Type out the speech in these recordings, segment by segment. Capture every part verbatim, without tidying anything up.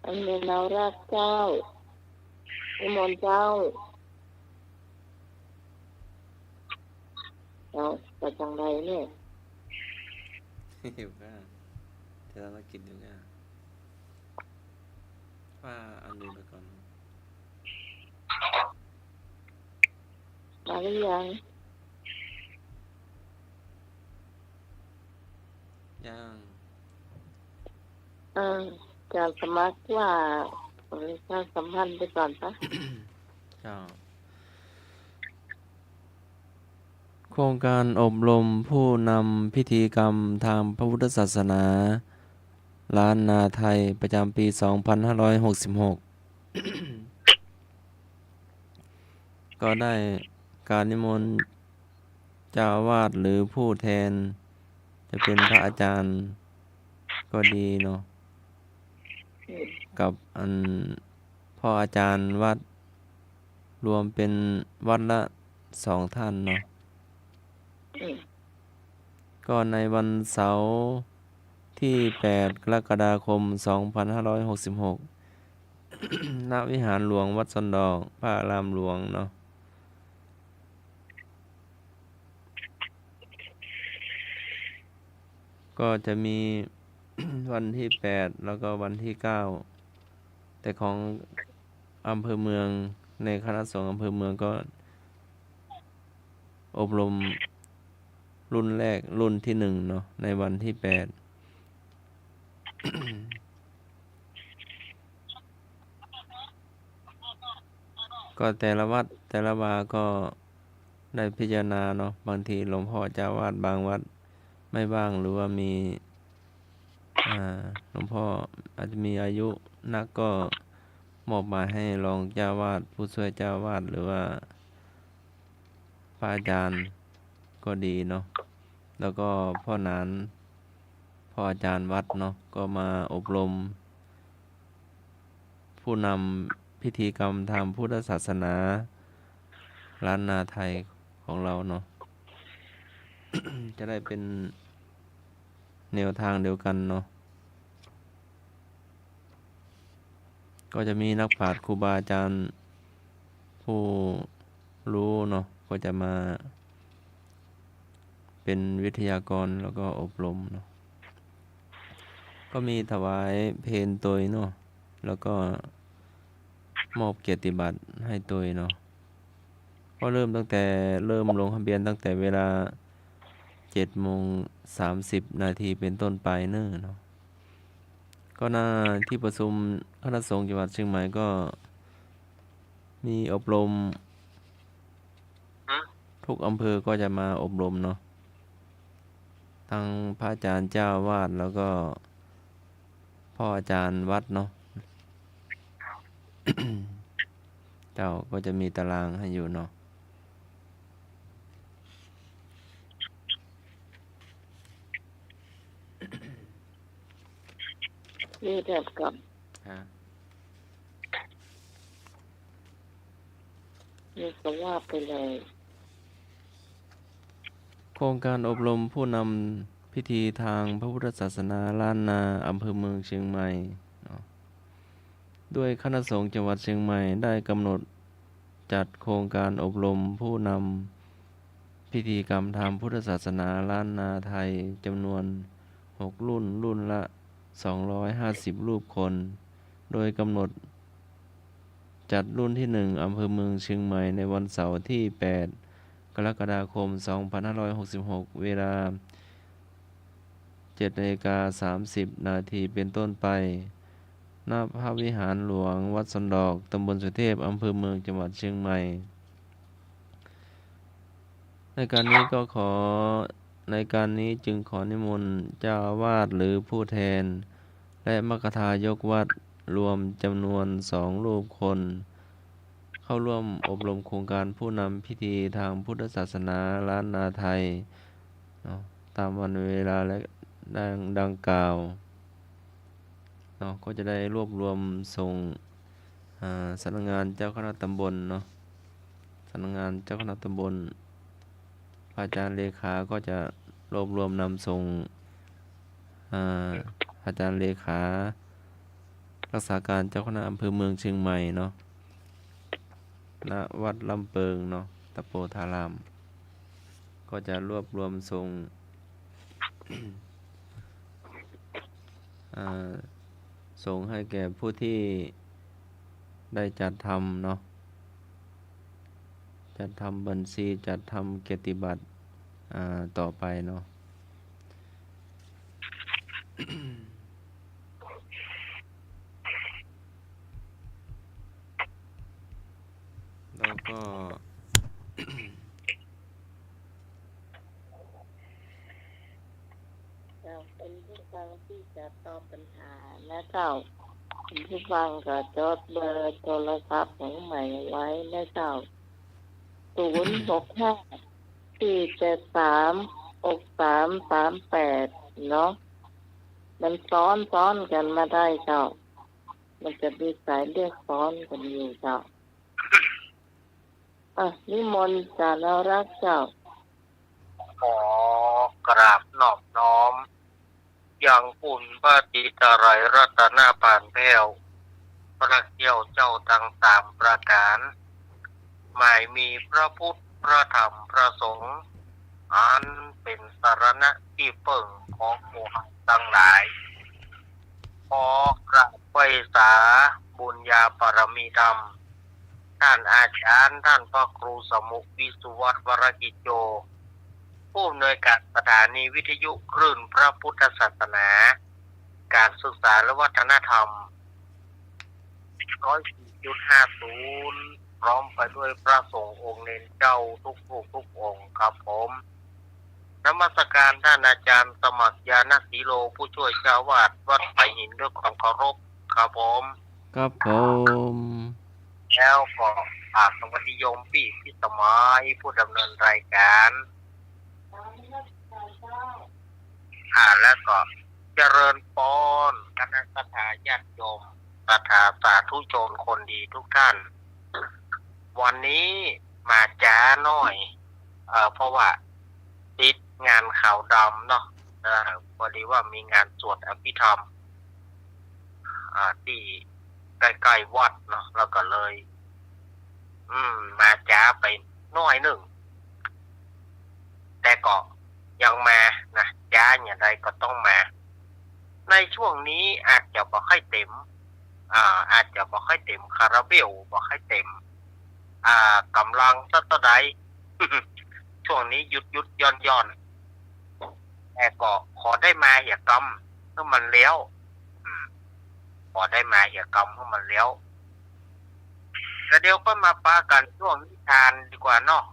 อันนี้เนาราชเจ้า นิมนต์เจ้า เอาไปจังใดเนี่ย อยู่ค่ะ เดี๋ยวเรากินอยู่ค่ะ ว่าอันนี้ไปก่อน มาหรือยัง ยัง เออ จะสมัครว่า เออ ประชาสัมพันธ์ไปก่อนปะ เจ้า โครงการอบรมผู้นำพิธีกรรมทางพระพุทธศาสนา ล้านนาไทย ประจำปี สองพันห้าร้อยหกสิบหก ก็ได้กราบนิมนต์เจ้าอาวาสหรือผู้แทน จะเป็นพระอาจารย์ก็ดีเนาะ อืม กับอันพ่ออาจารย์วัด รวมเป็นวัดละสองท่านเนาะ อืม ก็ในวันเสาร์ที่แปด กรกฎาคม สองพันห้าร้อยหกสิบหก ณ วิหารหลวงวัดซอนดอก พระอารามหลวงเนาะ ก็จะมี วันที่แปด แล้วก็วันที่เก้า แต่ของอำเภอเมือง ในคณะสงฆ์อำเภอเมืองก็อบรมรุ่นแรก รุ่นที่หนึ่งเนาะ ในวันที่แปด ก็แต่ละวัดแต่ละวาก็ได้พิจารณาเนาะ บางทีหลวงพ่อเจ้าอาวาสบางวัดไม่ว่าง หรือว่ามี อ่า หลวงพ่ออาจจะมีอายุนัก ก็มอบหมายให้รองเจ้าอาวาส ผู้ช่วยเจ้าอาวาส หรือว่าพระอาจารย์ก็ดีเนาะ แล้วก็พ่อหนาน พ่ออาจารย์วัดเนาะ ก็มาอบรม ผู้นำพิธีกรรมทางพุทธศาสนา ล้านนาไทยของเราเนาะ จะได้เป็นแนวทางเดียวกันเนาะ ก็จะมีนักปราชญ์ครูบาอาจารย์ผู้รู้เนาะ ก็จะมาเป็นวิทยากรแล้วก็อบรมเนาะ ก็มีถวายเพลตวยเนาะ แล้วก็มอบเกียรติบัตรให้ตวยเนาะ ก็เริ่มตั้งแต่ เริ่มลงทะเบียนตั้งแต่เวลาเจ็ดโมงสามสิบนาทีเป็นต้นไปเน่อเนาะ ก็หน้าที่ประชุมคณะสงฆ์จังหวัดเชียงใหม่ก็มีอบรม ทุกอำเภอก็จะมาอบรมเนาะ ทั้งพระอาจารย์เจ้าอาวาส แล้วก็พ่ออาจารย์วัดเนาะ เจ้าก็จะมีตารางให้อยู่เนาะ นี่แบบกับ ฮะ นี่ก็ว่าไปเลย โครงการอบรมผู้นำพิธีทางพระพุทธศาสนาล้านนา อำเภอเมืองเชียงใหม่เนาะ ด้วยคณะสงฆ์จังหวัดเชียงใหม่ได้กำหนดจัดโครงการอบรมผู้นำพิธีกรรมทางพุทธศาสนาล้านนาไทยจำนวนหกรุ่น รุ่นละสองร้อยห้าสิบรูปคน โดยกำหนดจัดรุ่นที่หนึ่ง อำเภอเมืองเชียงใหม่ ในวันเสาร์ที่แปด กรกฎาคม สองพันห้าร้อยหกสิบหก เวลา เจ็ดนาฬิกาสามสิบนาทีเป็นต้นไป ณ พระวิหารหลวงวัดซอนดอก ตำบลสุเทพ อำเภอเมือง จังหวัดเชียงใหม่ ในการนี้ก็ขอ ในการนี้จึงขอนิมนต์เจ้าอาวาสหรือผู้แทน และมัคคทายกวัดรวมจำนวนสองรูปคน เข้าร่วมอบรมโครงการผู้นำพิธีทางพุทธศาสนาล้านนาไทยเนาะ ตามวันเวลาและดัง ดังกล่าวเนาะ ก็จะได้รวบรวมส่ง อ่า สำนักงานเจ้าคณะตำบลเนาะ สำนักงานเจ้าคณะตำบล พระอาจารย์เลขาก็จะรวบรวมนำส่ง อ่า อาจารย์เลขา รักษาการเจ้าคณะอำเภอเมืองเชียงใหม่เนาะ ณ วัดลำเปิงเนาะ ตะโปธาราม ก็จะรวบรวมส่ง อ่า ส่งให้แก่ผู้ที่ได้จัดทำเนาะ จัดทำบัญชี จัดทำเกียรติบัตร อ่า ต่อไปเนาะ แล้วก็ เจ้า เป็นผู้ฟังตี้จะตอบปัญหานะเจ้า เป็นผู้ฟังก็จดเบอร์โทรศัพท์ของใหม่ไว้นะเจ้า ศูนย์หกห้า สี่เจ็ดสาม หกสามสามแปด เนาะ มันซ้อนๆ กั๋นมาได้เจ้า มันจะมีสายเรียกซ้อนกั๋นอยู่เจ้า อ่ะ นิมนต์จารย์นรักษ์เจ้า ขอกราบนอบน้อม ยังคุณพระศรีตรัยรัตนปานแผ้ว พระเกล้าเจ้าทั้งสามประก๋าน หมายมีพระพุทธ พระธรรม พระสงฆ์ อันเป๋นสรณะตี้เปิ้งของหมู่เฮาตังหลาย ขอกราบไหว้สาบุญญาบารมีธรรม ต้านอาจ๋ารย์ ต้านพระครูสมุห์ วิสุวัฒน์ วรกิจโจ ผู้อำนวยก๋านสถานีวิทยุคลื่นพระพุทธศาสนา ก๋านศึกษาและวัฒนธรรม ร้อยสี่จุดห้าศูนย์ พร้อมไปด้วยพระสงฆ์องค์เณรเจ้าทุกรูปทุกองค์ครับผม นมัสการต้านอาจ๋ารย์สมัคร ญาณสีโล ผู้ช่วยเจ้าอาวาสวัดไผ่หินด้วยความเคารพครับผม ครับผม แล้วก็ฝากสวัสดีโยมปี้พิสมัย ผู้ดำเนินรายก๋าน อ่า แล้วก็เจริญปอนคณะศรัทธาญาติโยม ศรัทธาสาธุชนคนดีทุกท่าน วันนี้มาจ๊าหน้อย เอ่อ เพราะว่าติดงานขาวดำเนาะ เอ่อ พอดีว่ามีงานสวดอภิธรรม อ่า ตี้ใก้ๆ วัดเนาะ แล้วก็เลย อืม มาจ๊าไปหน้อยนึ่ง แต่ก็ยังมานะ จ๊าอย่างใดก็ต้องมา ในช่วงนี้อาจจะบ่ค่อยเต็ม อ่า อาจจะบ่ค่อยเต็มคาราเบล บ่ค่อยเต็ม อ่า ก๋ำลังสักเต้าใด ช่วงนี้หยุดๆ หย่อนๆ แต่ก็ขอได้มาเหียกำหื้อมันแล้ว อืม ขอได้มาเหียกำหื้อมันแล้ว กะเดี๋ยวก็มาปากั๋นช่วงนิทานดีกว่าเนาะ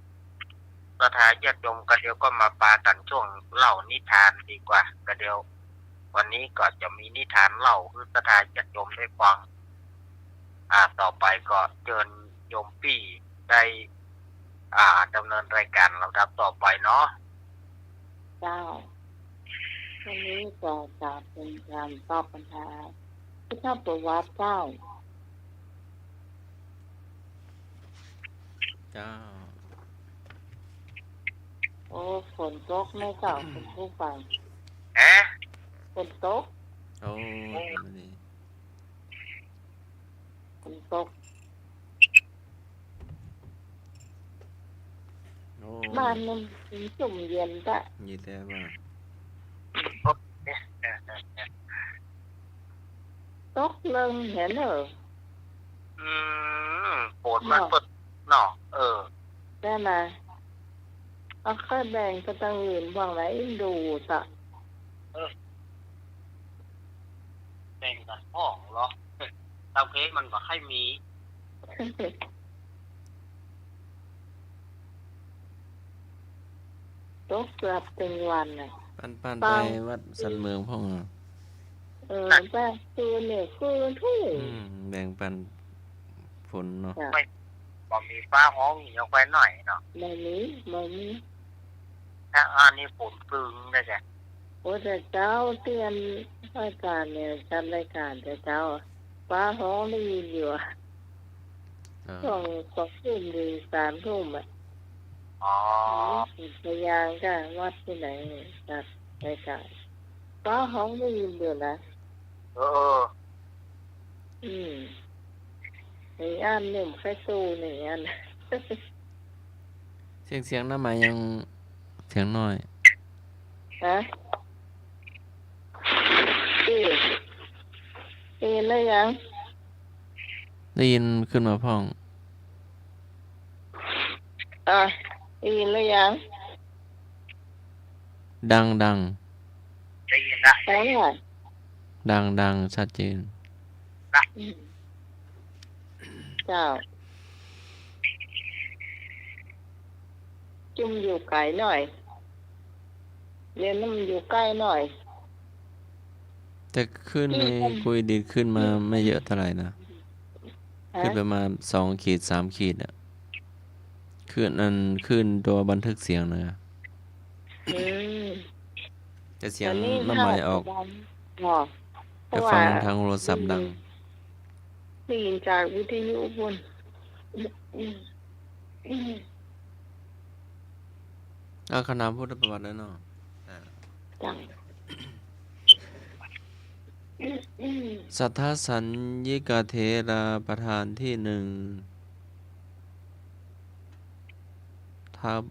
ศรัทธาญาติโยม กะเดี๋ยวก็มาปากั๋นช่วงเล่านิทานดีกว่า กะเดี๋ยววันนี้ก็จะมีนิทานเล่าหื้อศรัทธาญาติโยมได้ฟัง อ่า ต่อไปก็เจิญโยมปี้ได้ อ่า ดำเนินรายก๋านลำดับต่อไปเนาะ เจ้า วันนี้ก็จะเป๋นก๋านตอบปัญหาพุทธประวัติเจ้า เจ้า โอ้ ฝนตกนะเจ้า คุณผู้ฟัง ฮะ ฝนตก โอ้ นี่ ฝนตก โอ้ บ้านมันมันจุ่มเย็นจ้ะ นี่แต่ว่า ตกเริงเหียเน่อ อืม ฝนมัน เนาะ เปิด เนาะ เออ ใจ้ไหม เอาค่อยแบ่งไปตังอื่นบ้างนะ อินดูสะ เออ แบ่งกั๋นพ่องเหรอ ตามเคสมันบ่ค่อยมี ตกเกือบตึงวันน่ะ ปันๆ ไปวัดสันเมืองพ่องอะ เออ ไปคืนเนี่ย คืนที่ อืม แบ่งปันฝนเนาะ จ้ะ ไป บ่มีฟ้าฮ้องอย่างไปหน่อยเนาะ บ่มี บ่มี ถ้าอันนี้ฝนปึงได้จ้ะ โอ้ แต่เจ๊าเตี้ยนรายก๋านเนี่ย จัดรายก๋านแต่เจ๊า ฟ้าฮ้องได้ยินอยู่อะ อ่า ช่วงสองทุ่มหรือสามทุ่มอะ อ๋อ พยานก็วัดตี้ไหนจัดรายก๋าน ฟ้าฮ้องได้ยินอยู่นะ เออ เออ อืม นี่อันนึ่งใค่สู้นี่อัน เสียง เสียงน้ำหมายยังเสียงน้อย ฮะ เอ๊ะ ได้ยินแล้วยัง ได้ยินขึ้นมาพ่อง อ่ะ ได้ยินแล้วยัง ดัง ดัง ได้ยินละ ดัง ดัง ชัดเจน อืม เจ้า จุมอยู่ไก๋หน่อย เดี๋ยวนี้มันอยู่ใก้หน่อย แต่คลื่นใน คลื่น กุยดินขึ้นมา คลื่น ไม่เยอะเท่าไหร่นะ ฮะ ขึ้นประมาณสองขีด สามขีดอะ คลื่นอัน คลื่นตั๋วบันทึกเสียงนะ อืม แต่เสียง อันนี้ น้ำหมายออก เจ้า อ๋อ จะฟัง เพราะว่า ทางโทรศัพท์ดัง ได้ยินจากวิทยุปุ้น เอา ขนานพุทธประวัติแล้วเนาะ อ่า จ้ะ สัทธสัญญิกเถราประธานที่หนึ่ง ทับ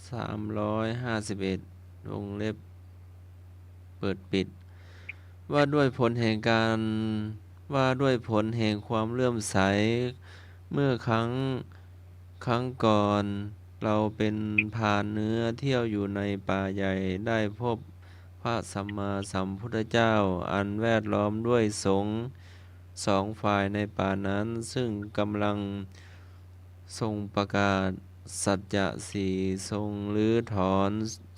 สามร้อยห้าสิบเอ็ด วงเล็บ เปิดปิด ว่าด้วยผลแห่งการ ว่าด้วยผลแห่งความเลื่อมใส เมื่อครั้ง ครั้งก่อน เราเป็นพรานเนื้อเที่ยวอยู่ในป่าใหญ่ ได้พบพระสัมมาสัมพุทธเจ้า อันแวดล้อมด้วยสงฆ์สองฝ่ายในป่านั้น ซึ่งกำลัง ทรงประกาศสัจจะสี่ ทรงรื้อถอน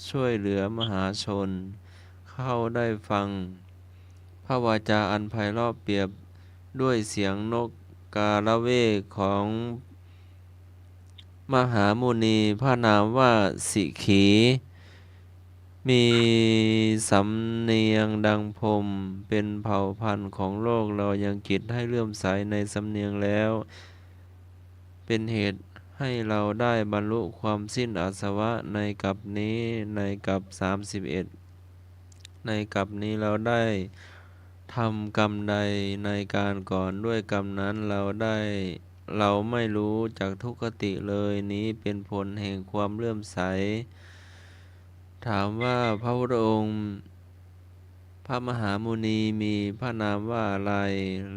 ช่วยเหลือมหาชน เข้าได้ฟัง พระวาจาอันไพเราะเปรียบด้วยเสียงนกกาละเวกของมหามุนี พระนามว่าสิขี มีสำเนียงดังพรหม เป็นเผ่าพันธุ์ของโลก เรายังจิตให้เลื่อมใสในสำเนียงแล้ว เป็นเหตุให้เราได้บรรลุความสิ้นอาสวะในกัปนี้ ในกัปสามสิบเอ็ด ในกัปนี้เราได้ทำกรรมใดในการก่อน ด้วยกรรมนั้นเราได้ เราไม่รู้จักทุกขติเลย นี้เป็นผลแห่งความเลื่อมใส ถามว่าพระพุทธองค์ พระมหามุนีมีพระนามว่าอะไร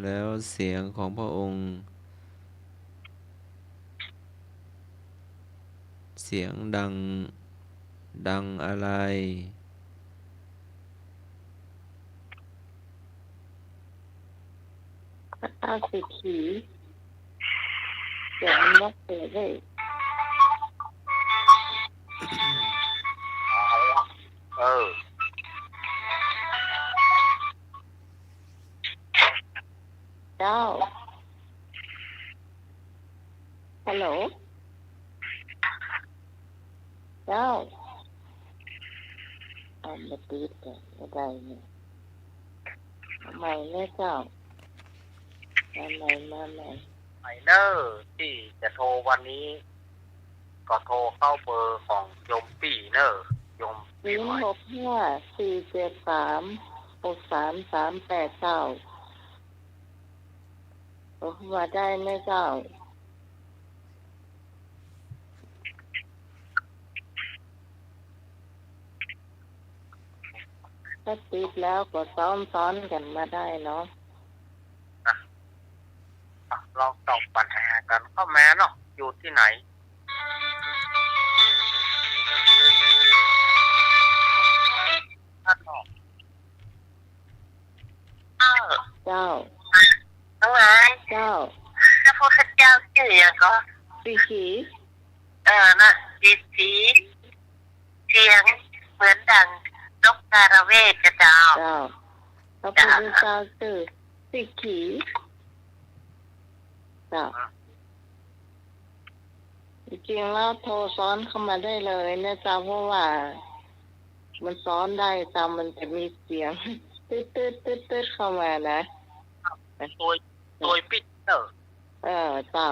แล้วเสียงของพระองค์ เสียงดัง ดังอะไร อาสิขี เสียงนกเสียงเลย เออ เจ้า ฮัลโหล เจ้า เอามาติดกันบ่ได้เนี่ย เอาใหม่เน่อเจ้า มาใหม่ มาใหม่ ใหม่เน่อ ตี้จะโทรวันนี้ ก็โทรเข้าเบอร์ของโยมปี้เน่อ โยมปี้ใหม่ ศูนย์หกห้า สี่เจ็ดสาม หกสามสามแปด เจ้า โทรเข้ามาได้เน่อเจ้า ถ้าติดแล้วก็ซ้อมซ้อนกันมาได้เนาะ นะ ลองตอบปัญหากันเข้ามาเนาะ อยู่ที่ไหน ท่านบอก เจ้า เจ้า ทั้งหลาย เจ้า พระพุทธเจ้าชื่อหยังก็ สิขี เออ นะ สิขี เสียงเหมือนดังนกกาละเวกนะเจ้า เจ้า พระพุทธเจ้าชื่อสิขี เจ้า จริงๆแล้วโทรซ้อนเข้ามาได้เลยนะเจ้า เพราะว่ามันซ้อนได้เจ้า มันจะมีเสียง ตึ๊ดๆๆๆ เข้ามานะ โดย โดยปิดเนอะ เออ เจ้า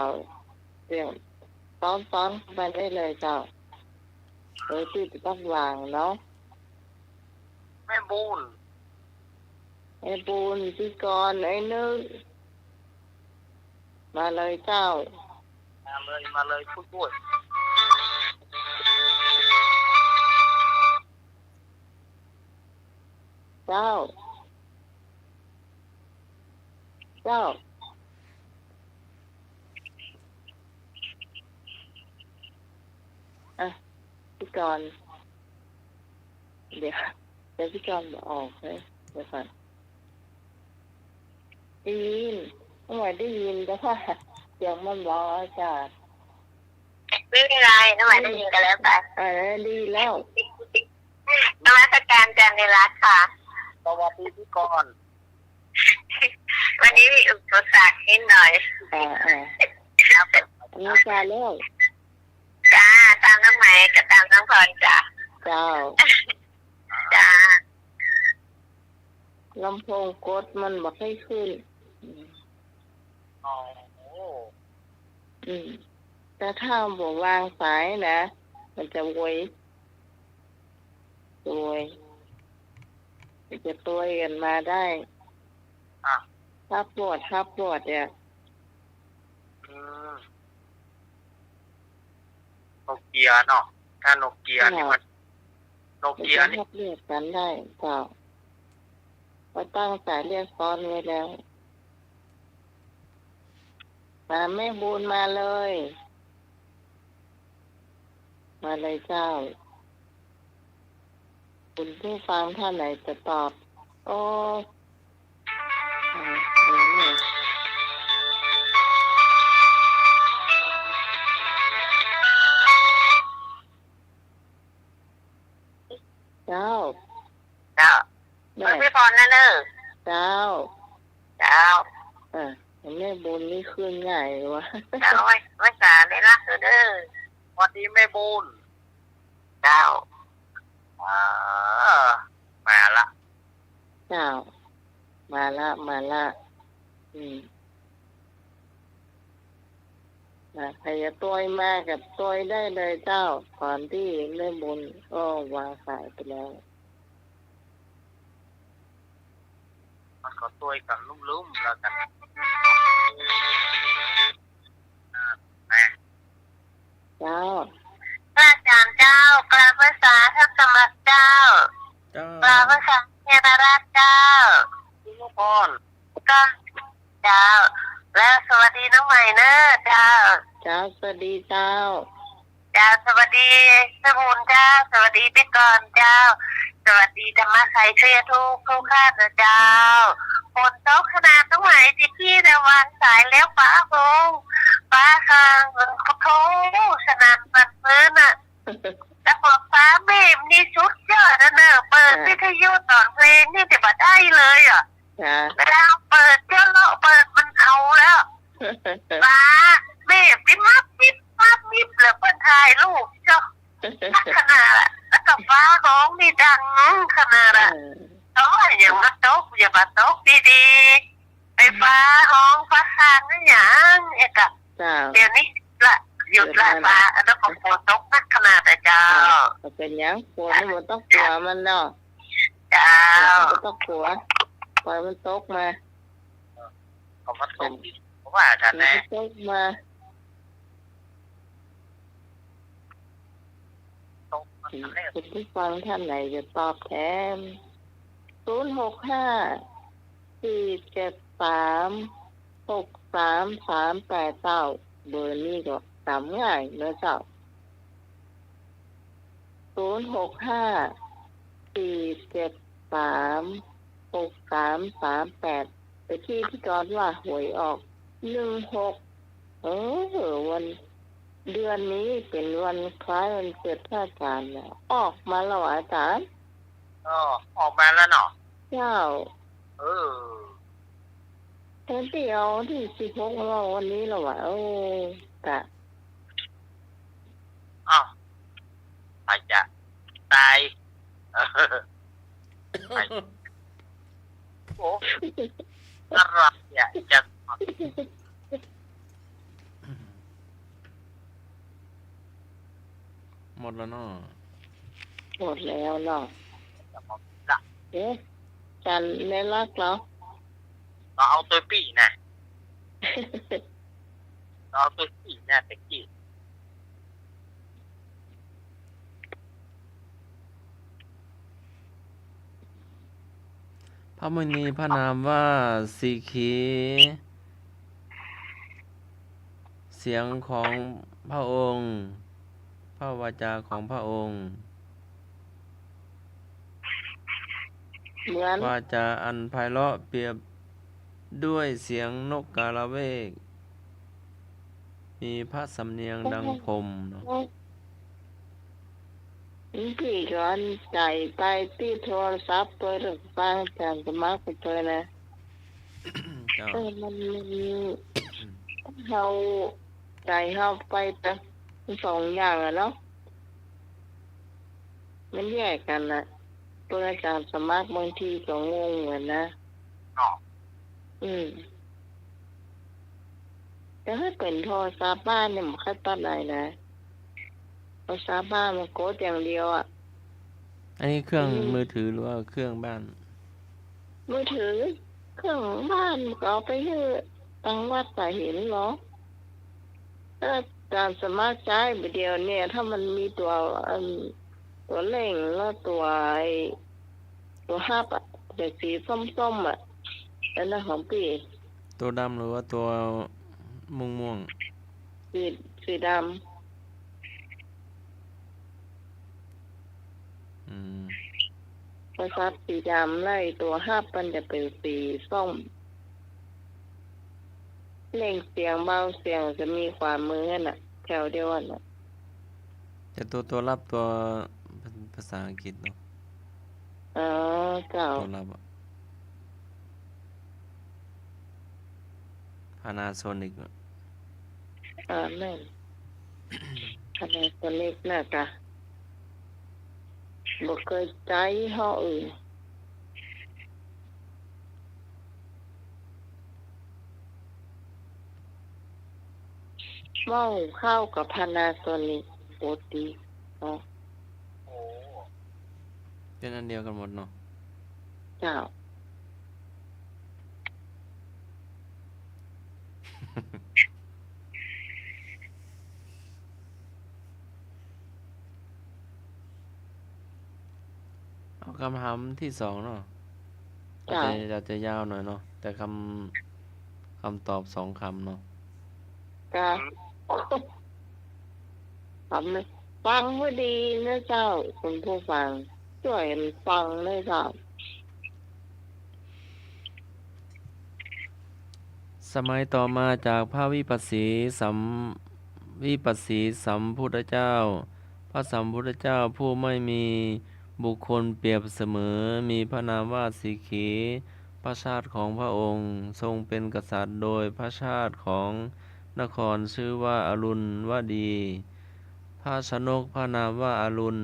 เสียงซ้อนๆเข้ามาได้เลยเจ้า โดยที่บ่ต้องวางเนาะ แม่บุญ เอ อ้บุญ พิธีกร ไอ้นึก มาเลยเจ้า มาเลย มาเลย พูดด้วย เจ้า เจ้า อ่ะ พิธีกร เดี๋ยว เดี๋ยวพิธีกรบ่ออกเฮ้ย เดี๋ยวก่อน ได้ยิน น้องไหวได้ยิน แต่ว่าเสียงมันเบาจ้ะ ไม่เป็นไร น้องไหวได้ยินก็แล้วไป เออ ดีแล้ว นมัสการอาจารย์นิรัตน์ค่ะ สวัสดีพิธีกร วันนี้มีอุปสรรคนิดหน่อย อ่า อ่า นมัสการแล้ว จ้า ตามน้องไหมกับตามน้องพรจ้ะ เจ้า จ้า ลำโพงกดมันบ่ค่อยขึ้น อืม อ๋อ อืม แต่ถ้าบ่วางสายนะ มันจะโวย โวย มันจะโวยกันมาได้ อ่ะ ฮับวอด ฮับวอดเนี่ย อืม โนเกียเนาะ ถ้าโนเกียนี่มัน โนเกียนี่ มันจะฮับเรียกกันได้ เจ้า ก็ตั้งสายเรียกซ้อนไว้แล้ว มาแม่บุญมาเลย มาเลยเจ้า คุณผู้ฟังท่านไหนจะตอบ โอ้ อ่า เออ เจ้า เจ้า แม่ อวยพรนะเนอะ เจ้า เจ้า อ่ะ แม่บุญนี่ขึ้นง่ายเลยวะ เจ้า ไหว้ ไหว้สาในรักเนอะ สวัสดีแม่บุญ เจ้า อ่า มาละ เจ้า มาละ มาละ อืม อ่ะ ใครจะตวยมาก็ตวยได้เลยเจ้า ก่อนตี้แม่บุญก็วางสายไปแล้ว มันก็ตวยกันลุ่มๆแล้วกัน อ่า แม่ เจ้า พระอาจารย์เจ้า กราบไหว้สาท่านสมณเจ้า เจ้า กราบไหว้สาเทระราชเจ้า สิริพร ก็ เจ้า แล้วสวัสดีน้องใหม่เนอะเจ้า เจ้า สวัสดีเจ้า เจ้า สวัสดีสมุนเจ้า สวัสดีพิธีกรเจ้า สวัสดีธรรมะไทยเชื่อทุกทุกท่านนะเจ้า ฝนตกขนาดน้องใหม่ที่พี่นะวางสายแล้วฟ้าโฮง ฟ้าคาง มันโอ้โห สนั่นหวั่นไหวน่ะ แล้วพอฟ้าเมฆนี่สุดยอดนะเนอะ เปิด อ่า วิทยุตอนเพลงนี่จะบ่ได้เลยอ่ะ ค่ะ เวลาเปิดเจ้าเลาะเปิดมันเอาแล้ว ฟ้าเมฆนี่มับมิบมับมิบ แล้วเปิ้นถ่ายรูปเจ้า นักขนาดอะ แล้วก็ฟ้าฮ้องนี่ดังขนาดอะ เออ โอ้ย อย่ามาตก อย่ามาตกดีๆ ไอ้ฟ้าฮ้องฟ้าคางนี่หยังเอกอะ เจ้า เดี๋ยวนี้ละ หยุดละ หยุดละ ฟ้า อันนั้นของฝนตกนักขนาดอะเจ้า เจ้า บ่เป๋นหยัง ฝนนี่บ่ต้องกั๋วมันเนาะ เจ้า บ่ต้องกั๋ว ปล่อยมันตกมา ก็มาตก เพราะว่าท่านแน่ มันตกมา ตกมาแล้ว คุณผู้ฟังท่านไหนจะตอบแทน ศูนย์หกห้า สี่เจ็ดสาม หกสามสามแปด เจ้า เบอร์นี้ก็จ๋ำง่ายเนาะเจ้า ศูนย์หกห้า สี่เจ็ดสาม หกสามสามแปด แต่ที่พี่กรณ์ว่าหวยออก หนึ่งหก เออ วัน เดือนนี้เป๋นวันคล้ายวันเกิดพระอาจารย์นะ ออกมาแล้วเหรออาจารย์ อ๋อ ออกมาแล้วเนาะ เจ้า เออ แทนตี้เอาวันตี้สิบหกมาวันนี้แล้ววะ เออ กะ อ้าว อาจจะตาย โอ้ อะไรอะ จะ หมดแล้วเนาะ หมดแล้วเนาะ เอ๊ะ จารย์ในรักเรา เราเอาตวยปี้นะ เราเอาตวยปี้นะ ตะกี้ พระมุนีพระนามว่าสีขี เสียงของพระองค์ พระวาจาของพระองค์ เหมือน วาจาอันไพเราะเปรียบด้วยเสียงนกกาละเวก มีพระสำเนียงดังพรมเนาะ พี่ก็อันใจ๋ไปตี้โทรศัพท์ตวย ฟังอาจ๋ารย์สมัครไปตวยนะ เจ้า เออ มัน มัน เฮา ใจ๋เฮาไปตะ สองอย่างอะเนาะ มันแยกกั๋นน่ะ เปิ้นอาจ๋ารย์สมัครบางทีก็งงเหมือนนะ เนาะ อืม แต่ถ้าเป๋นโทรศัพท์บ้านเนี่ยมันค่อยปะไหนนะ โทรศัพท์บ้านมันกดอย่างเดียวอะ อันนี้เครื่อง อืม มือถือหรือว่าเครื่องบ้าน มือถือ เครื่องบ้านก็เอาไปหื้อตังวัดก็เห็นเนาะ ถ้าอาจ๋ารย์สมัครใจ๊บ่าเดี่ยวเนี่ย ถ้ามันมีตั๋ว อัน ตั๋วเร่งแล้วตั๋ว ไอ้ ตั๋วฮับอะ ตั๋วสีส้มๆ อะ อันนั้นของปี้ ตั๋วดำหรือว่าตั๋วม่วงๆ สี สีดำ อืม โทรศัพท์สีดำ แล้วตั๋วฮับมันจะเป๋นสีส้ม เร่งเสียงเบาเสียงจะมีขวามือนั่นน่ะ แถวเดียวนั่นน่ะ แต่ตั๋ว ตั๋วฮับตั๋วภาษาอังกฤษเนาะ อ๋อ เจ้า ตั๋วฮับอะ Panasonic อะ อ่า แม่น Panasonic น่ะกะ บ่เกยใจ๊ยี่ห้ออื่น หม้อหุงข้าวกับ Panasonic โอ้ ดีเนาะ โอ้ เป๋นอันเดียวกั๋นหมดเนาะ เจ้า เอากำถามตี้สองเนาะ เจ้า อาจจะ อาจจะยาวหน่อยเนาะ แต่กำ กำตอบสองกำเนาะ กะ กำ ฟังหื้อดีนะเจ้า คุณผู้ฟัง จ้วยกั๋นฟังนะเจ้า สมัยต่อมาจากพระวิปัสสีสัม วิปัสสีสัมพุทธเจ้า พระสัมพุทธเจ้าผู้ไม่มีบุคคลเปรียบเสมอ มีพระนามว่าสีขี พระชาติของพระองค์ทรงเป็นกษัตริย์โดยพระชาติของนครชื่อว่าอรุณวดี พระชนกพระนามว่าอรุณ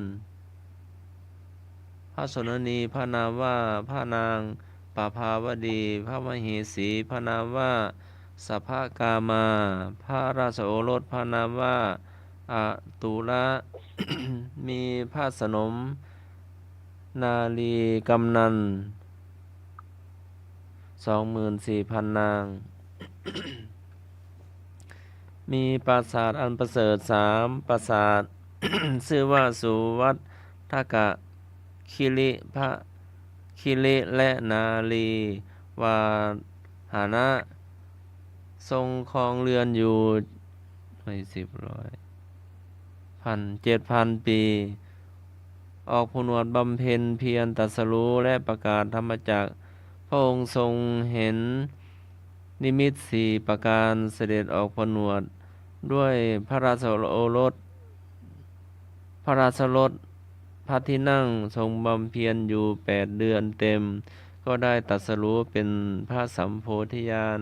พระชนนีพระนามว่าพระนางประภาวดี พระมเหสีพระนามว่าสภกามา พระราชโอรสพระนามว่าอตุละ มีพระสนมนารีกำนัล สองหมื่นสี่พันนาง มีปราสาทอันประเสริฐสามปราสาท ชื่อว่าสุวัตถกคิริ พระคิริ และนารีวาหนะ ทรงครองเรือนอยู่ ไม่สิบร้อย พัน เจ็ดพันปี ออกผนวดบำเพ็ญเพียรตรัสรู้และประกาศธรรมจักร พระองค์ทรงเห็นนิมิตสี่ประการ เสด็จออกผนวดด้วยพระราชโอรส พระราชรถ พระที่นั่ง ทรงบำเพ็ญอยู่แปดเดือนเต็ม ก็ได้ตรัสรู้เป็นพระสัมโพธิญาณ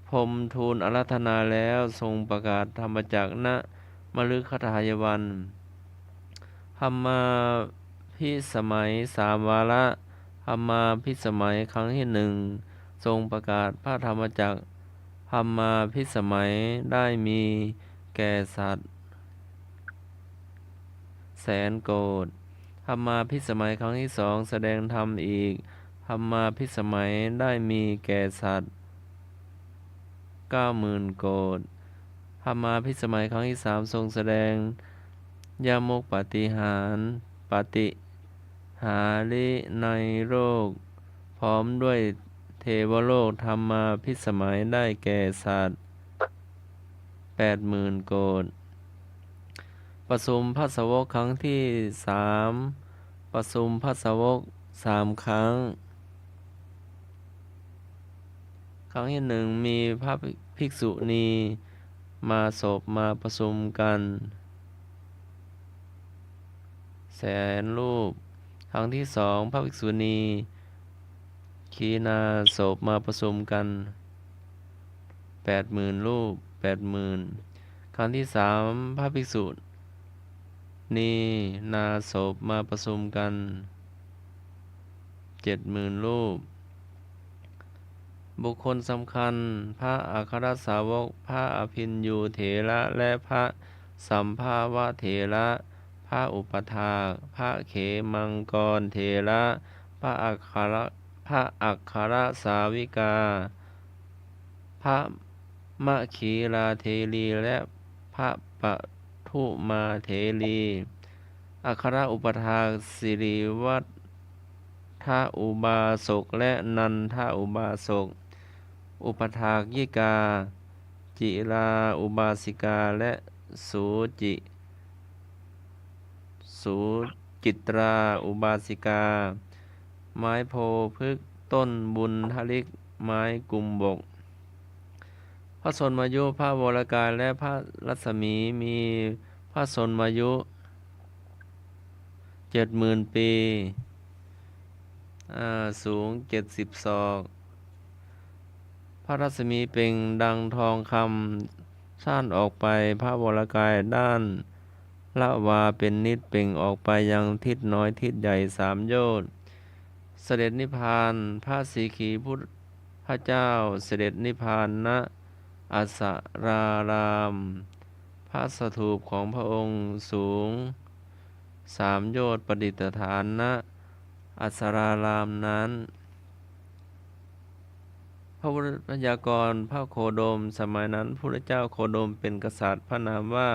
พรหมทูลอาราธนาแล้ว ทรงประกาศธรรมจักร ณ มฤคทายวัน ธรรมาภิสมัยสามวาระ ธรรมาภิสมัยครั้งที่หนึ่ง ทรงประกาศพระธรรมจักร ธรรมาภิสมัยได้มีแก่สัตว์ แสนโกฏ ธรรมาภิสมัยครั้งที่สองแสดงธรรมอีก ธรรมาภิสมัยได้มีแก่สัตว์เก้าหมื่นโกฏ ธรรมาภิสมัยครั้งที่สามทรงแสดงยมกปาฏิหาริย์ ปาฏิหาริย์ในโลก พร้อมด้วยเทวโลก ธรรมาภิสมัยได้แก่สัตว์แปดหมื่นโกฏ ประชุมพระสาวกครั้งที่สาม ประชุมพระสาวกสามครั้ง ครั้งที่หนึ่งมีพระภิกษุณีมาสพมาประชุมกันแสนรูป ครั้งที่สองพระภิกษุณี ขีณาสพมาประชุมกันแปดหมื่นรูป แปดหมื่น ครั้งที่สามพระภิกษุณีนาสพมาประชุมกันเจ็ดหมื่นรูป บุคคลสำคัญ พระอัครสาวก พระอภิญญูเถระ และพระสัมภาวะเถระ พระอุปัฏฐาก พระเขมังกรเถระ พระอัคร พระอัครสาวิกา พระมะขีลาเถรี และพระปทุมาเถรี อัครอุปัฏฐาก สิริวัฒน์อุบาสก และนันทอุบาสก อุปัฏฐายิกา จิราอุบาสิกา และสูจิ สูจิตราอุบาสิกา ไม้โพธิ์พฤกษ์ ต้นบุญทลิก ไม้กุมบก พระชนมายุพระวรกายและพระรัศมี มีพระชนมายุเจ็ดหมื่นปี อ่า สูงเจ็ดสิบศอก พระรัศมีเปล่งดังทองคำ ซ่านออกไป พระวรกายด้านละวาเป็นนิจ เปล่งออกไปยังทิศน้อยทิศใหญ่สามโยชน์ เสด็จนิพพาน พระสีขีพุทธเจ้าเสด็จนิพพาน ณ อัสสราราม พระสถูปของพระองค์สูงสามโยชน์ ประดิษฐาน ณ อัสสรารามนั้น พระพุทธพยากรณ์พระโคดม สมัยนั้นพระพุทธเจ้าโคดมเป็นกษัตริย์ พระนามว่า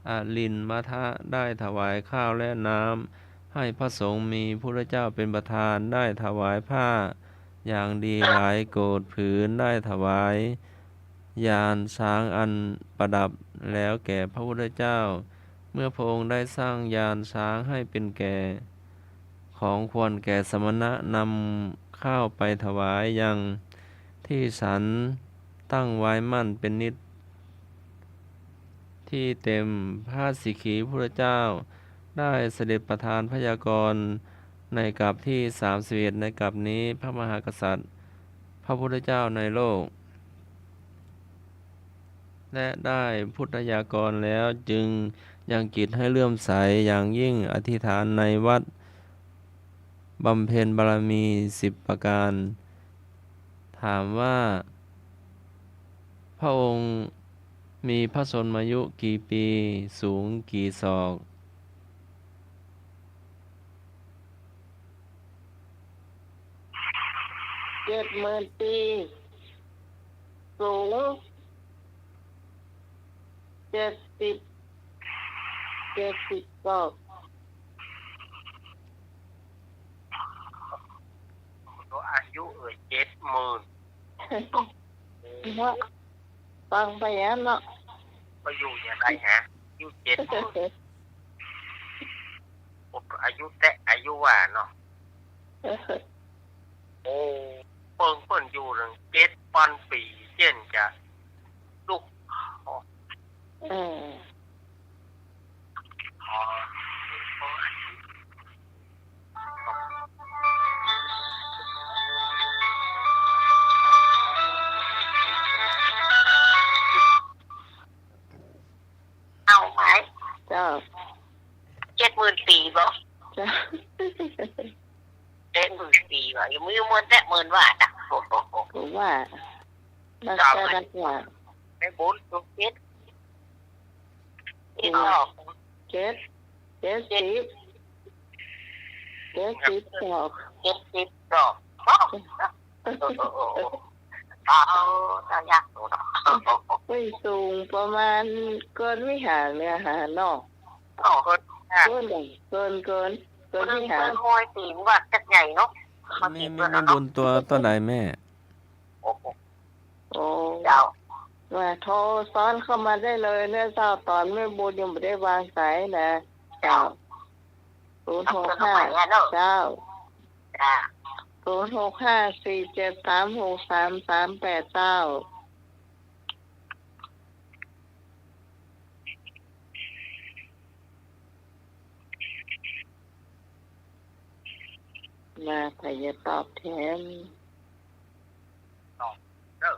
อลินมัทะ ได้ถวายข้าวและน้ำให้พระสงฆ์ มีพระพุทธเจ้าเป็นประธาน ได้ถวายผ้าอย่างดีหลายโกฏผืน ได้ถวายยานช้างอันประดับแล้วแก่พระพุทธเจ้า เมื่อพระองค์ได้สร้างยานช้างให้เป็นแก่ ของควรแก่สมณะ นำข้าวไปถวายยังที่ฉัน ตั้งไว้มั่นเป็นนิจที่เต็ม พระสีขีพุทธเจ้าได้เสด็จประทานพยากรณ์ในกัปที่สามสิบเอ็ด ในกัปนี้พระมหากษัตริย์ พระพุทธเจ้าในโลก และได้พุทธยากรแล้ว จึงยังจิตให้เลื่อมใสอย่างยิ่ง อธิษฐานในวัด บำเพ็ญบารมีสิบประการ ถามว่า พระองค์มีพระชนมายุกี่ปี สูงกี่ศอก เจ็ดหมื่นปี สูงเจ็ดสิบ เจ็ดสิบศอก อายุเอ่ย เจ็ดหมื่น ว่าฟังไปแล้วเนาะ ก็อยู่อย่างไรฮะ อายุเจ็ดหมื่น อายุแตะอายุว่าเนาะ โอ้ เปิ้น เปิ้นอยู่ตั้งเจ็ดพันปี เจ้นจะลุก เออ เอาไหม เจ้า เจ็ดหมื่นปีบ่ เจ้า เจ็ดหมื่นปีบ่ ยังมีมวลแตะหมื่นว่าจ้ะ ผมว่า มัน เจ้า ก็มันว่า ในบุญทุกเจ็ด อีกรอบ เจ็ด เจ็ดสิบ เจ็ดสิบดอก เจ็ดสิบดอก เอ้า เจ้ายากสูงเนาะ ไม่สูง ประมาณเกินวิหารเนี่ยฮะเนาะ อ๋อ เกิน เกิน เกิน เกิน เกินวิหาร เกินห้อยตี๋นวัดจักใหญ่เนาะ แม่ แม่ แม่บุญตั๋ว ตั๋วไหนแม่ โอ้โห โอ้ เจ้า ว่าโทรซ้อนเข้ามาได้เลยเนี่ยเจ้า ต๋อนแม่บุญยังบ่ได้วางสายนะ เจ้า เจ้า ศูนย์หกห้า เจ้า จ้า ศูนย์หกห้า สี่เจ็ดสาม หกสามสามแปด เจ้า มา ใผจะตอบแทน ตอบเด้อ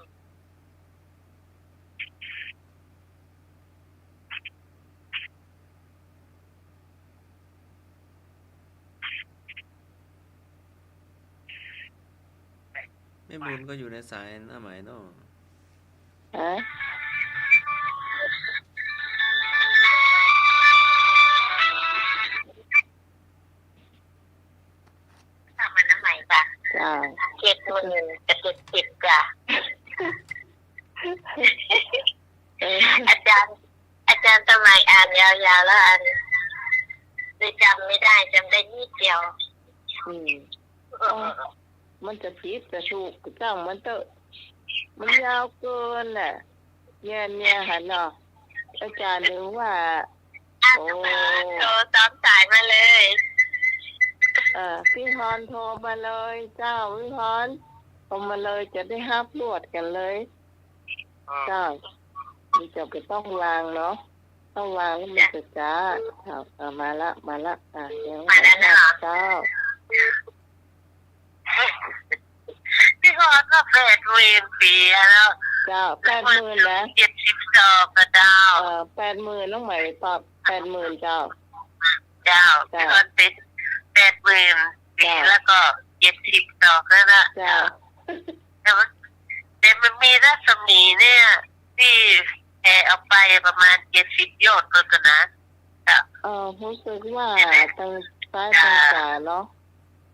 แม่บุญก็อยู่ในสายหน้าใหม่เนาะ ฮะ ทำมันน้ำใหม่จ้ะ จ้า เจ็ดหมื่นกับเจ็ดสิบจ้ะ เออ อาจารย์ อาจารย์สมัยอ่านยาวๆ แล้วอัน เลยจำไม่ได้ จำได้นิดเดียว อืม เออ มันจะผิดจะถูกก็จ้างมันเต๊อะ มันยาวเกินน่ะ เนี่ย เนี่ยหันเนาะ อาจารย์นึกว่า อ่ะ โอ้ โทรซ้อนสายมาเลย เออ พี่พรโทรมาเลยเจ้า พี่พรโทรมาเลย จะได้ฮับรวดกั๋นเลย อ่า เจ้า มันจะไปต้องวางเนาะ ต้องวางแล้วมันจะจ๊า จ้ะ เอา เอา มาละ มาละ อ่ะ เดี๋ยว มาแล้วนะ เจ้า พี่พรก็แปดหมื่นปีแล้ว เจ้า แปดหมื่นนะ เจ็ดสิบสองก็เจ้า เออ แปดหมื่น น้องใหม่ตอบแปดหมื่นเจ้า เจ้า เจ้า พี่พรติดแปดหมื่นปี เจ้า แล้วก็เจ็ดสิบสองแล้วนะ เจ้า แต่ว่า แต่มันมีรัศมีเนี่ย ตี้แผ่ออกไปประมาณเจ็ดสิบโยชน์ก่อนนะ เจ้า เออ ฮู้สึกว่า ใช่ไหม ตางซ้าย เจ้า ตางขวาเนาะ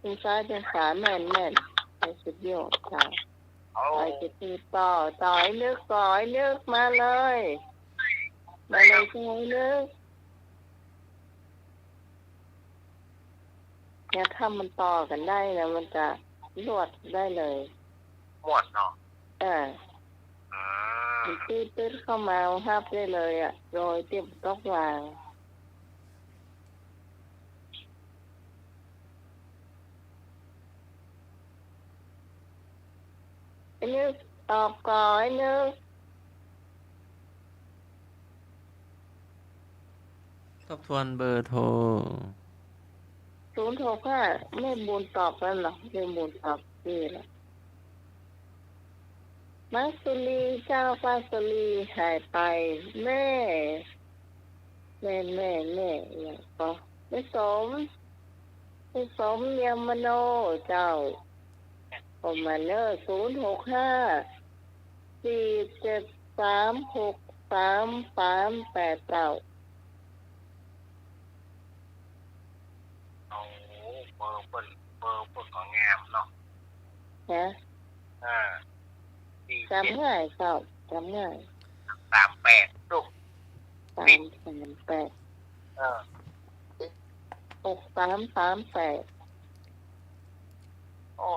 ตางซ้ายตางขวา แม่น แม่น เจ็ดสิบโยชน์ เจ้า โอ้ ไปจะติดต่อ ต่อไอ้นึก ต่อไอ้นึก มาเลย มาเลย เจ้า ไอ้นึก เนี่ย ถ้ามันต่อกั๋นได้นะ มันจะรวดได้เลย หมดเนาะ เออ อ่า มันตึ๊ดๆ เข้ามาฮับได้เลยอะ โดยตี้บ่ต้องวาง ไอ้นึก ตอบก่อ ไอ้นึก ทบทวนเบอร์โทร ศูนย์หกห้า แม่บุญตอบแล้วเหรอ แม่บุญตอบตี้แล้ว มัสลีเจ้า มัสลีหายไป แม่ แม่ แม่ แม่ อย่างก็ แม่สม แม่สม เนียมมโน เจ้า คอมมาเนอร์ ศูนย์หกห้า สี่เจ็ดสาม หกสามสามแปด เจ้า โอ้ เบอร์เปิ้น เบอร์เปิ้นก็งามเนาะ ฮะ อ่า สี่เจ็ด จ๋ำง่ายเจ้า จ๋ำง่าย สามแปด ลูก สามสามแปด เออ หกสามสามแปด โอ้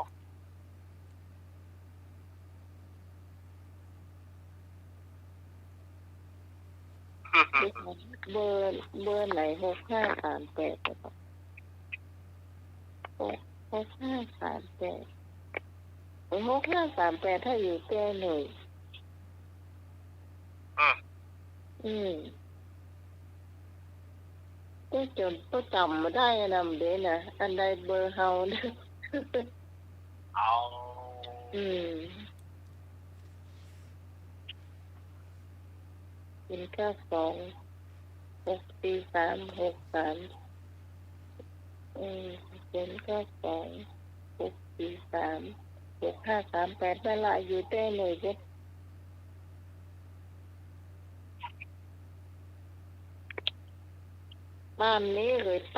เบอร์ เบอร์ไหน หกห้าสามแปด หก หกห้าสามแปด โอ้ หกห้าสามแปด ถ้าอยู่แก้หน่อย อืม อืม ก็จ๋ำ ก็จ๋ำบ่ได้อะนะ มันเด้นะ อันใดเบอร์เฮานะ เอา อืม ศูนย์เก้าสอง หกสี่สาม หกสาม เออ ศูนย์เก้าสอง หกสี่สาม หกห้าสามแปด นั่นล่ะ อยู่แก้หน่อยเด้อ บ้านนี้เลยไป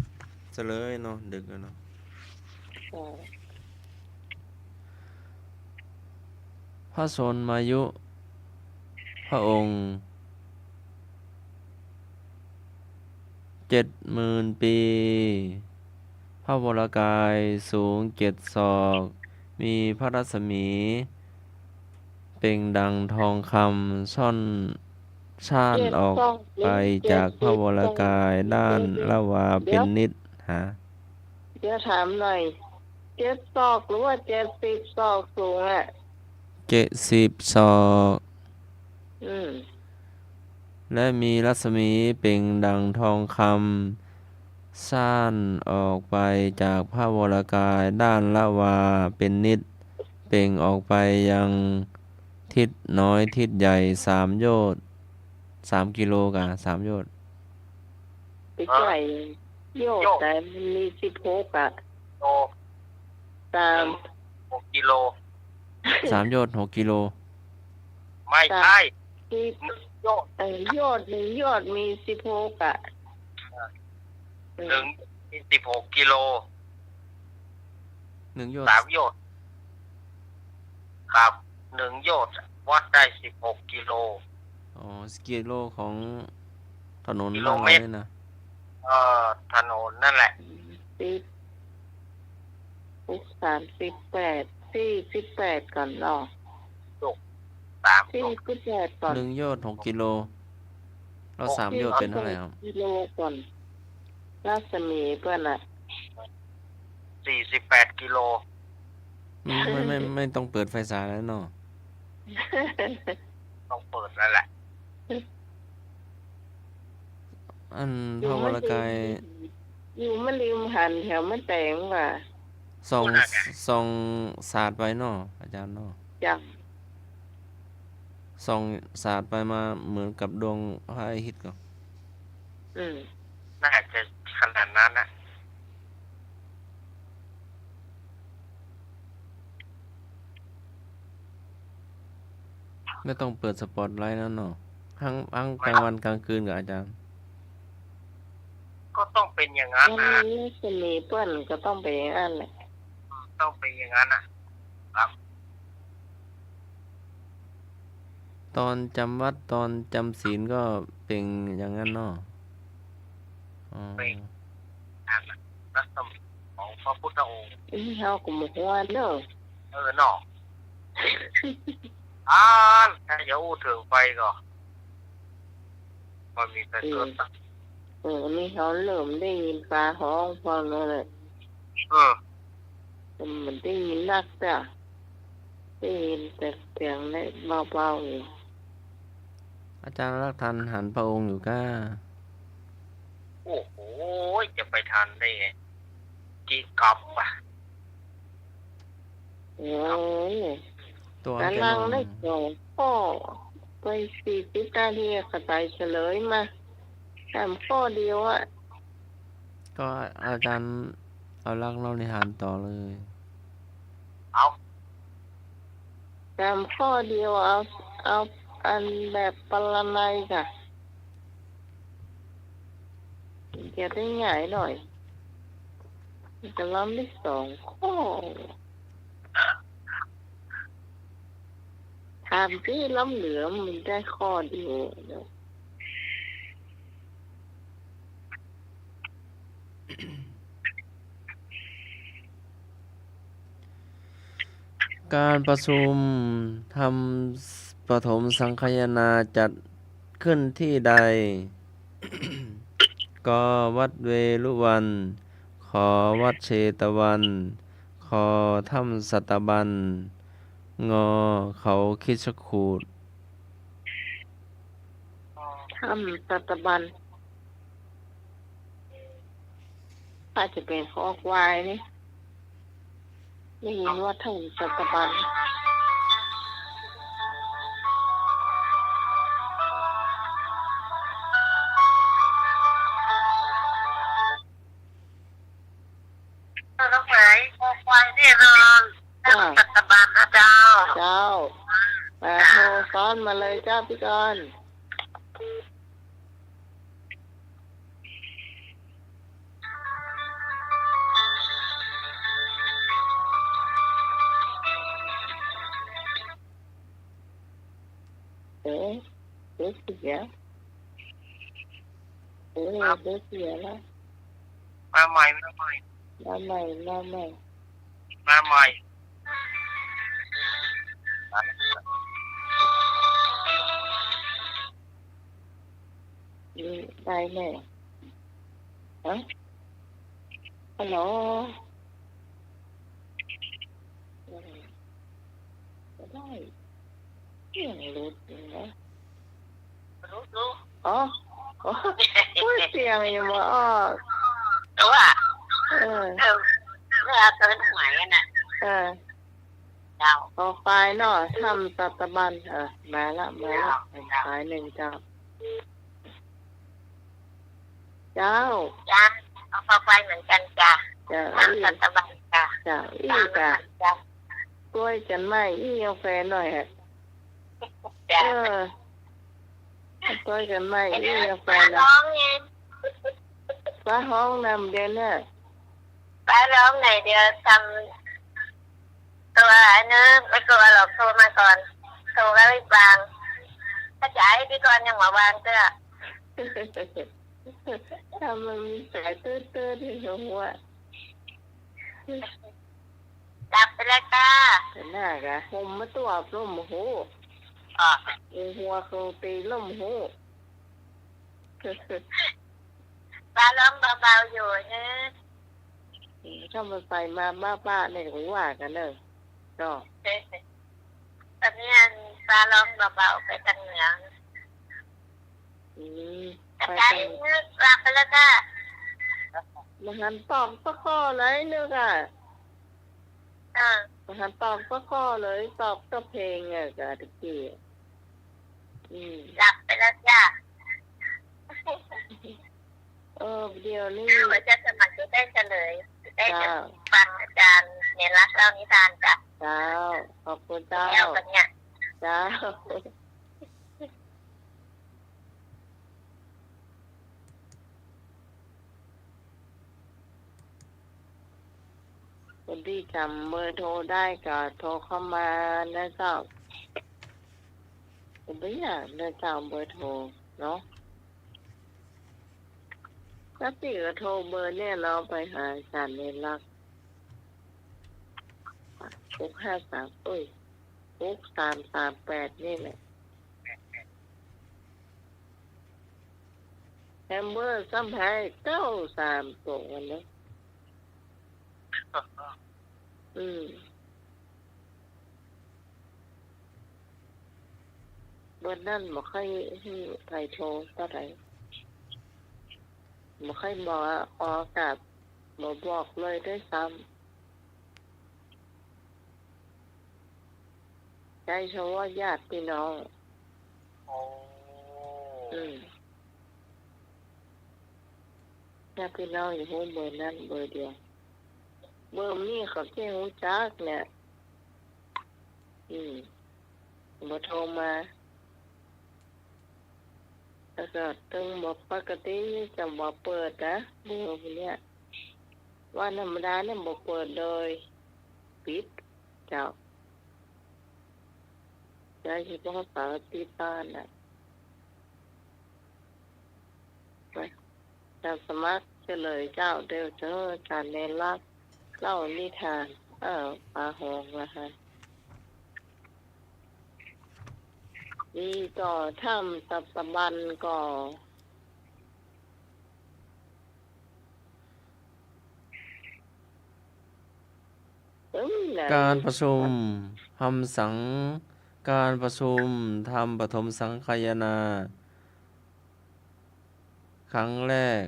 เสียเลยเนาะ ดึกแล้วเนาะ เออ พระชนมายุพระองค์ เจ็ดหมื่นปี พระวรกายสูงเจ็ดศอก มีพระรัศมีเปล่งดังทองคำ ซ่อน ซ่านออกไปจากพระวรกายด้านละวาเป็นนิด ฮะ เดี๋ยวถามหน่อย เจ็ดศอกหรือว่าเจ็ดสิบศอกสูงอะ เจ็ดสิบศอก อืม และมีรัศมีเปล่งดังทองคำ ซ่านออกไปจากพระวรกายด้านละวาเป็นนิด เปล่งออกไปยังทิศน้อยทิศใหญ่สามโยชน์ สามกิโลกะ สามโยชน์ ไปใหญ่ โยชน์ โยชน์ แต่มันมีสิบหกอะ โล สาม หกกิโล สามโยชน์หกกิโล ไม่ใช่ สามสิบ หนึ่งโยชน์ เอ่อ โยชน์ หนึ่งโยชน์มีสิบหกอะ เออ หนึ่ง มีสิบหกกิโล หนึ่งโยชน์ สามโยชน์ ครับ หนึ่งโยชน์วัดได้สิบหกกิโล อ๋อ กิโลของถนน กิโลเมตร บ้านเราเนี่ยนะ เอ่อ ถนนนั่นแหละ สิบ หก สามสิบแปด สี่สิบแปดก่อนเนาะ โยชน์ สาม สี่สิบแปดก่อน หนึ่งโยชน์หกกิโล แล้วสามโยชน์เป็นเท่าไหร่ครับ หกกิโลก่อน รัศมีเปิ้นอะ สี่สิบแปดกิโล อืม ไม่ ไม่ ไม่ต้องเปิดไฟฉายแล้วเนาะ ต้องเปิดแล้วแหละ อันพระวรกาย อยู่มะลิมหันแถวมะแตงว่ะ ส่อง ส่องสาดไปเนาะ อาจารย์เนาะ จ้ะ ส่องสาดไปมาเหมือนกับดวงพระอาทิตย์ก็ อืม น่าจะขนาดนั้นนะ ไม่ต้องเปิดสปอตไลท์แล้วเนาะ ทั้ง ทั้งกลางวันกลางคืนกะอาจารย์ ก็ต้องเป็นอย่างนั้นนะ มันมีรัศมีเปิ้นก็ต้องเป็นอย่างนั้นแหละ ต้องเป็นอย่างนั้นน่ะ ครับ ตอนจำวัตรตอนจำศีลก็เปล่งอย่างนั้นเนาะ อ๋อ เปล่ง นั่นน่ะ รัศมีของพระพุทธองค์ อืม เฮาก็บ่ฮู้เนาะ เออเนาะ อัน ถ้าจะอู้เถิงไปก็ มันมีแต่ อืม เกิด เออ นี่เขาเริ่มได้ยินฟ้าฮ้องพอแล้วแหละ เออ แต่มันได้ยินนักจ้ะ ได้ยินแต่เสียงเล็กเบาๆ อยู่ อาจารย์ลักษณ์ทันหันพระองค์อยู่ก้า โอ้โห จะไปทันได้ไง กี่กับอ่ะ โอ้ย ตั๋ว ก๋ำลังได้สองข้อ ไปสี่สิบนาที เข้าใจ๋เฉลยมา สามข้อเดียวอะ ก็อาจารย์เอาลักษณ์เล่านิทานต่อเลย เอา สามข้อเดียว เอา เอาอันแบบปรนัยจ้ะ จะได้ง่ายหน่อย จะลองได้สองข้อ ถามตี้ล้ำเหลือมันได้ข้อเดียว การประชุมธรรมปฐมสังคายนาจัดขึ้นที่ใด ก วัดเวฬุวัน ข วัดเชตวัน ค ถ้ำสัตบัญ ง เขาคิชคูฏ ถ้ำสัตบัญ อาจจะเป๋นคอควายนี่ ได้ยินว่าถ้ำสัตบัญ นกหมายคอควายแน่นอน อ่า ถ้ำสัตบัญนะเจ้า เจ้า อ่า โทรซ้อนมาเลยเจ้าพี่กรณ์ เอ๊ะ เอ๊ะ เสีย เอ๊ะ ครับ เอ๊ะ เสียแล้ว มาใหม่ มาใหม่ มาใหม่ มาใหม่ มาใหม่ อืม ได้แน่ ฮะ ฮัลโหล อืม ก็ได้ เสียงหลุดอยู่นะ หลุด หลุด อ๋อ อ๋อ อุ๊ย เสียงยังบ่ออก แต่ว่า เออ เออ เวลาเติมหมายอะนะ เออ เจ้า คอควายเนาะ ถ้ำสัตบัญ เออ มาละ มาละ เจ้า สายหนึ่งเจ้า เจ้า จ้า เอาคอควายเหมือนกันจ้ะ เจ้า ถ้ำสัตบัญจ้ะ เจ้า อี้จ้ะ เจ้า จ้ะ ก้วยกั๋นใหม่อี้กาแฟหน่อยฮะ จ้ะ เออ ก้วยกั๋นใหม่อี้กาแฟนะ ฟ้าฮ้องไง ฟ้าฮ้องนำเดี๋ยวเนี่ย ฟ้าฮ้องหน่อยเดียวทำ ตัวอันนี้ไม่กลัวหรอก โทรมาก่อน โทรก็รีบวาง ถ้าจ๋าให้พี่กรณ์ยังบ่วางเตื้อ ถ้ามันมีสายตื๊ดๆ ที่หัว ดับไปแล้วจ้า แต่หน้ากะ ห่มมาตัวร่มหู อ๋อ หัวคงตีร่มหู ฟ้าฮ้องเบาๆ อยู่เนอะ เออ ถ้ามันใส่มาบ้าๆ เนี่ย ก็ว่ากั๋นเนอะ เนาะ ตอนนี้ฟ้าฮ้องเบาๆ ไปตางเหนือ อืม ไปตาง หลับไปแล้วจ้า บ่หันตอบสักข้อเลยนึกอะ อ่า บ่หันตอบสักข้อเลย ตอบแต่เพลงอะ กะตะกี้ อืม หลับไปแล้วจ้า เออ เดี๋ยวนี้ เดี๋ยวจะสมัครจะได้เฉลย จะได้ จ้า ฟังอาจารย์เนรักเล่านิทานจ้ะ เจ้า ขอบคุณเจ้า เที่ยวกันเนี่ย เจ้า คนตี้จ๋ำเบอร์โทรได้ก็โทรเข้ามานะเจ้า ก็บ่ยากนะเจ้า เบอร์โทรเนาะ ถ้าตี้ก็โทรเบอร์เนี่ย แล้วไปหาอาจ๋ารย์เนรัก หกห้าสาม เอ้ย หกสามสามแปด นี่แหละ มเบอร์ซ้ำหายเก้าสามตรงกันเนาะ อืม เบอร์นั้นบ่ค่อยหื้อใผโทรเต้าใด บ่ค่อยบอกอะ ออกอากาศ บ่บอกเลยด้วยซ้ำ ใจ๊เฉพาะญาติพี่น้อง อ๋อ อืม ญาติพี่น้องจะฮู้เบอร์นั้นเบอร์เดียว เบอร์นี้เขาเจ้าฮู้จักเนี่ย อืม บ่โทรมา แล้วก็ตึงบ่ปกติจะบ่เปิดนะ เบอร์พวกเนี้ย วันธรรมดาเนี่ยบ่เปิดโดยปิด เจ้า ใจ๊เฉพาะเสาร์อาทิตย์เต้านั้นน่ะ ไป จะสมัครเฉลยเจ้า เดี๋ยวเจออาจารย์เณรลักษณ์เล่านิทาน เออ ป๋าหองละฮะ ดีก่อถ้ำสัตบัญก่อ ตึงไหน การประชุมธรรมสัง การประชุมธรรมปฐมสังคายนา ครั้งแรก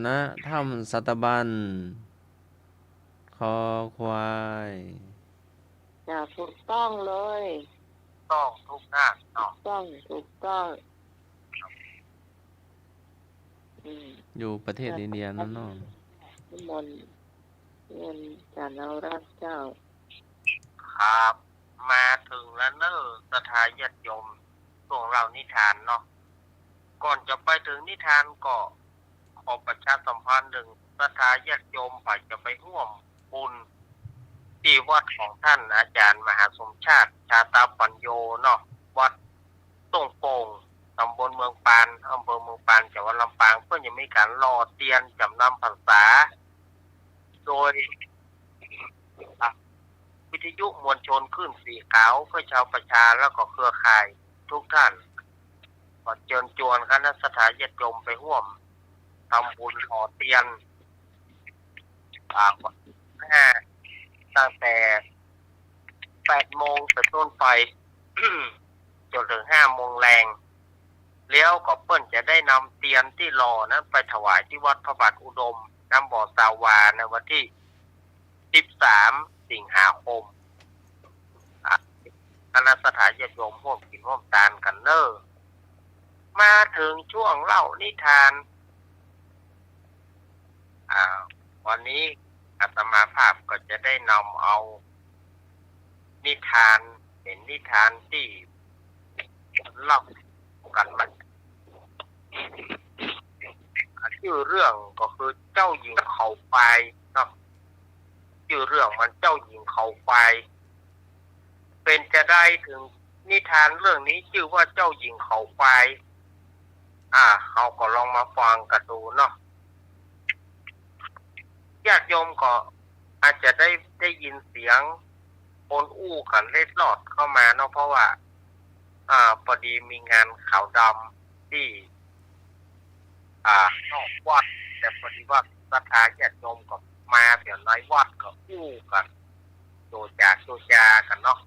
ณ ถ้ำสัตบัญ คอควาย จ้ะ ถูกต้องเลย ต้อง ถูกนะ ถูกต้อง ถูกต้อง อืม อยู่ประเทศอินเดียนั่นเนาะ นิมนต์ เรียนอาจารย์นวรัตน์เจ้า ครับ มาเถิงแล้วเน่อ ศรัทธาญาติโยม ช่วงเล่านิทานเนาะ ก่อนจะไปเถิงนิทานก็ขอประชาสัมพันธ์เถิงศรัทธาญาติโยม ใผจะไปฮ่วมบุญตี้วัดของต้านอาจ๋ารย์มหาสมชาติ ชาตาปัญโญเนาะ วัดต้งโป่ง ต๋ำบลเมืองปาน อำเภอเมืองปาน จังหวัดลำปาง เปิ้นจะมีก๋านหล่อเตียนจ๋ำนำพรรษา โดย อ่ะ วิทยุมวลชนคลื่นสีขาวเพื่อชาวประชา แล้วก็เครือข่ายทุกท่าน ขอเจิญจวนคณะศรัทธาญาติโยมไปฮ่วมทำบุญหล่อเตียน อ่า วันที่ห้า ตั้งแต่แปดโมงเป๋นต้นไป จ๋นเถิงห้าโมงแลง แล้วก็เปิ้นจะได้นำเตียนตี้หล่อนั้นไปถวายตี้วัดพระบาทอุดม น้ำบ่อซาวา ในวันตี้ สิบสาม สิงหาคม อ่ะ คณะศรัทธาญาติโยมฮ่วมกิ๋นฮ่วมตานกั๋นเน่อ มาเถิงช่วงเล่านิทาน อ่า วันนี้อาตมาภาพก็จะได้นำเอานิทาน เป๋นนิทานตี้เล่ากั๋นมา จื้อเรื่องก็คือเจ้าหญิงเขาควายเนาะ จื้อเรื่องมันเจ้าหญิงเขาควาย เป๋นจาใดเถิงนิทานเรื่องนี้จื้อว่าเจ้าหญิงเขาควาย อ่า เฮาก็ลองมาฟังกั๋นดูเนาะ ญาติโยมก็อาจจะได้ ได้ยินเสียงคนอู้กั๋นเล็ดลอดเข้ามาเนาะ เพราะว่า อ่า ปอดีมีงานขาวดำตี้ อ่า นอกวัด แต่ปอดีว่าศรัทธาญาติโยมก็มาเตียวในวัดก็อู้กั๋น โจจาโจจากั๋นเนาะ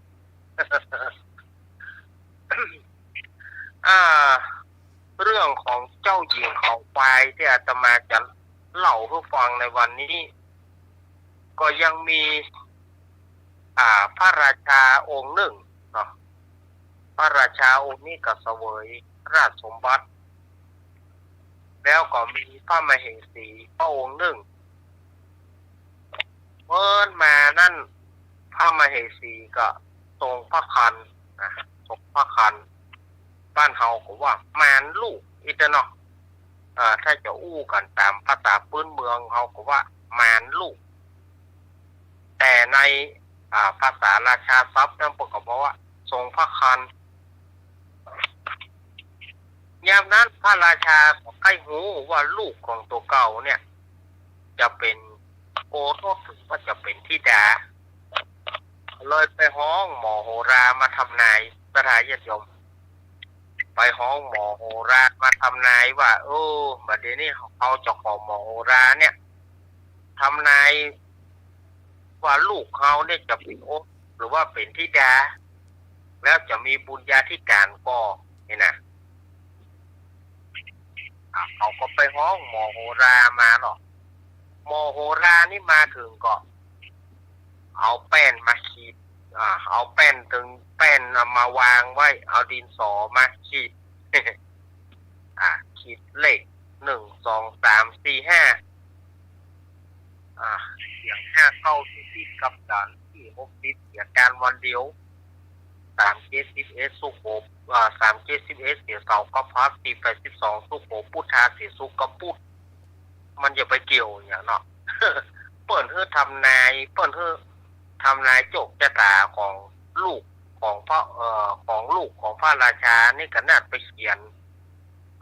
อ่า เรื่องของเจ้าหญิงเขาควายตี้อาตมาจะเล่าหื้อฟังในวันนี้ ก็ยังมี อ่า พระราชาองค์นึ่งเนาะ พระราชาองค์นี้ก็เสวยราชสมบัติ แล้วก็มีพระมเหสีพระองค์นึ่ง เปิ้นมานั้น พระมเหสีก็ทรงพระครรภ์นะ ทรงพระครรภ์ บ้านเฮาก็ว่ามานลูกอี้เต๊อะเนาะ อ่า ถ้าจะอู้กั๋นต๋ามภาษาปื๊นเมืองเฮาก็ว่ามานลูก แต่ใน อ่า ภาษาราชาศัพท์นั้นเปิ้นก็บอกว่าทรงพระครรภ์ ยามนั้นพระราชาก็ใค่ฮู้ว่าลูกของตั๋วเก่าเนี่ย จะเป๋นโอรสหรือว่าจะเป๋นธิดา เลยไปฮ้องหมอโหรามาทำนาย ศรัทธาญาติโยม ไปฮ้องหมอโหรามาทำนายว่า เออ บัดเดี๋ยวนี้เฮาจะขอหมอโหราเนี่ย ทำนายว่าลูกเฮาเนี่ยจะเป๋นโอรส หรือว่าเป๋นธิดา แล้วจะมีบุญญาธิการก่อ นี่นะ อ่ะ เขาก็ไปฮ้องหมอโหรามาเนาะ หมอโหรานี่มาเถิงก็ เอาแป้นมาขีด อ่า เอาแป้นเถิง แป้นเอามาวางไว้ เอาดินสอมาขีด อ่า ขีดเลข หนึ่ง สอง สาม สี่ ห้า อ่า เสียงห้าเก้า สิบ กับสาม สี่หก สิบ เสียก๋านวันเดียว สามเจ็ด สิบเอ็ด สุโข อ่า สามเจ็ด สิบเอ็ด เสียเสาร์กับพฤหัส สี่แปด สิบสอง สุโข ปุธา เสียศุกร์กับปุธ มันจะไปเกี่ยวหยังเนาะ เปิ้นหื้อทำนาย เปิ้นหื้อทำนายโจคจะต๋าของลูกของพระ เอ่อ ของลูกของพระราชานี่ก็นาดไปเขียน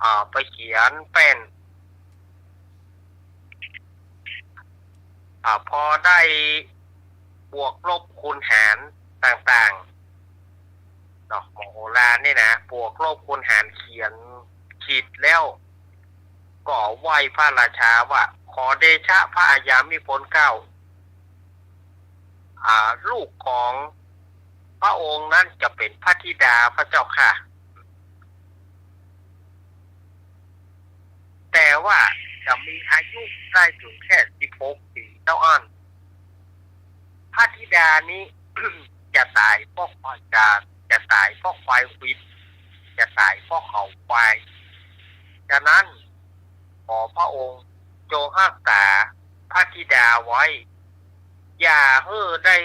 อ่า ไปเขียนแป้น อ่า พอได้บวกลบคูณหารต่างๆ เนาะ หมอโหรานี่นะ บวกลบคูณหารเขียนขีดแล้ว ก็ไหว้พระราชาว่า ขอเดชะพระอาญามิพลเกล้า อ่า ลูกของพระองค์นั้นจะเป๋นพระธิดาพระเจ้าค่ะ แต่ว่าจะมีอายุได้เถิงแค่ สิบหก ปี๋เต้าอั้น พระธิดานี้ จะต๋ายเพราะควาย จะ จะต๋ายเพราะควายขวิด จะต๋ายเพราะเขาควาย ฉะนั้นขอพระองค์จงฮักษาพระธิดาไว้ อย่าหื้อได้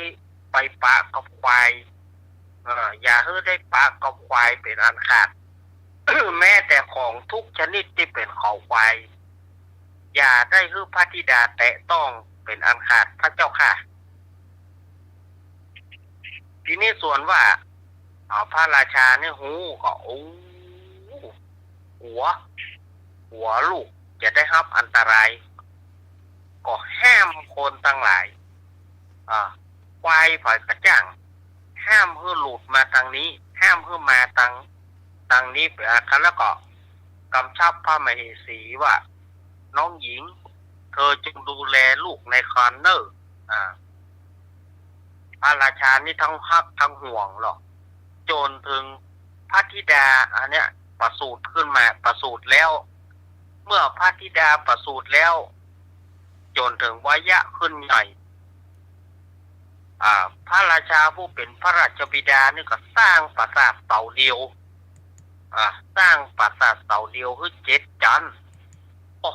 ไปปะกับควาย เอ่อ อย่าหื้อได้ปะกับควายเป๋นอันขาด แม้แต่ของทุกชนิดตี้เป๋นเขาควาย อย่าได้หื้อพระธิดาแตะต้องเป๋นอันขาดพระเจ้าค่ะ ทีนี้ส่วนว่า อ่า พระราชาเนี่ยฮู้ก็ โอ้ กั๋ว กั๋วลูกจะได้ฮับอันตราย ก็ห้ามคนตังหลาย อ่า ควายผอยกระจ้าง ห้ามหื้อหลุดมาตางนี้ ห้ามหื้อมาตาง ตางนี้เป๋นอันขาด แล้วก็กำชับพระมเหสีว่า น้องหญิง เธอจงดูแลลูกในครรภ์เน่อ อ่า พระราชานี่ทั้งฮักทั้งห่วงเนาะ จ๋นเถิงพระธิดาอันเนี้ยประสูติขึ้นมา ประสูติแล้ว เมื่อพระธิดาประสูติแล้ว จ๋นเถิงวัยยะขึ้นใหญ่ อ่า พระราชาผู้เป๋นพระราชบิดานี่ก็สร้างปราสาทเสาเดียว อ่า สร้างปราสาทเสาเดียวหื้อเจ็ดจั๊น โอ้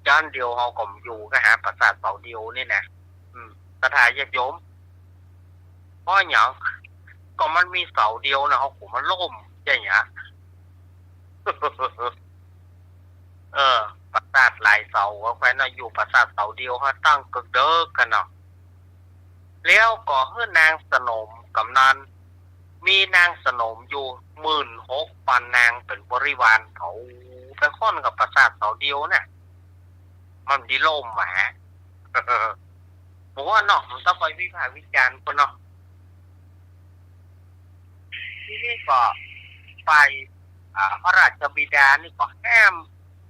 จั๊นเดียวเฮาก็อยู่ก็หาปราสาทเสาเดียวนี่นะ อืม ศรัทธาญาติโยม เพราะหยัง ก็มันมีเสาเดียวนะ เฮาก็มันล่ม ใจ้หยัง เออ ปราสาทหลายเสาก็แควนเนาะ อยู่ปราสาทเสาเดียว เฮาตั้งเกิกเดิกกั๋นเนาะ แล้วก็หื้อนางสนมกำนัน มีนางสนมอยู่หมื่นหกปันนางเป๋นบริวาร เขาไปค่อนกับปราสาทเสาเดียวเนี่ย มันดีล่มหวา ผมว่าเนาะ มันต้องไปวิพากษ์วิจารณ์ก่อนเนาะ ทีนี้ก็ฝ่าย อ่า พระราชบิดานี่ก็ห้าม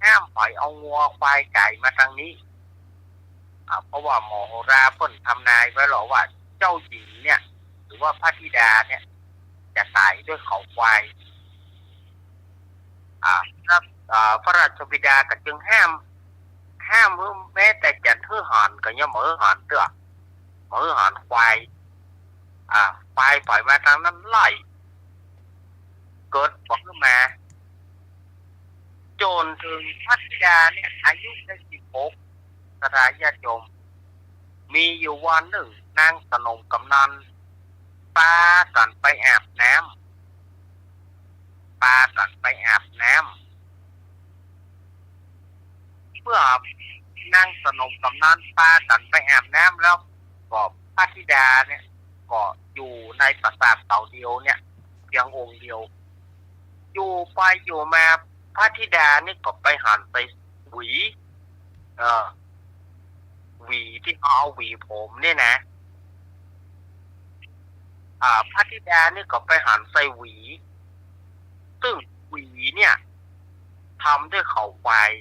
ห้ามผอยเอางัวควายไก๋มาตางนี้ อ่า เพราะว่าหมอโหราเปิ้นทำนายไว้แล้วว่าเจ้าหญิงเนี่ย หรือว่าพระธิดาเนี่ย จะต๋ายด้วยเขาควาย อ่า พระ อ่า พระราชบิดาก็จึงห้าม ห้ามแม้แต่จะหื้อหอนก็ยังบ่หื้อหอนเตื้อ บ่หื้อหอนควาย อ่า ควายผอยมาตางนั้นไล่ เกิดบ่หื้อมา จ๋นเถิงพระธิดาเนี่ยอายุได้สิบหก ศรัทธาญาติโยม มีอยู่วันนึ่ง นางสนมกำนัน ปากั๋นไปอาบน้ำ ปากั๋นไปอาบน้ำ เมื่อนางสนมกำนันปากั๋นไปอาบน้ำแล้ว ก็พระธิดาเนี่ย ก็อยู่ในปราสาทเสาเดียวเนี่ย เพียงองค์เดียว อยู่ไปอยู่มา พระธิดานี่ก็ไปหันใส่หวี เออ หวีตี้เฮาเอาหวีผมเนี่ยนะ อ่า พระธิดานี่ก็ไปหันใส่หวี ซึ่งหวีเนี่ย ทำด้วยเขาควาย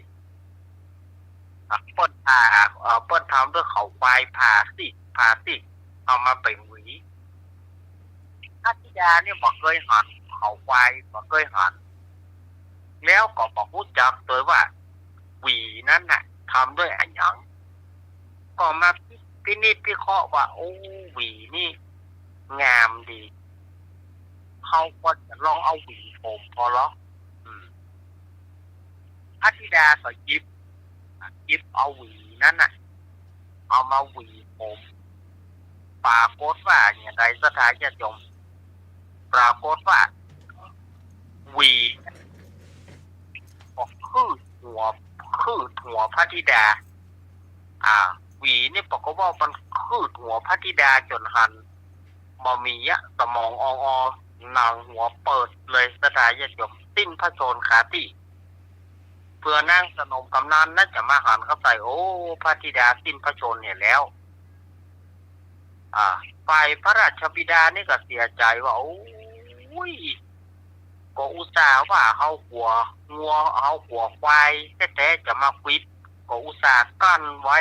อ่ะ เปิ้นผ่า เอ่อ เปิ้นทำด้วยเขาควายผ่าซีก ผ่าซีก เอามาเป๋นหวี พระธิดาเนี่ยบ่เกยหันเขาควาย บ่เกยหัน แล้วก็บ่ฮู้จักโตยว่า หวีนั้นน่ะ ทำด้วยอะหยัง ก็มาพินิจพิเคราะห์ว่า โอ้ หวีนี่งามดี เฮาควรจะลองเอาหวีผมผ่อลอ อืม พระธิดาก็หยิบ หยิบเอาหวีนั้นน่ะ เอามาหวีผม ปรากฏว่าเนี่ย ใดศรัทธาญาติโยม ปรากฏว่า หวีก็คืดหัว คืดหัวพระธิดา อ่า หวีนี่ปรากฏว่ามันคืดหัวพระธิดาจ๋นหันบ่มีอะ สมองออๆ หนังหัวเปิดเลย ศรัทธาญาติโยม สิ้นพระชนม์คาตี้ เปื้อนางสนมกำนันน่าจะมาหันเข้าใส่ โอ้ พระธิดาสิ้นพระชนม์เหียแล้ว อ่า ฝ่ายพระราชบิดานี่ก็เสียใจ๋ว่า โอ้ย ก็อุตส่าห์ว่าเฮาขัวงัว เฮาขัวควายแต๊ๆ จะมาขวิด ก็อุตส่าห์กั้นไว้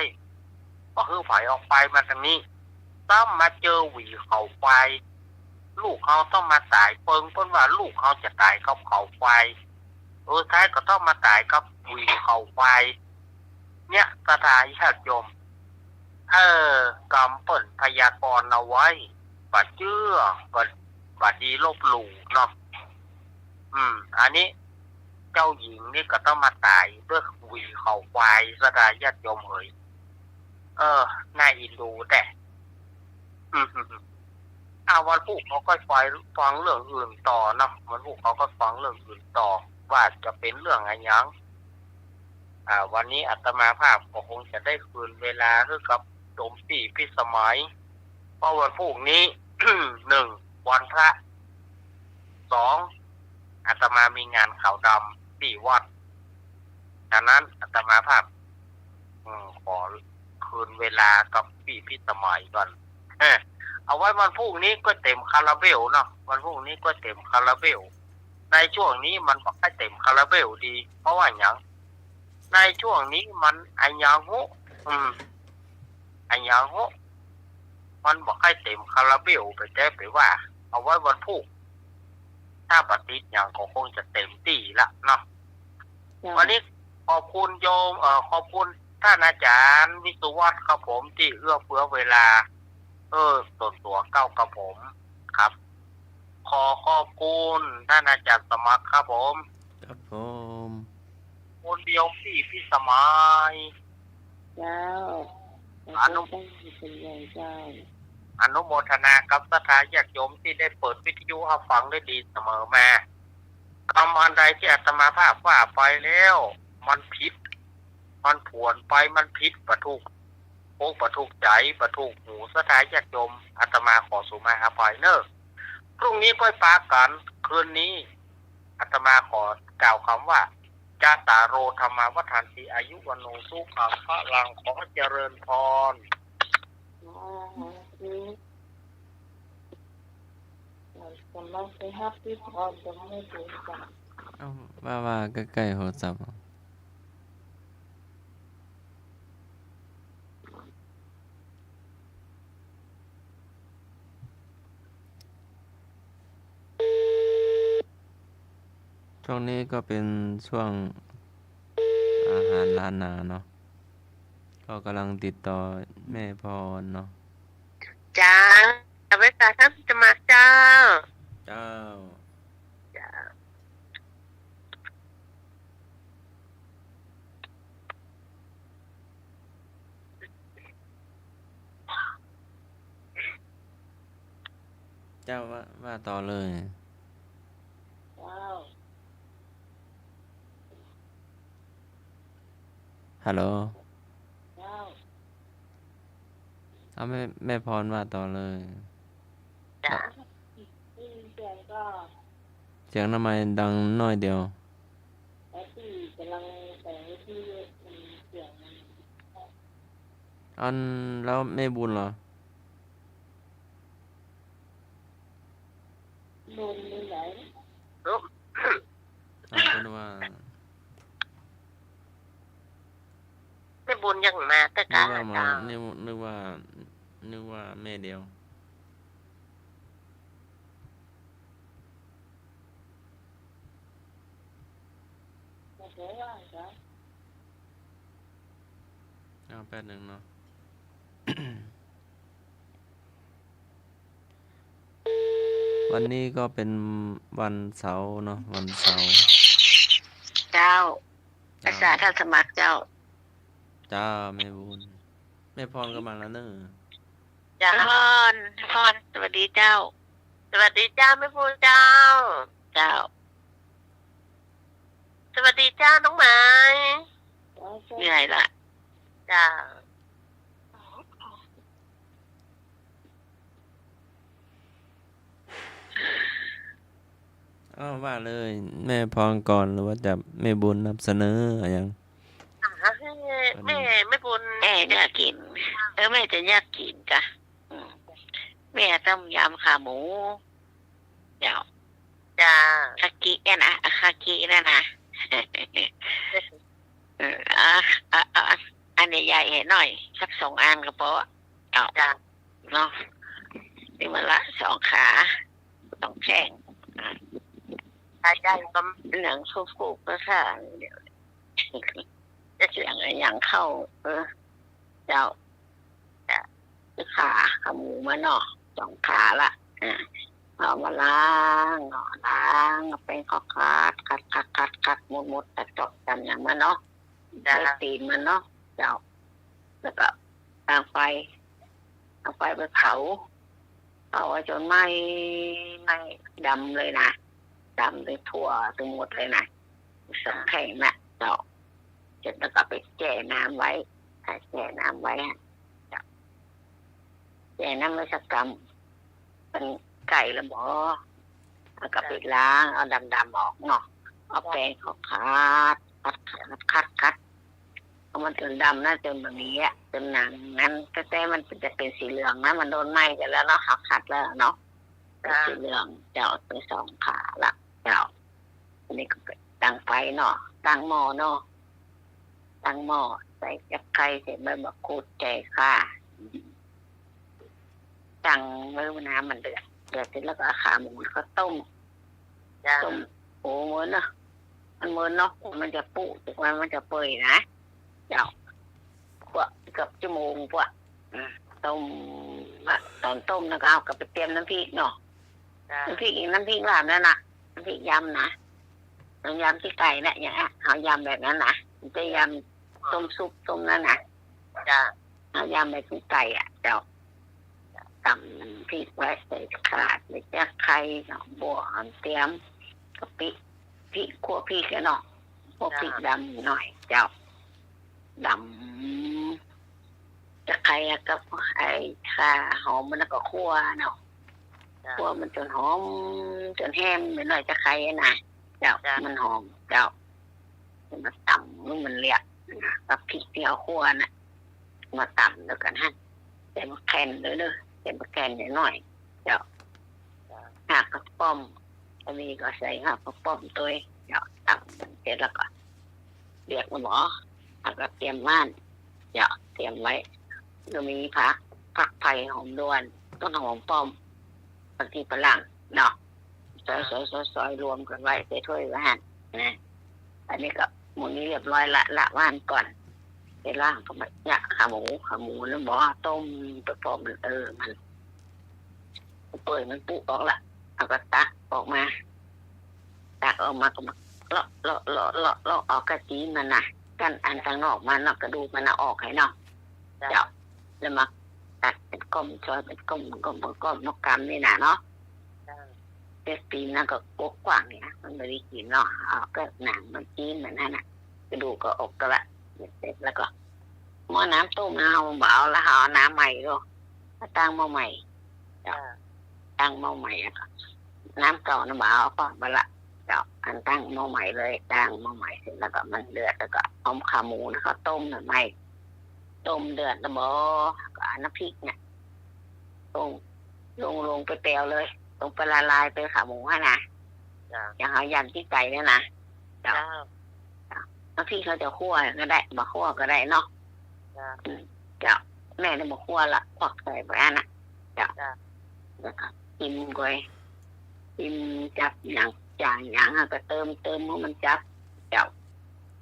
บ่หื้อใผออกไปมาตางนี้ ซ้ำมาเจอหวีเขาควาย ลูกเฮาต้องมาต๋ายเปิง เปิ้นว่าลูกเฮาจะต๋ายกับเขาควาย เออ สุดท้ายก็ต้องมาต๋ายกับหวีเขาควาย เนี่ย ศรัทธาญาติโยม เออ กำเปิ้นพยากรณ์เอาไว้ บ่เจื้อ บ่ บ่ดีลบหลู่เนาะ อืม อันนี้ เจ้าหญิงนี่ก็ต้องมาต๋ายด้วยหวีเขาควาย ศรัทธาญาติโยมเหย เออ น่าเอ็นดูแต๊ อืม อ่า วันพูกเขาก็ฟัง ฟังเรื่องอื่นต่อเนาะ วันพูกเขาก็ฟังเรื่องอื่นต่อ ว่าจะเป๋นเรื่องอะหยัง อ่า วันนี้อาตมาภาพก็คงจะได้คืนเวลาหื้อกับโยมปี้พิสมัย เพราะวันพูกนี้ หนึ่ง วันพระ สอง อาตมามีงานขาวดำตี้วัด ฉะนั้นอาตมาภาพ อืม ขอคืนเวลากับปี้พิสมัยก่อน เออ เอาไว้วันพูกนี้ก็เต็มคาราเบลเนาะ วันพูกนี้ก็เต็มคาราเบล ในช่วงนี้มันบ่ค่อยเต็มคาราเบลดี เพราะว่าหยัง ในช่วงนี้มันอะหยังฮู้ อืม อะหยังฮู้ มันบ่ค่อยเต็มคาราเบลไปแต๊ไปว่า เอาไว้วันพูก ถ้าบ่ติดหยังก็คงจะเต็มตี้ละเนาะ เจ้า วันนี้ขอบคุณโยม เอ่อ ขอบคุณท่านอาจารย์วิศวัตรครับผม ตี้เอื้อเฟื้อเวลา เออ ส่วนตั๋วเก้าครับผม ครับ ขอขอบคุณท่านอาจารย์สมัครครับผม ครับผม คนเดียวพี่พิสมัย เจ้า อนุ ขอบคุณท่านเป็นใหญ่เจ้า อนุโมทนากับศรัทธาญาติโยมตี้ได้เปิดวิทยุฮับฟังได้ดีเสมอมา กำอันใดตี้อาตมาภาพว่าไปแล้ว มันผิด มันผวนไป มันผิด บ่ถูกอกบ่ถูกใจ๋ บ่ถูกหูศรัทธาญาติโยม อาตมาขอสุมาอภัยเน่อ พรุ่งนี้ก้อยปะกั๋น คืนนี้ อาตมาขอกล่าวกำว่า จาตาโร ธัมมา วัฑฒันติ อายุ วัณโณ สุขัง พลัง ขอเจริญพร อ๋อ โอเค กำลังไปฮับตี้พรตรงนี้อยู่จ้ะ เอ้า ว่า ว่าใก้ๆ โทรศัพท์ ช่วงนี้ก็เป็นช่วงอาหารล้านนาเนาะ ก็กำลังติดต่อแม่พรเนาะ เจ้า เอาไว้ค่ะ ท่านสมัครเจ้า เจ้า เจ้า เจ้าว่า ว่าต่อเลย เจ้า ฮัลโหล เจ้า เอาแม่ แม่พรว่าต่อเลย เจ้า เสียงทำไมดังน้อยเดียว อัน แล้วแม่บุญเหรอ บุญอยู่ไหน เอ้อ ว่า แม่บุญยังมาแต่ นึก กา ว่ามา เจ้า นึก นึกว่า นึกว่าแม่เดียว เอาแป๊บหนึ่งเนาะ วันนี้ก็เป็นวันเสาร์เนาะ วันเสาร์ เจ้า เจ้า อาสาท่านสมัครเจ้า เจ้า แม่บุญ แม่พรก็มาแล้วเนอะ เจ้า พร พร สวัสดีเจ้า สวัสดีเจ้า แม่บุญเจ้า เจ้า สวัสดีเจ้า น้องไหม เหนื่อยละ เจ้า อ้าว ว่าเลย แม่พรก่อน หรือว่าจะแม่บุญนำเสนออะหยัง อ่า ให้แม่ วันนี้ แม่ แม่บุญ แม่อยากกิ๋น เออ แม่จะอยากกิ๋นกะ อืม แม่ต้มยำขาหมู เจ้า เจ้า คากิเนี่ยนะ คากิเนี่ยนะ เออ อ่ะ อ่ะ อ่ะ อันใหญ่ๆ ให้หน่อย สักสองอันก็พอ เจ้า เจ้า เนาะ นี่มันละสองขา สองแข้ง อ่ะ ใหญ่ๆ ก็หนังฟูๆ ก็ค่ะ เดี๋ยว จะเสียงอะหยังเข้า เออ เจ้า ขา ขาหมูมาเนาะ สองขาละ อ่ะ เอามาล้างเนาะ ล้าง เอาแป้งขาวขัด ขัด ขัด ขัด ขัด หมดๆ ตัดจอกตัดหยังมาเนาะ เจ้า ใส่ตีนมันเนาะ เจ้า แล้วก็ตั้งไฟ เอาไฟไปเผา เผาไว้จ๋นไหม้ ไหม้ดำเลยนะ ดำไปทั่วตึงหมดเลยนะ สองแข้งน่ะ เจ้า เสร็จแล้วก็ไปแช่น้ำไว้ อ่ะ แช่น้ำไว้ อ่ะ เจ้า แช่น้ำไว้สักกำ มันใก้แล้วบ่ แล้วก็ไปล้าง เอาดำๆ ออกเนาะ เอาแป้งขาวขัด ขัด ขัด ขัด ขัด เอามันจ๋นดำนะ จ๋นบ่มีอะ จ๋นหนังนั้น แต่ แต่มันจะเป๋นสีเหลืองนะ มันโดนไหม้ไปแล้วเนาะ ขาวขัดแล้วเนาะ เป๋นสีเหลือง เจ้า เป๋นสองขาละ เจ้า อันนี้ก็ตั้งไฟเนาะ ตั้งหม้อเนาะ ตั้งหม้อ ใส่จักไคร้ ใส่ใบมะกรูด ใส่ข่า ตั้งไว้ น้ำมันเดือด เดือดเสร็จแล้วก็เอาขาหมูเข้าต้ม เจ้า ต้ม โอ้ เมินเนาะ มันเมินเนาะ มันจะปู มันจะเปื่อยนะ เจ้า พวกเกือบชั่วโมงพวก อืม ต้ม ต๋อนต้มแล้วก็เอากลับไปเตรียมน้ำพริกเนาะ เจ้า น้ำพริก น้ำพริกลาบนั่นน่ะ น้ำพริกยำนะ น้ำยำขี้ไก่น่ะ อย่างเงี้ย เอายำแบบนั้นนะ ไม่ใช่ยำต้มซุปต้มนั่นนะ เจ้า เอายำแบบขี้ไก่อะ เจ้า ตำพริกไว้ ใส่ข่า ใส่จักไคร้ ดอกบัว หอมเตียม กะปิ พริก คั่วพริกอะเนาะ คั่วพริกดำหน่อย เจ้า ดำ จักไคร้กับไอ้ข่าหอมมันก็คั่วเนาะ เจ้า คั่วมันจ๋นหอม จ๋นแฮมหน่อย จักไคร้อะนะ เจ้า เจ้า มันหอม เจ้า มาตำให้มันเละนะ กับพริกตี้เอาคั่วน่ะ มาตำแล้วกั๋นฮะ ใส่หมากแคนด้วยเนาะ ใส่หมากแคนหน่อย เจ้า หากผักป้อม อันนี้ก็ใส่หากผักป้อมตวย เจ้า ตำเสร็จแล้วก็ เดือดแล้วบ่ หากก็เตรียมหม้อ เจ้า เตรียมไว้ ก็มีผัก ผักไผ่ หอมด้วน ต้นหอมป้อม ผักตี้ฝรั่งเนาะ ซอย เจ้า ซอย ซอย ซอยรวมกั๋นไว้ ใส่ถ้วยไว้หั่นนะ อันนี้ก็หมดนี้เรียบร้อยละ ละไว้หั่นก่อน เสร็จแล้วก็มาเนี่ย ขาหมู ขาหมูนั่นบ่ ต้มไปพอมัน เออ มันเปื่อย มันปุออกละ เอาก็ตักออกมา ตักออกมาก็มาเลาะ เลาะ เลาะ เลาะ เลาะ เอากระจีนมันน่ะ กั้นอันตางนอกมันเนาะ กระดูกมันน่ะออกให้เนาะ เจ้า เจ้า แล้วมาตัดเป๋นก้อม ซอยเป๋นก้อม ก้อม ก้อม นกกำนี่น่ะเนาะ เจ้า เล็กตีนนั่นก็กว้างๆ เนี่ย มันบ่ได้กิ๋นเนาะ เอาก็หนังมัน จีนมันนั่นน่ะ กระดูกก็ออกก็ละ เสร็จแล้วก็ หม้อน้ำต้มนะ เฮาบ่เอาละ เฮาเอาน้ำใหม่เนาะ มาตั้งหม้อใหม่ เจ้า อ่า ตั้งหม้อใหม่แล้วก็ น้ำเก่าน่ะบ่เอา ปะบ่ละ เจ้า อันตั้งหม้อใหม่เลย ตั้งหม้อใหม่เสร็จแล้วก็มันเดือด แล้วก็เอาขาหมูนะ เขาต้มน่ะใหม่ ต้มเดือดแล้วบ่ ก็เอาน้ำพริกน่ะ ลง ลง ลงไปแปวเลย ลงไปละลายไปขาหมูหั่นนะ เจ้า อย่างเฮายำตี้ไก่เนี่ยนะ เจ้า เจ้า บางทีเขาจะคั่วก็ได้ บ่คั่วก็ได้เนาะ เจ้า อืม เจ้า แม่นี่บ่คั่วละ ควักใส่ไปอันน่ะ เจ้า เจ้า แล้วก็จิ้มก้อย จิ้มจับหยัง จ๋างหยัง แล้วก็เติม เติมหื้อมันจับ เจ้า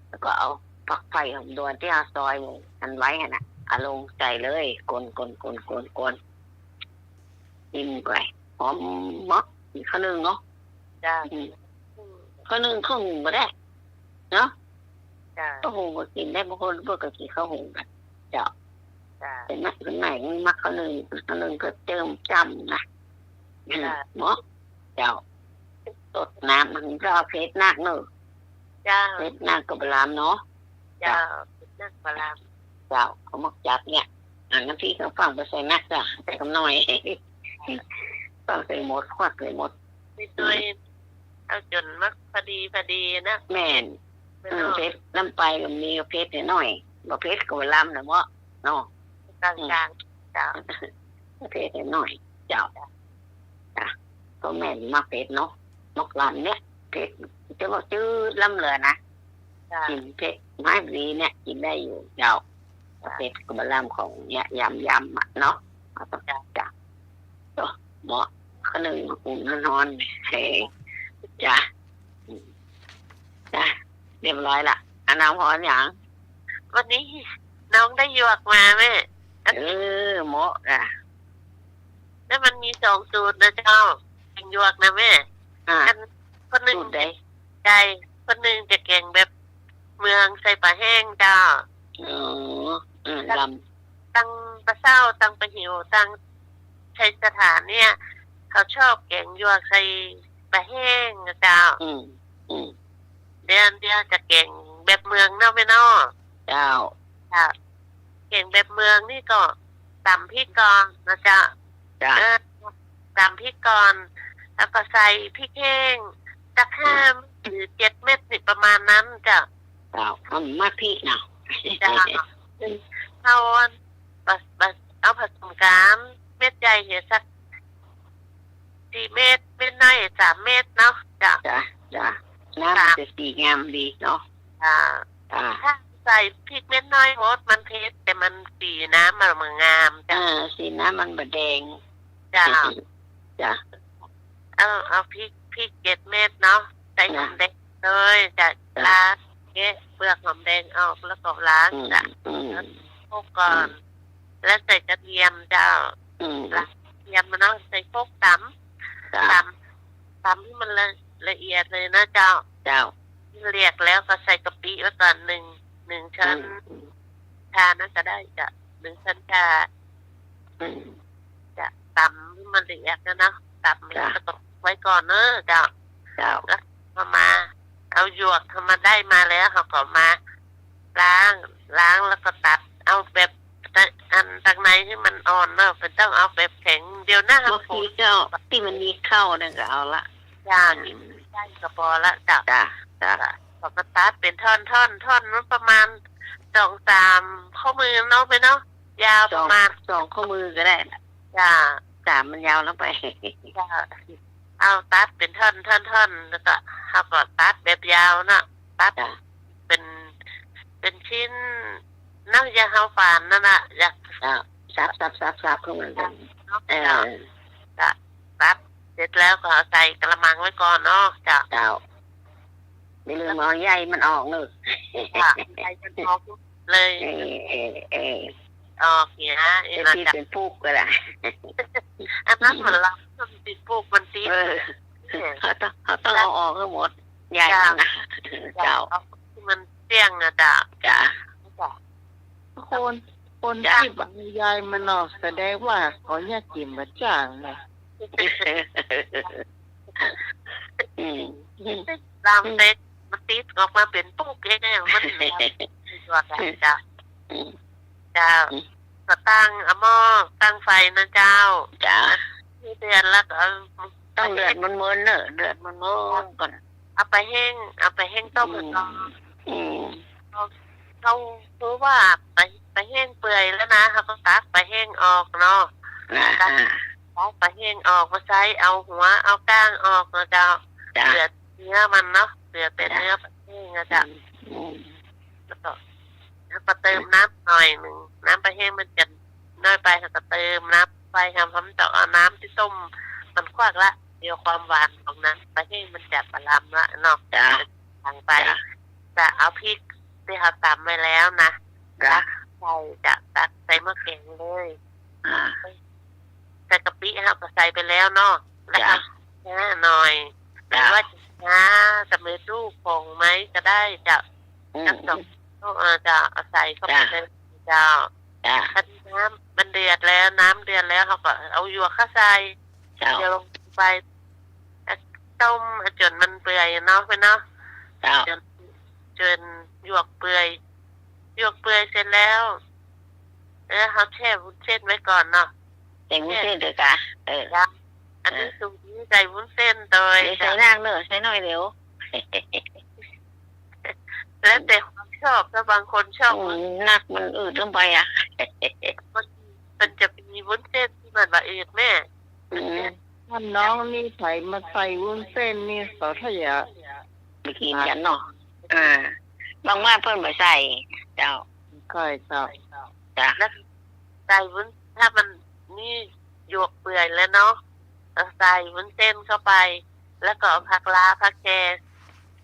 แล้วก็เอาฟักไผ่หอมดวนตี้เฮาซอยอันไว้หั่นน่ะ เอาลงใส่เลย คน คน คน คน คน อิ่มก้อย หอมเนาะ กิ๋นข้าวนึ่งเนาะ เจ้า อืม ข้าวนึ่งข้าวหุงก็ได้ เนาะ เจ้า ข้าวหุงก็กิ๋นได้ บางคนเปิ้นก็กิ๋นข้าวหุงกั๋น เจ้า เจ้า แต่มัก ส่วนใหญ่มักข้าวนึ่ง ข้าวนึ่งก็เจิ่มจ้ำนะ เจ้า เนาะ เจ้า สดน้ำมันก็เผ็ดนักเนาะ เจ้า เผ็ดนักก็บ่ลำเนาะ เจ้า เจ้า เผ็ดนักบ่ลำ เจ้า เขามักจับเนี่ย อันน้ำพริกเขาฟั่งบ่ใส่นักจ้ะ ใส่กำน้อย ฟั่งใส่หมด ควักใส่หมด นิดหน่อย เอาจ๋นมักพอดีพอดีนะ แม่น แม่น อืม เนาะ เผ็ดลำไปก็มี เผ็ดหน้อย บ่เผ็ดก็บ่ลำนะเนาะ เนาะ กลางๆ อืม เจ้า เผ็ดหน้อย เจ้า จ้ะ ก็แม่นมักเผ็ดเนาะ มักลำเนี่ย เผ็ด จะว่าจืดลำเหลือนะ จ้ะ กิ๋นเผ็ด ไม้ดีเนี่ย กิ๋นได้อยู่ เจ้า จ้ะ เผ็ดก็บ่ลำของเนี่ย ยำๆ อะเนาะ จ้ะ จ้ะ โอ้ เหมาะ ข้าวนึ่งอุ่นๆ ฮ้อนๆ เฮ้ย จ้ะ อืม จ้ะ เรียบร้อยละ อันน้องฮ้อนหยัง วันนี้น้องได้หยวกมาแม่ เออ เหมาะอ่ะ แล้วมันมีสองสูตรนะเจ้า แก๋งหยวกนะแม่ อ่า อัน คนนึ่ง สูตรใด ใจ้ คนนึ่งจะแก๋งแบบเมืองใส่ปลาแห้งเจ้า อ๋อ อืม แล้ว ลำ ตังปะเซ้า ตังปะหิว ตังชัยสถานเนี่ย เขาชอบแก๋งหยวกใส่ปลาแห้งนะเจ้า อืม อืม เดี๋ยว เดี๋ยวจะแก๋งแบบเมืองเนาะแม่เนาะ เจ้า ค่ะ แก๋งแบบเมืองนี่ก็ต๋ำพริกก่อนนะเจ้า จ้ะ เออ ต๋ำพริกก่อน แล้วก็ใส่พริกแห้ง จักห้า อืม เม็ดหรือเจ็ดเม็ดนี่ประมาณนั้นเจ้า เจ้า อืม มักพริกเนาะ เจ้า เอาอัน บะ บะ เอาผสมกั๋น เม็ดใหญ่เหียสักสี่เม็ด เม็ดน้อยสามเม็ดเนาะ เจ้า จ้ะ จ้ะ น้ำมันจะสีงามดีเนาะ อ่า อ่า ถ้าใส่พริกเม็ดน้อยโพดมันเผ็ด แต่มันสีน้ำมันบ่งามเจ้า เออ สีน้ำมันบ่แดง เจ้า จ้ะ เอา เอาพริก พริกเจ็ดเม็ดเนาะ ใส่ จ้ะ หอมแดงเลย จ้ะ จ้ะ ล้าง แกะเปลือกหอมแดงออก แล้วก็ล้าง อืม จ้ะ อืม แล้วคลุกก่อน อืม แล้วใส่กระเทียมเจ้า อืม ล้างกระเทียมมาเนาะ ใส่คลุกต๋ำ จ้ะ ต๋ำ ต๋ำหื้อมันละ ละเอียดเลยนะเจ้า เจ้า เรียกแล้วก็ใส่กะปิไว้ก่อนหนึ่ง หนึ่งช้อน อืม ชานะก็ได้จ้ะ หนึ่งช้อนชา อืม จ้ะ ต๋ำหื้อมันละเอียดนะเนาะ ต๋ำ จ้ะ แล้วก็ไว้ก่อนเนอะเจ้า เจ้า แล้วพอมา เอาหยวก พอมาได้มาแล้ว เขาก็มาล้าง ล้างแล้วก็ตัด เอาแบบ อันตังในหื้อมันอ่อนเนาะ บ่ต้องเอาแบบแข็ง เดี๋ยวนะ บางทีเจ้า ตี้มันมีเข้านั่นก็เอาละ จ้ะ อืม กิ๋นได้ก็ปอละจ้ะ จ้ะ จ้ะ จ้ะ เขาก็ตัดเป๋นท่อนๆ ท่อนมันประมาณสองสามข้อมือเนาะ แม่เนาะ ยาวประมาณ สอง สองข้อมือก็ได้ จ้ะ สามมันยาวลงไป จ้ะ เอาตัดเป๋นท่อนๆ แล้วก็ เขาก็ตัดแบบยาวเนาะ ตัด จ้ะ เป๋น เป๋นชิ้นเนาะ อย่างเฮาฝานนั่นน่ะ อยาก จ้ะ สับๆๆๆ เข้ามา เนาะ เออ จ้ะ จ้ะ ตัดเสร็จแล้วก็เอาใส่กะละมังไว้ก่อนเนาะ จ้ะ เจ้า อย่าลืมเอาใยมันออกเนอะ จ้ะ ใยมันออกเลย เออ เออ เออ ออกเนี่ย เออ เป๋นตี้ เป๋นปุกก็ได้ อันนั้นมันลำ มันเป๋นปุก มันติด เออ เออ เขาต้อง เขาต้องเอาออกหื้อหมด ใยมันน่ะ จ้ะ เจ้า เอาที่มันเสี้ยงนะจ้ะ จ้ะ จ้ะ คน คน จ้ะ ตี้บ่เอาใยมันออก แสดงว่าเขาอยากกิ๋นบ่จ๋างนะ อืม ลำเสร็จมันติดออกมาเป๋นปุกเอง มัน ว่ากันจ้ะ อืม เจ้า อืม ก็ตั้ง เอาหม้อตั้งไฟนะเจ้า จ้ะ ตี้เดือดแล้วก็เอา ต้องเดือดมนๆ เนอะ เดือดมนๆ ก่อน เอาปลาแห้ง เอาปลาแห้งต้มก่อน อืม อืม เขา เขาคือว่าปลา ปลาแห้งเปื่อยแล้วนะ เขาก็ตักปลาแห้งออกเนาะ อ่า ตัก อ่า ตักปลาแห้งออกมาใส่ เอาหัว เอาก้างออกนะเจ้า จ้ะ เหลือเนื้อมันเนาะ เหลือแต่ จ้ะ เนื้อ นะเจ้า อืม อืม แล้วก็ แล้วก็เติมน้ำหน่อยนึ่ง น้ำปลาแห้งมันจะน้อยไป แล้วก็เติมน้ำไป ทำ ทำ เจ้า เอาน้ำตี้ต้มมันควักละ เดี๋ยวความหวานของน้ำปลาแห้งมันจะบ่ลำละเนาะ เจ้า จางไป เจ้า จะเอาพริกตี้เฮาต๋ำไว้แล้วนะ เจ้า ตักใส่ เจ้า ตักใส่หม้อแกงเลย อ่า ใส่กะปิเฮาก็ใส่ไปแล้วเนาะ แล้วก็ เจ้า งาหน่อย เจ้า หรือว่าจะงาตะเมตู้ผงไหมก็ได้เจ้า อืม สักสอง เอ่อ เจ้า เอาใส่เข้าไป เจ้า เลยเจ้า เจ้า คันน้ำมันเดือดแล้ว น้ำเดือดแล้ว เฮาก็เอาหยวกเข้าใส่ เจ้า เดี๋ยวลงไป ต้มจนมันเปื่อยเนาะ เพื่อนเนาะ เจ้า จน จนหยวกเปื่อย หยวกเปื่อยเสร็จแล้ว เออ เฮาแช่วุ้นเส้นไว้ก่อนเนาะ แช่วุ้นเส้นเถอะกะ เออ เจ้า อันนี้ เออ สูตรนี้ใส่วุ้นเส้นโดย เดี๋ยวใส่นักเนอะ ใส่น้อยเดี๋ยว แล้วแต่ความชอบ ถ้าบางคนชอบ อืม นักมันอืดเกินไปอะ มัน มันจะมีวุ้นเส้นตี้มันบ่อืดแม่ อืม ถ้าน้องนี่ใส่ มาใส่วุ้นเส้นนี่เขาถ้าอยาก บ่กิ๋นกั๋นเนาะ อ่า บางบ้านเปิ้นบ่ใส่ เจ้า ใช่เจ้า จ้ะ แล้วใส่วุ้น ถ้ามันนี่หยวกเปื่อยแล้วเนาะ ก็ใส่วุ้นเส้นเข้าไป แล้วก็เอาผักล้าผักแค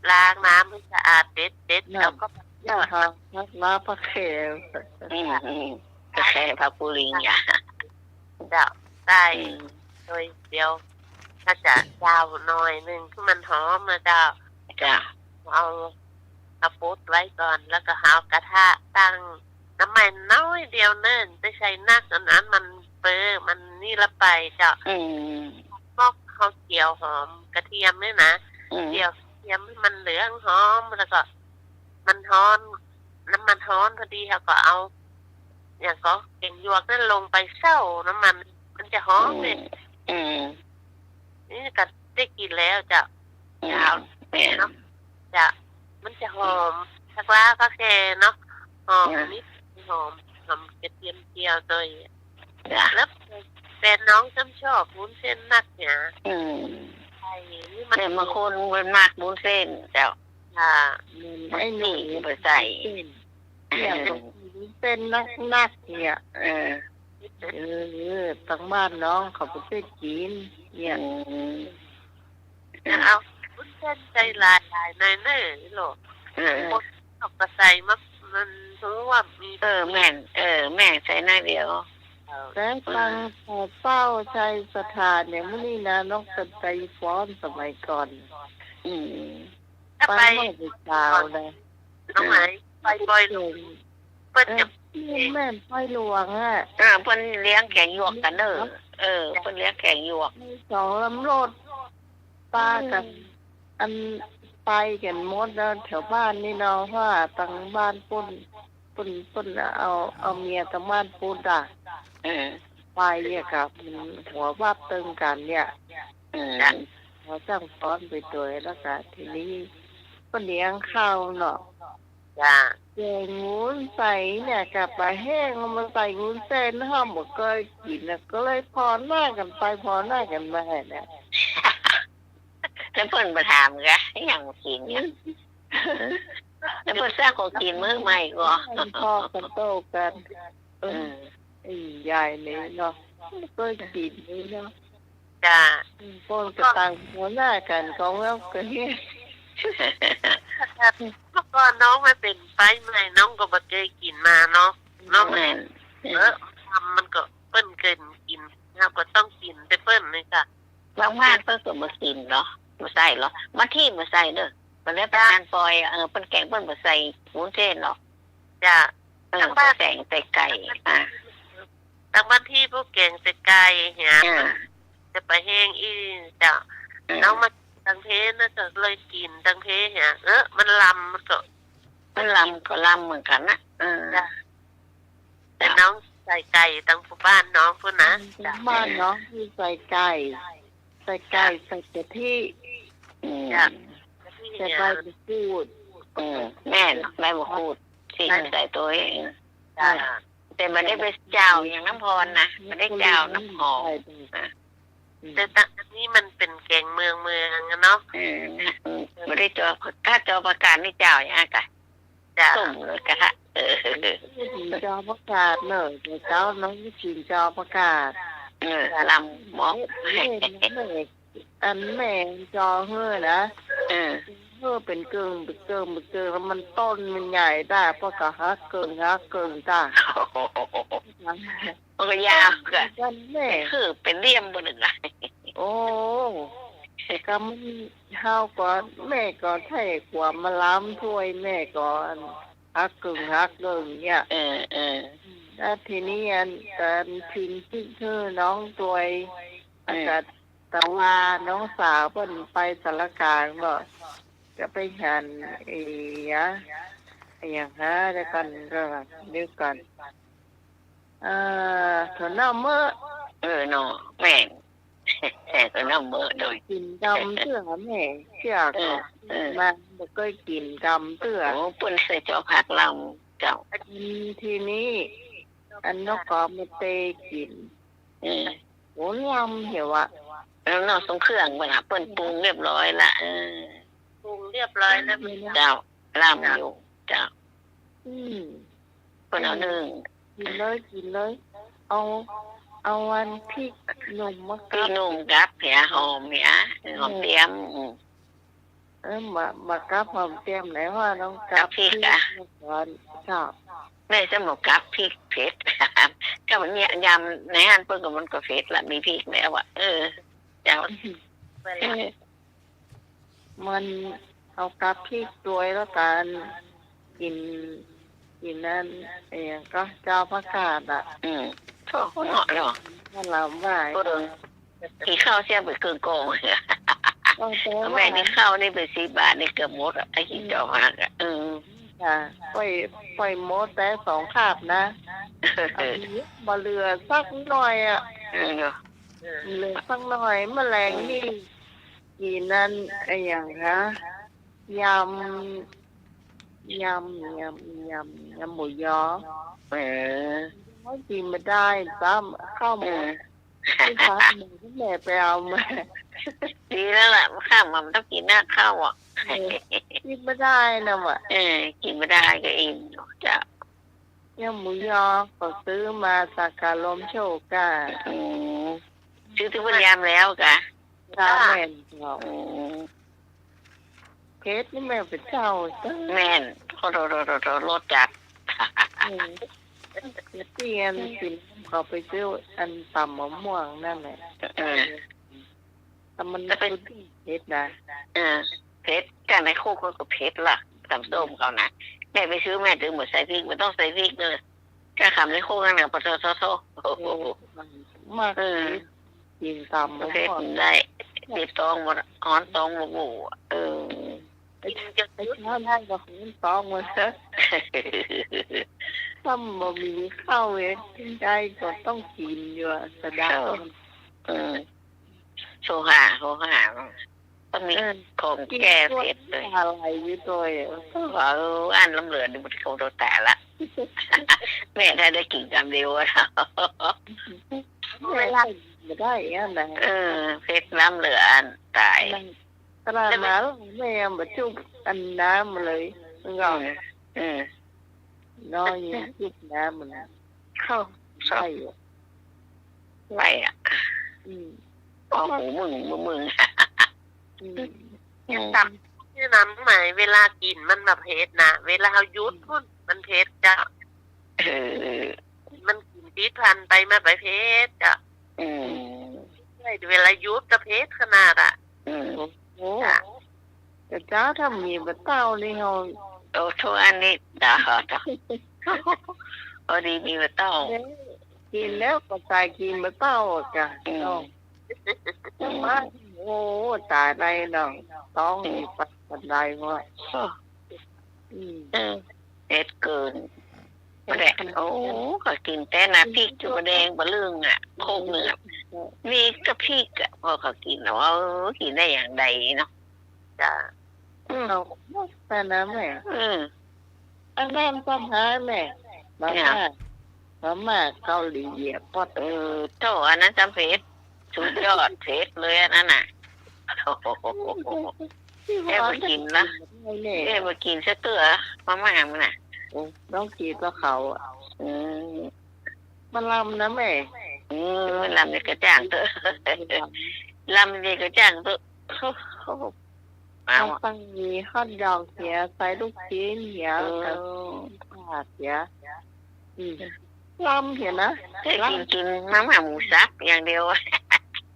ล้างน้ำให้สะอาด เด็ด เด็ด น่ะ เอาเข้าไป เจ้า ผักล้าผักแค อืม อืม ผักแค ผักปูลิง อย่า เจ้า ใส่ อืม โดยเดียว ก็จะเจ้าหน่อยนึ่ง คือมันหอมนะเจ้า เจ้า เอา เอาปดไว้ก่อน แล้วก็เอากระทะตั้ง น้ำมันน้อยเดียวเนิ่น บ่ใส่นัก อันนั้นมันเปื้อ มันนี่ละไปเจ้า อืม พวกเฮาเจียวหอมกระเทียมนี่นะ อืม เจียวกระเทียมให้มันเหลืองหอม แล้วก็มันฮ้อน น้ำมันฮ้อนพอดี เฮาก็เอา อย่างก็แกงหยวกนั้นลงไปเซ้าน้ำมัน มันจะหอมเลย อืม อืม นี่ก็ได้กิ๋นแล้วเจ้า อืม เจ้า แม่น เนาะ เจ้า มันจะหอม ผักล้าผักแคเนาะ หอม อ่า นิด หอม หอมกระเทียมเจียวโดย จ้ะ แล้วแฟนน้องจ้ำชอบวุ้นเส้นนักเนี่ย อืม ใช่ นี่มัน แต่บางคนมันมักวุ้นเส้นเจ้า ค่ะ มัน ไอ้หนู นี่บ่ใส่ เส้น เนี่ย เออ เส้นนักๆ เนี่ย เออ เออ ตังบ้านน้องเขาบ่ได้กิ๋น เนี่ย อืม เอาวุ้นเส้นใส่หลายๆ หน่อยเน่อ อีหลอ เออ คนเขาก็ใส่มา มันรู้ว่ามี เออ แม่น เออ แม่น ใส่หน่อยเดียว เออ แต่ตัง เออ เป้าชัยสถานเนี่ย มื้อนี้นะ น้องเป็นไตฟ้อนสมัยก่อน อืม ไป ไปเมื่อเช้านะ น้องไหม ไปบ่อยหลวง เปิ้นจะ เออ แม่นไปหลวงอะ เออ เปิ้นเลี้ยงแกงหยวกกั๋นเน่อ เออ เปิ้นเลี้ยงแกงหยวก มีสองลำรถ ปากั๋น อืม อันไปกั๋นหมดนะ แถวบ้านนี่เนาะ เพราะว่าตังบ้านปุ้น ปุ้น ปุ้นเอา เอาเมียตังบ้านปุ้นอะ เออ ไปเนี่ยกะ มันหัววับตึงกั๋นเนี่ย เออ หัวจ้างฟ้อนไปตวย แล้วกะทีนี้ก็เลี้ยงข้าวเนาะ จ้ะ แกงวุ้นใส่เนี่ย กับปลาแห้ง เอามาใส่วุ้นเส้น ห้ามบ่เกยกิ๋นน่ะ ก็เลยผ่อนหน้ากั๋นไป ผ่อนหน้ากั๋นมาเนี่ย แล้วเปิ้นบ่ถามกะ ยังบ่กิ๋นกะ แล้วเปิ้นซักของกิ๋นมื้อใหม่ก่อ พ่อกั๋นโต้กั๋น เออ อืม ยายนี่เนาะ บ่เกยกิ๋นนี่เนาะ จ้ะ อืม เปิ้นก็ต่างหัวหน้ากั๋น ของเฮาก็เฮ็ด เมื่อก่อนน้องมาเป๋นไปใหม่ น้องก็บ่เกยกิ๋นมาเนาะ น้อง แม่น เออ ทำมันก็เปิ้นเกยกิ๋น เฮาก็ต้องกิ๋นแต่เปิ้นนี่ค่ะ บางบ้านเปิ้นก็บ่กิ๋นเหรอ บ่ใส่เหรอ บางตี้บ่ใส่เน่อ บ่ได้ประทานปอย เออ เปิ้นแกงเปิ้นบ่ใส่วุ้นเส้นเหรอ จ้ะ เออ ตังบ้าน ใส่แกงใส่ไก่ อ่า ตังบ้านตี้พวกแกงใส่ไก่เนี่ย อ่า จะไปแห้งอี้เจ้า อ่า น้องมาตังเพนะ ก็เลยกิ๋นตังเพเนี่ย เออ มันลำ มันก็ มันลำก็ลำเหมือนกั๋นนะ เออ จ้ะ แต่น้องใส่ไก่ตังผู้บ้านน้องพู้นนะ อืม จ้ะ บ้านน้องคือใส่ไก่ ใส่ไก่ จ้ะ ใส่กะทิ อืม จ้ะ กะทิ ใส่ เนี่ย ใบมะกรูด อืม แม่น ใบมะกรูด สิ ใส่ ใส่ตวย จ้ะ แต่บ่ได้ไปเจ้าอย่างน้ำพรนะ บ่ได้เจ้าน้ำหอม ใส่ อ่ะ อืม แต่ตะ อันนี้มันเป๋นแกงเมืองเมืองอะเนาะ เออ นะ อืม บ่ได้จอ ถ้าจอผักกาดนี่เจ้าหยังกะ เจ้า ส้มเลยกะ เออ กิ๋นจอผักกาดเน่อ แต่เก๊าน้องกิ๋นจอผักกาด เออ ลำหมอก แม่ แม่ อันแม่จอหื้อนะ เออ หื้อเป๋นเกิ่ง เป๋นเกิ่ง เป๋นเกิ่ง แล้วมันต้นมันใหญ่ต้า ป้อก็หักเกิ่ง หักเกิ่งต้า มันก็ยาวกะ กันแม่ คือเป๋นเลี่ยมบ่นึงอะ โอ้ กำเฮาก็ แม่ก็ใช้ขวานมาลำถ้วย แม่ก็หักเกิ่ง หักเกิ่งเนี่ย เออ เออ แล้วทีนี้อัน อันพิมพ์หื้อน้องตวย เออ แล้วก็ แต่ว่าน้องสาวเปิ้นไปสารกลางบ่ จะไปหัน เอียะ อะหยังฮะ เดี๋ยวก่อน เดี๋ยวก่อน เดี๋ยวก่อน เอ่อ ถั่วเน่าเมอะ เออ เนาะ แม่น ถั่วเน่าเมอะโดย กิ๋นกำเตื้อแม่ เตื้อ เออ ก็ เออ มาบ่เกยกิ๋นกำเตื้อ โอ้ เปิ้นใส่จอผักลำเจ้า อืม ทีนี้ อันนกก็มาเตกิ๋น เออ โอ้ ลำเหียว่ะ แล้วเนาะ ทรงเครื่องเปิ้นน่ะ เปิ้นปรุงเรียบร้อยละ เออ ปรุงเรียบร้อยแล้ว เจ้า ลำอยู่ เจ้า อืม เปิ้นเอานึ่ง กิ๋นเลย กิ๋นเลย เอา เอาอันพริกหนุ่มมา พริกหนุ่มกับเหีย หอมเหีย หอมเตี้ยม อืม เออ บ่ บ่กับหอมเตี้ยมไหนว่าน้องกับ กับพริกอะ พริกก่อน เจ้า แม่จะบ่กับพริกเผ็ด ก็มันเนี่ยยำในหั้นเปิ้นก็มันก็เผ็ดละ มีพริกแล้วอะ เออ เจ้า เออ มันเอากับพริกตวยแล้วกัน กิ๋น กิ๋นอัน อะหยังก็ จอผักกาดอะ อืม โถ่ เนาะเนาะ ถ้าลำว่า เออ กิ๋นข้าวเสี้ยงไปเกิ่งกอง เออ แต่ว่า แม่นี่ข้าวนี่ไปสิบบาทนี่เกือบหมดอะ ไอ้กิ๋นจอผักอะ เออ ค่ะ ปล่อย ปล่อยหมดแต่สองคาบนะ เอา บ่เหลือสักหน่อยอะ เออ เนาะ เหลือสักหน่อย เมื่อแลงนี่ กิ๋นอัน อะหยังคะ ยำ ยำ ยำ ยำ ยำหมูยอ เออ กิ๋นบ่ได้ซ้ำ ข้าวหมด เออ ที่พักหมูที่แม่ไปเอามา ดีแล้วล่ะ ข้าวมันต้องกิ๋นหน้าข้าวอะ เออ กิ๋นบ่ได้นะว่ะ เออ กิ๋นบ่ได้ก็อิ่มเนาะ เจ้า ยำหมูยอก็ซื้อมาจากกาลมโชคอะ อืม ซื้อตี้เปิ้นยำแล้วกะ จ้า แม่นเจ้า อืม เผ็ดนี่แม่เป๋นเจ้า แม่น โอ้โห รสจัด อืม เตี้ยนกิ๋น เขาไปซื้ออันต๋ำมะม่วงนั่นแหละ เออ แต่มัน แต่เป็น เผ็ดนะ เออ เผ็ด แต่ในคุกเขาก็เผ็ดล่ะ ต๋ำส้มเขานะ แม่ไปซื้อแม่จึงบ่ใส่พริก บ่ต้องใส่พริกเลย ก็คำในคุกนั่นแหละ ปะโถ โถ โถ เออ มาก เออ กิ๋นต๋ำ เผ็ดได้ ติดท้องบ่ ฮ้อนท้องบ่บู่ เออ ไอ้ ไอ้เช้านั่นก็ฮ้อนท้องมันซะ ถ้าบ่มีข้าวเอง ยายก็ต้องกิ๋นอยู่อะ สะดา เออ โซฮา โซฮา ต้องมี เออ ของแก้เผ็ดเลย กิ๋นอะไรอยู่ตวยอะ เออ อันล้ำเหลือนี่มันคงโดนตายละ แม่ถ้าได้กิ๋นกำเดียวอะ เวลาบ่ได้อันนั้น เออ เผ็ดล้ำเหลืออันตาย ตลาดมาแล้วแม่มาจุบอันน้ำมาเลย มันก็ อืม อืม น้อยจุบน้ำมัน เข้า ใช่อะ ไหวอะ อืม โอ้โห มึง มึง มึง อืม อืม ต๋ำ คือน้ำไหม เวลากิ๋นมันบ่เผ็ดนะ เวลาเฮาหยุดพุ้นมันเผ็ดเจ้า เออ มันกิ๋นติดพันไปมาไปเผ็ดเจ้า อืม เวลาหยุดก็เผ็ดขนาดอะ อืม โอ้ จ้ะ แต่เจ้าถ้ามีบ่าเต้านี่เฮา โอ้ ทุกอันนี้ เจ้า เจ้า พอดีมีบ่าเต้า เนี่ย กิ๋นแล้วก็ตาย กิ๋นบ่าเต้าอะจ้ะ อืม เนาะ อืม มา โอ้ ตายได้เนาะ ท้อง อืม นี่ปัดปันไดว่ะ อืม อืม เออ เผ็ดเกิน เผ็ด แหละ ขนาด โอ้ ก็กิ๋นแต่น้ำพริกจุ่มแดงปลาลึงอะ โคกเนื้อ มีแต่พริกอะ พอเขากิ๋นอะ เออ กิ๋นได้อย่างใดเนาะ จ้ะ อืม เอาแต่น้ำแม่ อืม อันนั้นก็หาแม่ มาม่า มาม่าเกาหลีอะ ปอด เออ โถ่ อันนั้นจำเผ็ด สุดยอด เผ็ดเลยอันนั้นน่ะ โอ้โห เอ๊ะ บ่กิ๋นนะ เอ๊ะ บ่กิ๋นสักเตื้อ มาม่ามันน่ะ อืม ต้องกิ๋นกับข้าวอะ อืม มันลำนะแม่ อืม มันลำนี่ก็จ้างเตื้อ ลำนี่ก็จ้างเตื้อ เอาอะ ใส่ฮอทดอกเหีย ใส่ลูกชิ้นเหีย เออ กับผักเหีย อืม ลำเหียนะ แต่กิ๋น ลำ กิ๋นมาม่าหมูสับอย่างเดียว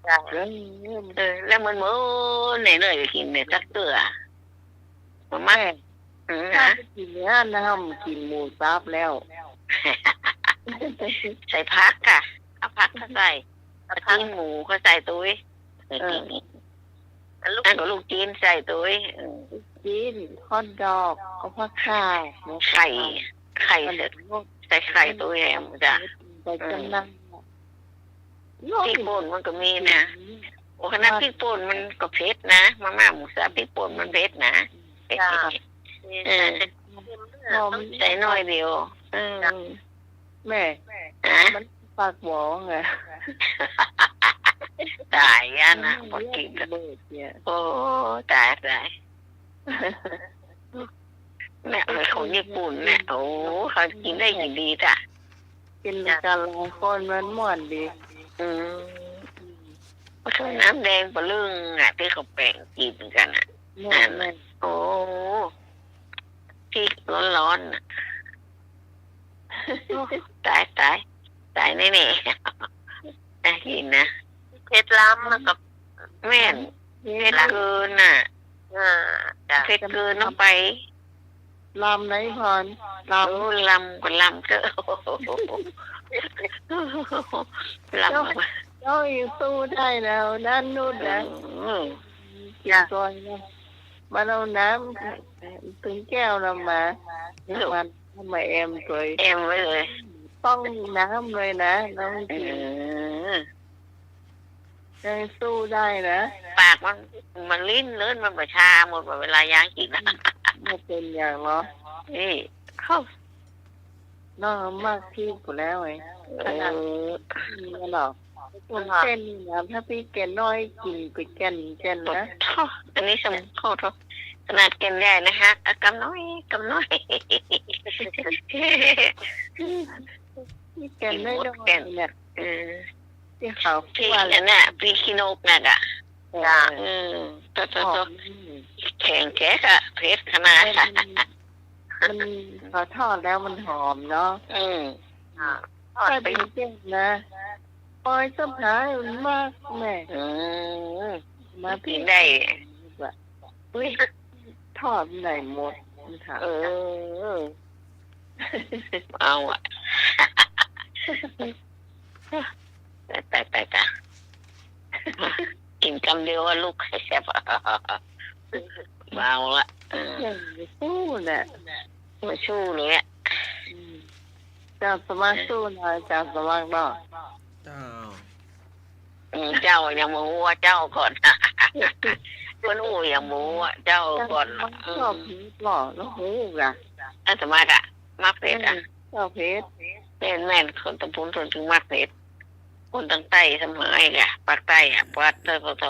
จ้ะ เออ เออ แล้วมันมื้อไหนเลยกิ๋นเนี่ยสักเตื้อ มาม่า แม่ อืม ถ้า ฮะ ไปกิ๋นเนี่ยนะ กิ๋นหมูสับแล้ว ใส่ผักค่ะ เอาผักก็ใส่ เอาผัก ตีนหมูก็ใส่ตุ้ย เออ อันลูก อันก็ลูกชิ้นใส่ตุ้ย เออ ลูกชิ้น ฮอทดอก เอาผักขาด ไข่ ไข่ ใส่ไข่ตุ้ยแหมจ้ะ ใส่กำลัง พริกป่นมันก็มีนะ โอ้ ขนาดพริกป่นมันก็เผ็ดนะ มาม่าหมูสับพริกป่นมันเผ็ดนะ จ้ะ เออ ใส่หน่อยเดียว เออ จ้ะ แม่ ฮะ มันปากหวองอะ ต๋ายอะนะ อืม พอกิ๋นก็ เบิดเนี่ย โอ้ ต๋าย ต๋าย เนี่ย ของญี่ปุ่นเนี่ย โอ้ เขากิ๋นได้กิ๋นดีจ้ะ กิ๋นกันหลายคนมันม่วนดี อืม อืม มันคือน้ำแดงปะลึ่งอะ ตี้เขาแป๋งกิ๋นกั๋นอะ แม่น นั่นน่ะ แม่น โอ้ พริกร้อนๆ น่ะ โอ้ ต๋าย ต๋าย ต๋ายแน่ๆ น่ากิ๋นนะ เผ็ดลำแล้วก็ แม่น เผ็ดเกินน่ะ อ่า จ้ะ เผ็ดเกินลงไป ลำนะอีพร ลำ โอ้ ลำก็ลำเถอะ ลำ เจ้า เจ้ายังสู้ได้แล้ว ด้านนู้นนะ อืม กิ๋นก่อนนะ มันเอาน้ำตึงแก้วน่ะมา ลูก มัน มาแอมตวย แอมไว้เลย ต้องน้ำเลยนะ น้องกิ๋น เออ ยังสู้ได้นะ ปากมัน มันลิ้นเลิ้นมันบ่ชาหมดว่าเวลาย่างกิ๋นนะ บ่เป๋นหยังเนาะ นี่ เข้า น้องมากพริกพู้นแล้วไง เออ ขนาดนี้เนาะ คนเส้นนี่นะ ถ้าพริกแก่นน้อยกิ๋นไปแก่น แก่นนะ โอ้โธ่ อันนี้สำคัญโธ่ ขนาดแก่นใหญ่นะฮะ เอากำน้อย กำน้อย พริกแก่นน้อยๆ กิ๋นหมดแก่น เนี่ย เออ ตี้เขา พริก คั่ว อันน่ะ พริกขี้นกน่ะกะ จ้ะ เออ โธ่ โธ่ โธ่ หอม แข็งแจ๊กอะ เผ็ดขนาด มัน มัน พอทอดแล้วมันหอมเนาะ อืม อ่า ทอด ใส่ ไป เป๋นแก่นนะ ปอยสะพายมันมากแม่ อืม มา กิ๋นได้ เป๋นแก่นดีกว่า อุ๊ย ทอดไหนหมด มันถาม เออ เอาอะ ต๋าย ต๋าย ต๋าย ต๋าย กิ๋นกำเดียวอะลูก แซ่บ เอาละ เออ ยังบ่สู้น่ะ บ่สู้เลยอะ อืม เจ้าสมัครสู้หน่อย เจ้าสมัครเนาะ เจ้า อืม เจ้ายังบ่ฮู้ว่าเจ้าก่อน คนอู้ยังบ่ฮู้ว่าเจ้าก่อน เจ้าสมัคร อืม ชอบเผ็ดบ่ แล้วฮู้กะ อาตมาก็มักเผ็ดอะ เออ ชอบเผ็ด แม่นๆ คนตางปู้นเปิ้นจึงมักเผ็ด คนตางใต้สมัยกะ ปากใต้อะ ปาด โธ่ โธ่ โธ่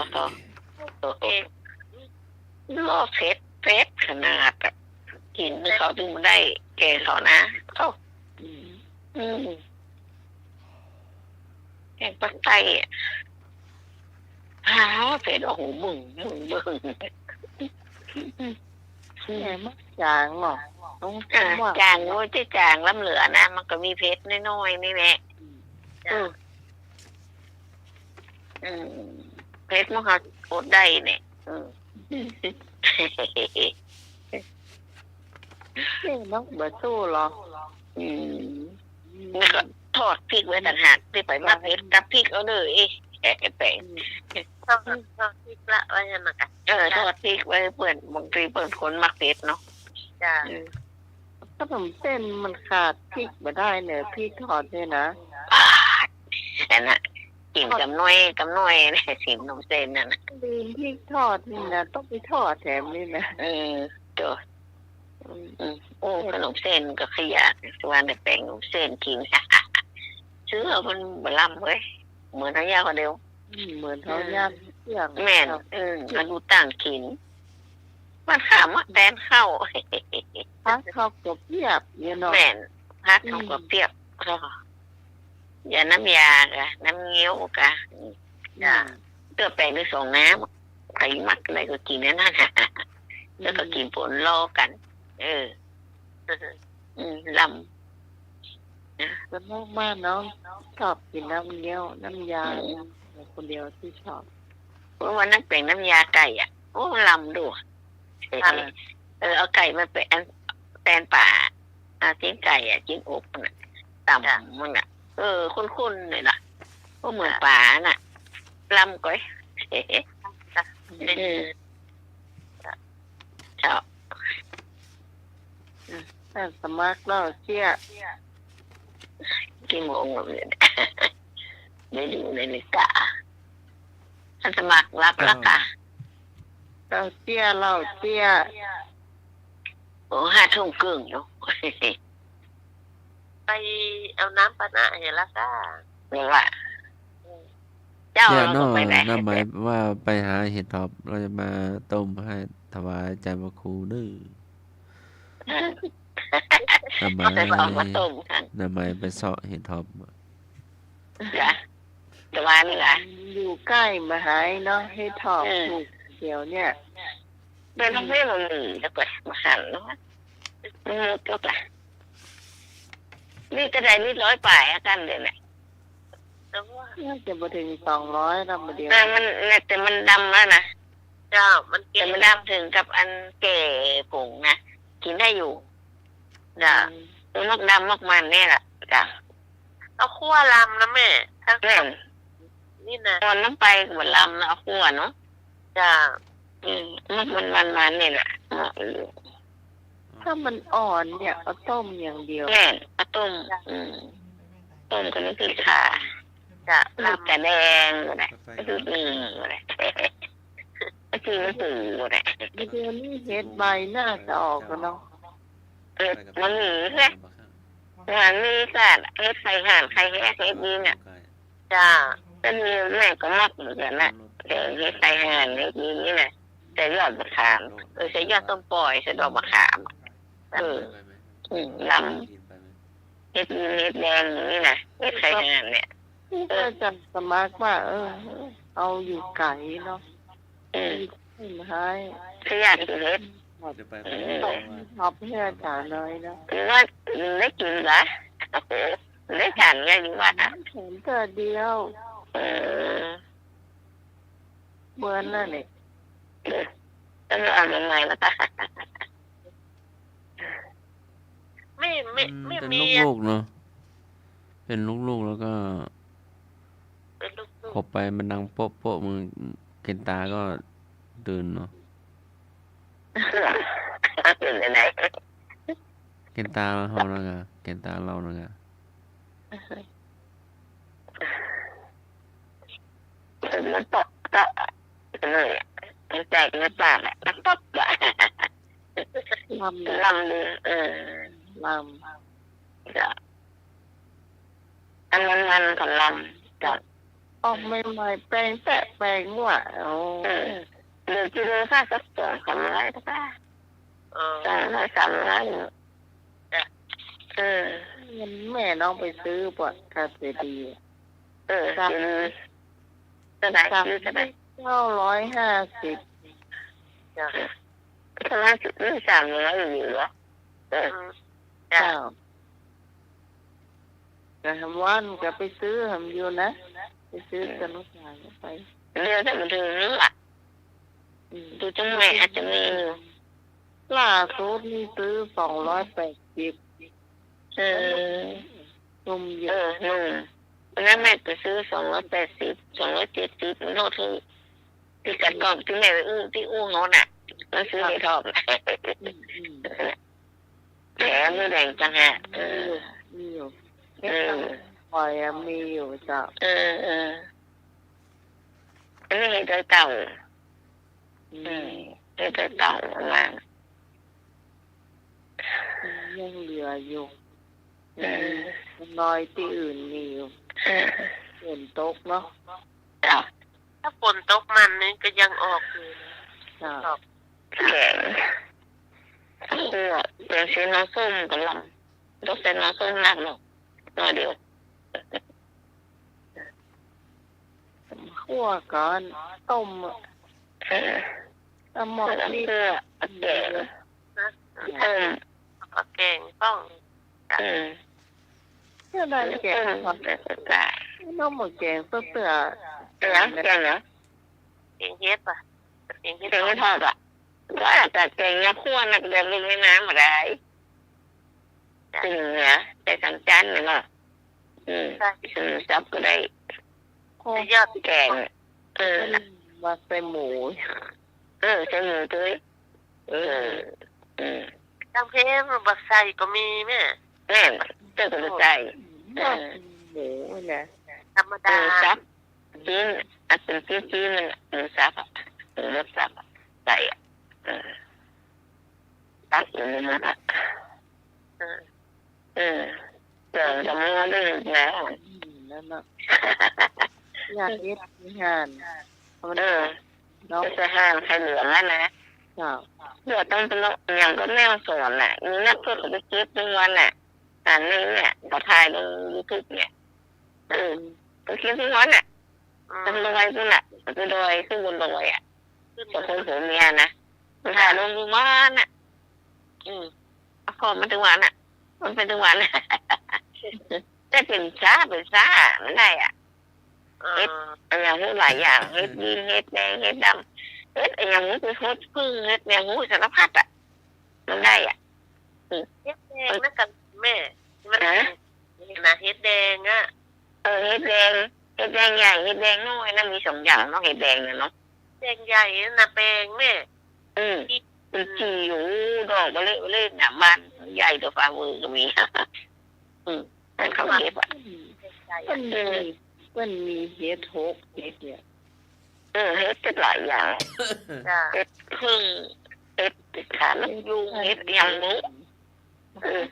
โธ่ เอ๊ะ โอ้ เผ็ด เผ็ดขนาดอะ กิ๋นเขาจึงบ่ได้ แก่เขานะ โธ่ อืม อืม แกงปากใต้อะ ฮ่า เผ็ด โอ้โห บึ้ง บึ้ง บึ้ง แกงมันจางเนาะ ต้อง อ่า ว่า จาง โอ้ย จะจางล้ำเหลือนะ มันก็มีเผ็ดน้อยๆ นี่แหละ อืม เออ อืม เผ็ดมันก็อดได้เนี่ย อืม เอ๊ะ น้องบ่สู้เหรอ อืม แล้วก็ทอดพริกไว้ต่างหาก ตี้ไปมักเผ็ดกับพริกเอาเน่อ เอ๊ะ แปลก อืม ทอด ทอดพริกละไว้หั่นน่ะกะ เออ จ้ะ ทอดพริกไว้เปื้อ บางตี้เปิ้นคนมักเผ็ดเนาะ จ้ะ เออ ขนมเส้นมันขาดพริกบ่ได้เน่อ พริกทอดเนี่ยนะ อันน่ะ กิ๋นกำน้อย กำน้อย กิ๋นขนมเส้นนั่นน่ะ ลืมพริกทอดนี่นะ ต้องไปทอดแถมนี่นะ เออ โธ่ อืม อืม โอ้ ขนมเส้นก็ขยะ ว่าแต่แป๋งขนมเส้นกิ๋น ซื้อเอามันบ่ล้ำเว้ย เหมือนเฮาเยียะคนเดียว อืม เหมือนเฮา อืม ย่านเตี้ยง แม่น เจ้า อืม เอาอยู่ตั้งกิ๋น มันข้าวหมากแตนข้าว ผักเฮาก็เปียบอยู่เนาะ แม่น ผักเฮาก็เปียบ อืม ก็ อย่าน้ำยากะ น้ำเงี้ยวกะ อืม จ้ะ เตื้อแปงได้สองน้ำ ใผมักอะไรก็กิ๋นอันนั้นน่ะ อืม แล้วก็กิ๋นป๋นลอกั๋น เออ อืม ลำ นะ ส่วนมากบ้านน้องชอบกิ๋นน้ำเงี้ยว น้ำยา อืม คนเดียวตี้ชอบ เพราะว่านั้นเป๋นน้ำยาไก่อะ โอ้ ลำดู เออ ค่ะ เออ เอาไก่มาเป๋นอัน แตนป่า อ่า จิ๊นไก่อะ จิ๊นอกน่ะ ต่ำ จ้ะ มันน่ะ เออ ข้นๆ เลยน่ะ ก็เหมือน ค่ะ ป๋าน่ะ ลำก้อย จ้ะ เออ เจ้า อืม ท่านสมัครแล้วเสีย กี่โมงแล้วเนี่ย เดี๋ยวดูนาฬิกา ท่านสมัครรับแล้วกะ เจ้าเสีย เจ้าเสีย โอ้ ห้าทุ่มครึ่งอยู่ ไปเอาน้ำปานะเหียละก้า นี่ว่า เจ้า เนี่ย เราก็ไปไหน น้าไหมว่าไปหาเห็ดถอบ เราจะมาต้มให้ถวายอาจารย์พระครูเด้อ น้าไหม เอาไปเอามาต้มค่ะ น้าไหมไปเซาะเห็ดถอบ จ้ะ แต่ว่านี่ล่ะ อยู่ใก้บ่หายเนาะ เห็ดถอบ อืม ปลูกเดี๋ยวเนี่ย เปิ้นทำให้มันมีแล้วก็มาหั่นเนาะ มันหมดแล้วกะ นี่เต้าใด นี่ร้อยป๋ายอะกั๋นเดี๋ยวนี้ น่าจะบ่เถิงสองร้อยแล้ว บ่าเดียว แต่มัน แต่มันดำแล้วนะ เจ้า มันแก่ แต่มันดำเถิงกับอันแก่ผงนะ กิ๋นได้อยู่ จ้ะ อืม ตัวมากดำมากมันนี่แหละ จ้ะ เอาขั่วลำนะแม่ ถ้า แม่น นี่นะ อ่อนน้ำไปก็บ่ลำนะ เอาขั่วเนาะ จ้ะ อืม มัน มัน มัน มันนี่แหละ เหมาะอยู่ ถ้ามันอ่อนเนี่ย เอาต้มอย่างเดียว แม่น เอาต้ม จ้ะ อืม ต้มกับน้ำพริกข่า จ้ะ น้ำพริกตาแดงก็ได้ น้ำพริกหนึ่งก็ได้ น้ำพริกหนึ่งก็ได้ เดี๋ยวนี้เห็ดใบน่าจะออกแล้วเนาะ เห็ดมันมีแฮะ มันมีสัตว์ เห็ดไข่ห่าน ไข่แฮะ เห็ดนี่น่ะ จ้า ก็มี แม่ก็มักเหมือนกั๋นน่ะ แต่เห็ดไข่ห่าน เห็ดนี่นี่น่ะ ใส่ยอดมะขาม เออ ใส่ยอดส้มป่อย ใส่ดอกมะขาม เออ อืม ลำ เห็ดนี่ เห็ดแดงนี่น่ะ เห็ดไข่ห่านเนี่ย นี่ก็จะสมัครว่า เออ เอาอยู่ไก๋เนาะ อืม หาย คืออยากกิ๋นเห็ด เดี๋ยวไป อืม ขอบคุณอาจารย์น้อยเนาะ คือว่าได้กิ๋นเหรอ ได้ฉันไงอยู่วัดอะ ฉันเทื่อเดียว เออ เหมือนนั่นแหละ เออ ต้องเอายังไงล่ะคะ ไม่ ไม่ อืม ไม่ เป็น มี ลูกๆ เนาะ เป็นลูกๆ แล้วก็ เป็นลูกๆ ขบไปมันดังโป๊ะๆ มึง เข็นตาก็ตื่นเนาะ ตื่นไปไหน เข็นตาเฮานะกะ เข็นตาเฮานะกะ มันตกก็เลย มันแตกในปากอะ มันตกอะ ลำ ลำเลย เออ ลำ จ้ะ อันนั้นมันก็ลำ จ้ะ ออกใหม่ๆ แปงแต๊แปงว่า โอ้ เออ เหลือกิโลค่ะ สักสองสามร้อยก็ได้ เออ สองร้อยสามร้อย จ้ะ เออ เงินแม่น้องไปซื้อปะ กาเสดี เออ สาม กิโล เท่าไหร่ สาม กิโลเท่าไหร่ เก้าร้อยห้าสิบ จ้ะ เท่าไหร่ สามร้อยอยู่เหรอ เออ อืม จ้ะ เจ้า ก็หำวันก็ไปซื้อหำอยู่นะ ไปซื้อ เออ กับลูกชายก็ไป เรือถ้ามันถึงนั่นล่ะ อืม ดูจังแม่อาจจะมีอยู่ ล่าสุดนี่ซื้อสองร้อยแปดสิบ เออ หนุ่มอยู่ เออ หนุ่ม วันนั้นแม่ไปซื้อสองร้อยแปดสิบ สองร้อยเจ็ดสิบ มันโทษที่ ที่กัดกล่องที่แม่ไปอู้ ที่อู้โน้นน่ะ มันซื้อในทอง อืม อืม แถมมื้อแดงต่างหาก เออ มีอยู่ มีอยู่ เออ ปล่อยอะ มีอยู่เจ้า เออ เออ อันนี้เห็ดดอยเต่า อืม อืม เห็ดดอยเต่ามา ยังเหลืออยู่ เออ น้อยตี้อื่นมีอยู่ เออ ฝนตกเนาะ จ้ะ ถ้าฝนตกมันนี่ก็ยังออกอยู่นะ เจ้า ออก แกง คั่ว แกงเส้นหน่อส้มก็ลำ ตกใส่หน่อส้มนักเนาะ หน่อยเดียว คั่วก่อน ต้ม เออ เอาหม้อ แล้วก็ พริก คั่ว แกง นะ ต้ม เอาแกงต้อง อืม เพื่อได้แกง ต้ม ก่อน แล้วก็ น้องหมดแกงเปื้อๆ แกง แกงเหรอ แกงเห็ดปะ แกงเห็ด แกงเห็ดทอดอะ ก็อาจจะแกงเนื้อคั่วนักเดือนลูกในน้ำมาได้ จ้ะ ตึงเนื้อ แต่สามจานเนี่ยเนาะ อืม ใช่ หมูสับก็ได้ โอ้ ยอด แกง เออ ว่าใส่หมู เออ ใส่หมูด้วย เออ เออ อืม ตั้งเพลงบักใส่ก็มีแม่ แม่น เจ้าก็บ่ใส่ โอ้ เออ หมูนะ ธรรมดา เออ สับ ชิ้น อันเป็นชิ้นๆ นั่นน่ะ หมูสับอะ หมูสับอะ ใส่อะ เออ ตักอยู่ในนั้นอะ เออ เออ เดี๋ยวจะมั่วด้วยแล้ว อืม นั่นน่ะ อยากเฮ็ดอาหาร เออ เนาะ จะหาไข่เหลืองนั่นนะ เจ้า เดี๋ยวต้องไปลอง อย่างก็แม่ฮ่องสอนน่ะ มีนักโทษเขาไปเก็บทุกวันน่ะ อันนี้เนี่ย เขาถ่ายลงยูทูบเนี่ย เออ ไปเก็บทุกวันน่ะ อืม ตามดอยพู้นน่ะ ตามดอย ขึ้นบนดอยอะ ขึ้น สองคนผัวเมียนะ มันถ่ายลงทุกวันน่ะ อืม เอาของมันทุกวันน่ะ มันเป็นทุกวัน แต่เป็นซ้า เป็นซ้า มันได้อะ เออ เฮ็ดอะหยังฮู้หลายอย่าง เฮ็ดดิน เฮ็ดแดง เฮ็ดดำ เฮ็ดอะหยังฮู้ ไปฮดผึ้ง เฮ็ดอะหยังฮู้สารพัดอะ มันได้อะ อืม เฮ็ดแดงนะกันแม่ มัน ฮะ นี่นะ เฮ็ดแดงอะ เออ เฮ็ดแดง เฮ็ดแดงใหญ่ เฮ็ดแดงน้อยนะ มีสองอย่างเนาะ เฮ็ดแดงน่ะเนาะ แดงใหญ่นะแปงแม่ อืม ที่ มันจี๋อยู่ ดอกเบลอเร่อเร่อน่ะ บานใหญ่เต้าฝ่ามือก็มี อืม ให้เขาเก็บอะ ใหญ่อะ เปิ้นมี เปิ้นมีเห็ดหกเห็ดเนี่ย เออ เฮ็ดได้หลายอย่าง จ้ะ เฮ็ดผึ้ง เฮ็ดขานกยูง เฮ็ดอะหยังบ่ฮู้ เออ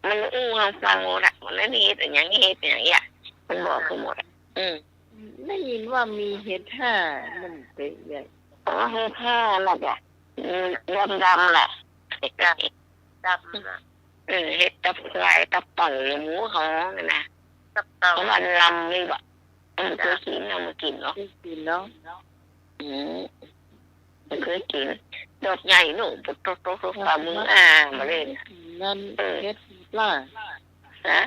มันอู้เฮาฟังหมดอะ มันได้เฮ็ดอะหยัง เฮ็ดอะหยังอะ มันบอกคือหมดอะ อืม ได้ยินว่ามีเห็ดห้า มันเป็นไง อ๋อ เห็ดห้าน่ะจ้ะ อืม ดำๆ น่ะ จ้ะ ดำน่ะ เออ เห็ดตับควาย ตับเป๋า หมูฮ้องน่ะนะ ตับเป๋า มันลำนี่บ่ มันเคยกิน เอามากินเนาะ เคยกินเนาะ อืม มันเคยกิน ดอกใหญ่เนาะ ตกๆๆ ฝ่ามืออ้ามาเลย นั่น เออ เห็ดหอบล่า ฮะ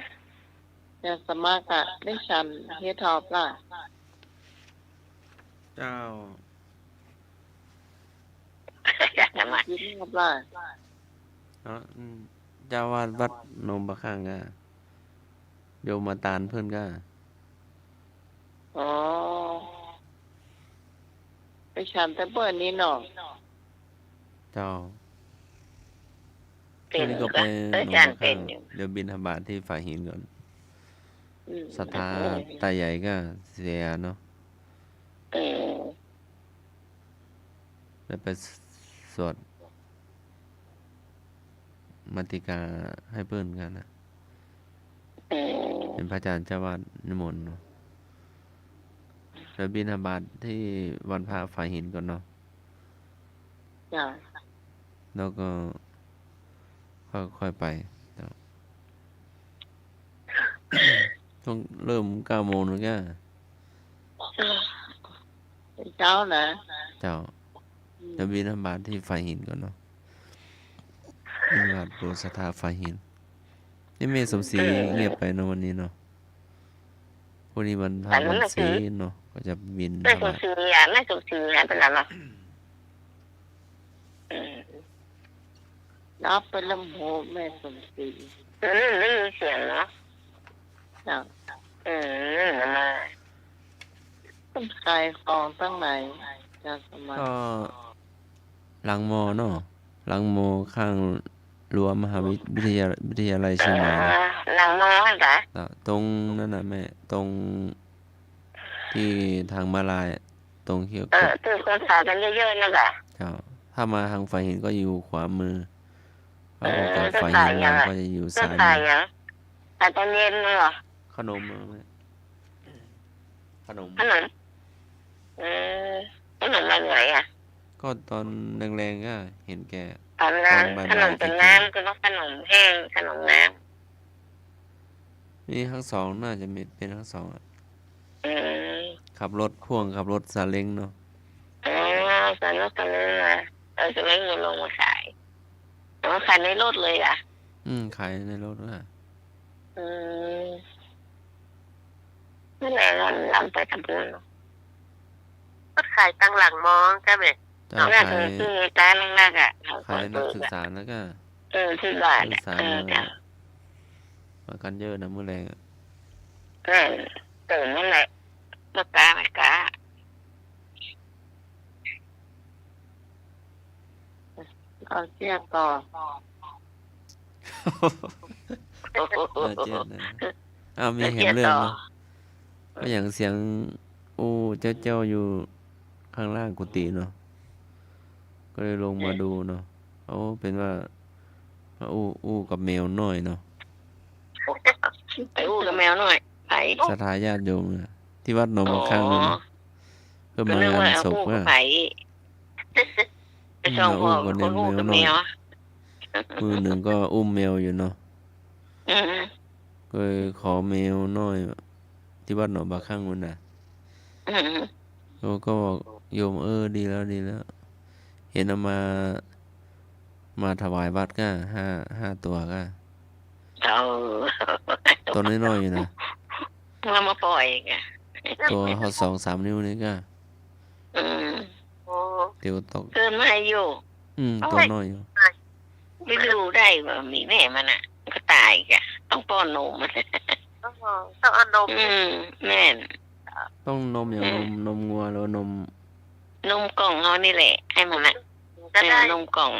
อาจารย์สมัครอะ ได้ฉันเห็ดหอบล่า เจ้า อาจารย์สมัคร กินหอบล่า อ๋อ อืม เจ้าอาวาสวัดหนองปลาขั่งก็ โยมอาตานเปิ้นก็ อ๋อ ไปฉันแต่เปิ้นนี่เนาะ เจ้า เป็น ช่วงนี้ก็ไป เออ หนองปลาขั่ง อาจารย์เป็นอยู่ เดี๋ยวบิณฑบาตที่ฝายหินก่อน อืม ศรัทธา อืม ตาใหญ่ก็เสียเนาะ อืม แล้วไปสวดมาติกาให้เปิ้นกันนะ อืม เป็นพระอาจารย์เจ้าอาวาสนิมนต์เนาะ แล้วบิณฑบาตที่วันพระฝายหินก่อนเนาะ จ้ะ แล้วก็ค่อยๆ ไป เจ้า ต้องเริ่มเก้าโมงนึงจ้ะ เจ้านะ เจ้า อืม แล้วบิณฑบาตที่ฝายหินก่อนเนาะ บิณฑบาตโปรดศรัทธาฝายหิน นี่แม่สมศรี เออ เงียบไปเนาะวันนี้เนาะ พรุ่งนี้วันพระ วันศีลเนาะ ก็จะบิณฑบาต แม่สมศรีอะ แม่สมศรีหายไปไหนล่ะ อืม รับไปลำโพงแม่สมศรี เออ ได้ยินเสียงเนาะ จ้ะ เออ มา เปิ้นขายของตางไหน อาจารย์สมัคร ก็หลังมอเนาะ หลังมอข้างรั้วมหาวิทยา วิทยาลัยเชียงใหม่นะ เออ หลังมอหั่นกะ อ่ะ ตรงนั้นน่ะแม่ ตรง ที่ทางม้าลายอะ ตรงที่ เออ ที่คนขายกันเยอะๆ นั่นแหละ ครับ ถ้ามาทางฝายหินก็อยู่ขวามือ แล้วออกจากฝายหินมาก็จะอยู่ซ้ายมือ เออ ขายหยัง ขายตอนเย็นน่ะเหรอ ขนมอะแม่ ขนม ขนม เออ แล้วหนมมาไหนอะ ก็ตอนแลงๆ ก็หันแก ตอนนั้น ตอนบ่ายๆ ขนมต้นน้ำ กิ๋น ก็ต้องขนมแห้ง ขนมน้ำ มีตังสอง น่าจะมี เป๋นตังสองอะ อืม ขับรถพ่วง ขับรถซาเล้งเนาะ อ๋อ ซาเล้ง ซาเล้งมา เออ ซาเล้งมาลงมาขาย อ๋อ ขายในรถเลยอะ อืม ขายในรถอะ อืม นั่นแหละ ลำ ลำไปตำปูนเนาะ ก็ขายตังหลังมอ ใจ้ไหม เจ้า ขาย คือ คือตาหลังนักอะ ขายนักศึกษาแล้วก็ เออ สิบบาทอะ นักศึกษา เออ เจ้า มากั๋นเยอะนะ มื้อแลงอะ เออ เออ นั่นแหละ บ่กล้า บ่กล้า เอาเสียงต่อ เอาเสียงนะ อ้าว มีแหมเรื่องเนาะ ก็อย่างเสียงอู้เจ้าๆ อยู่ข้างล่างกุฏิเนาะ ก็เลยลงมาดูเนาะ เอาเป๋นว่า มาอู้ อู้กับแมวน้อยเนาะ ไปอู้กับแมวน้อย ใผ ศรัทธาญาติโยมเนี่ย ตี้วัดหนองบ่าคั่งนั่นน่ะ อ๋อ เปิ้นมางานศพ ก็นึกว่าอู้กับ อะ ใผ อืม ไปส่อง มาอู้กับ พ่อ คนอู้กับแมว แมวน้อย มื้อนึ่งก็อุ้มแมวอยู่เนาะ อืม ก็เลยขอแมวน้อย ตี้วัดหนองบ่าคั่งนั่นน่ะ อืม แล้วก็บอกโยม เออ ดีแล้ว ดีแล้ว หันเอามา มาถวายวัดก็ห้า ห้าตั๋วก็ เออ ตั๋วน้อยๆ อยู่นะ เอามาปล่อยก็ ตั๋วฮอดสองสามนิ้วนี่ก็ อืม โอ้ เตียวตก เกินมาอยู่ อืม ตั๋วน้อยอยู่ ไปดูได้ว่ามีแม่มันน่ะ ก็ต๋ายก็ ต้องป้อนนม อ๋อ ต้องเอานม อืม แม่น ต้องนมอย่าง อืม นม นมงัวหรือว่านม นมกล่องเฮานี่แหละ หื้อมันน่ะ ก็ได้ เออ นมกล่อง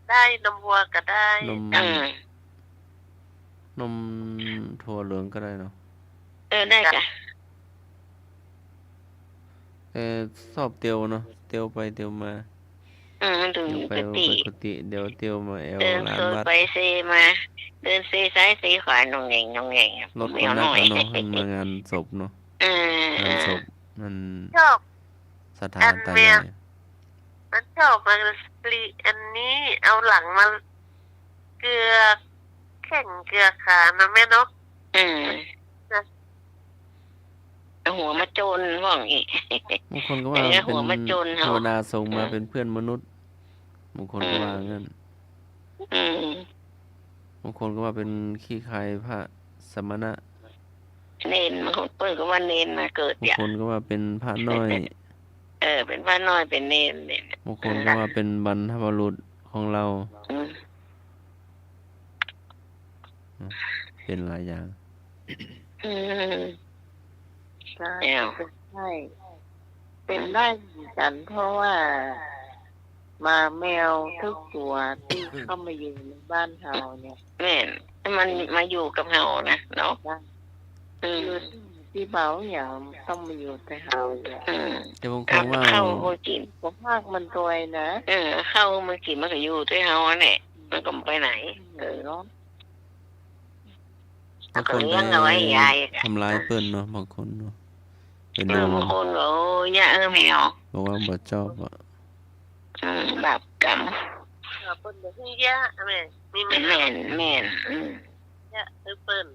ได้ นมวัวก็ได้ นม อืม นมถั่วเหลืองก็ได้เนาะ เออ ได้จ้ะ เออ ชอบเตียวเนาะ เตียวไปเตียวมา อืม มันดู เตียวไป ปกติ ปกติ เดี๋ยวเตียวมาแอ่ว เดิน ลานวัด โซนไปเซมา เดินเซซ้ายเซขวา หน่องแหน่ง หน่องแหน่ง รถก็หนัก แมวน้อย เนาะ มันมางานศพเนาะ เออ งานศพ เออ มัน ชอบ ศรัทธา อัน ตายาย แมว มันชอบมาลี อันนี้ เอาหลังมาเกือกแข้งเกือกขานะแม่เนาะ อืม นะ เอาหัวมาโจนว่าอย่างงี้ บางคนก็ว่า เออ เอาหัวมาโจน เป๋นเทวดาส่งมา เออ เป๋นเปื้อนมนุษย์ บางคนก็ว่างั้น อืม บางคนก็ว่าเป๋นขี้คายพระสมณะ เณร บางคนเปิ้นก็ว่าเณรมาเกิด บางคนก็ว่าเป๋นพระน้อย เออ เป๋นพระน้อย เป๋นเณรเนี่ย บางคนก็ว่าเป๋นบรรพบุรุษของเรา อืม เป๋นหลายอย่าง อืม ใช่ แอว ใช่ เป๋นได้เหมือนกั๋น เพราะว่าหมาแมวทุกตั๋วตี้เข้ามาอยู่ในบ้านเฮาเนี่ย แม่น มันมาอยู่กับเฮานะเนาะ จ้ะ อืม อยู่ตี้เบาอย่างต้องมาอยู่แต่เฮาเนี่ย อืม แต่บางคนว่า เอาข้าวมากิ๋น ผมมากมันตวยนะ เออ ข้าวมากิ๋นมันก็อยู่แต่เฮาแหละ มันก็บ่ไปไหน เออ เนาะ บางคนไปทำร้ายเปิ้นเนาะ บางคนเนาะ ไป เออ ดู บางคนก็ โอ้ย เยียะ เออ แมว บอกว่าบ่จอบอะ อืม บาปกรรม เออ เปิ้นบ่ฮู้เยียะ แม่ มีแม่ แม่น แม่น อืม เยียะ เออ เปิ้น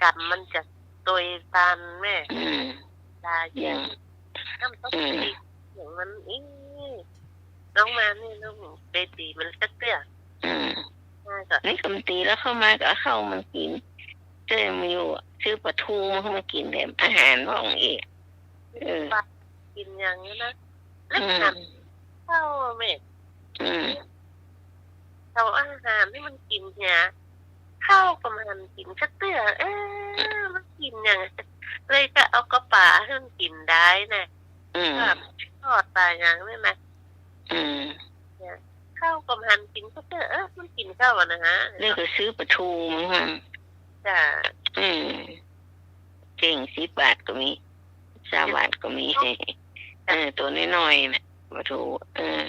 กรรมมันจะตวยตานแม่ อืม ตาย อืม น้ำตก อืม ติดอย่างมัน อี น้องมานี่น้องไปตี๋มันสักเตื้อ อืม มาก็ นี่ก็บ่ตี๋แล้ว เข้ามาก็เอาข้าวมันกิ๋น เจ้ามาอยู่อะ ซื้อป๋าทูมาให้มันกิ๋นแถมอาหารพ่องอีก เออ กิ๋นอย่างนี้นะ แล้ว อืม ข้าวแม่ อืม เขาอาหารนี่มันกิ๋นเหีย ข้าวก็บ่หันกิ๋นสักเตื้อ เอ๊ะ มันกิ๋นหยัง เลยก็เอากาป๋าหื้อมันกิ๋นได้นะ อืม ก็ทอดปลาหยังนี่นะ อืม เนี่ย ข้าวก็บ่หันกิ๋นสักเตื้อ เอ๊ะ มันกิ๋นข้าวอะนะฮะ แล้วก็ซื้อป๋าทูมาให้มัน จ้ะ อืม เก่ง สิบบาทก็มี ซาวบาทก็มี เออ ตั๋วน้อยๆ น่ะ ป๋าทู เออ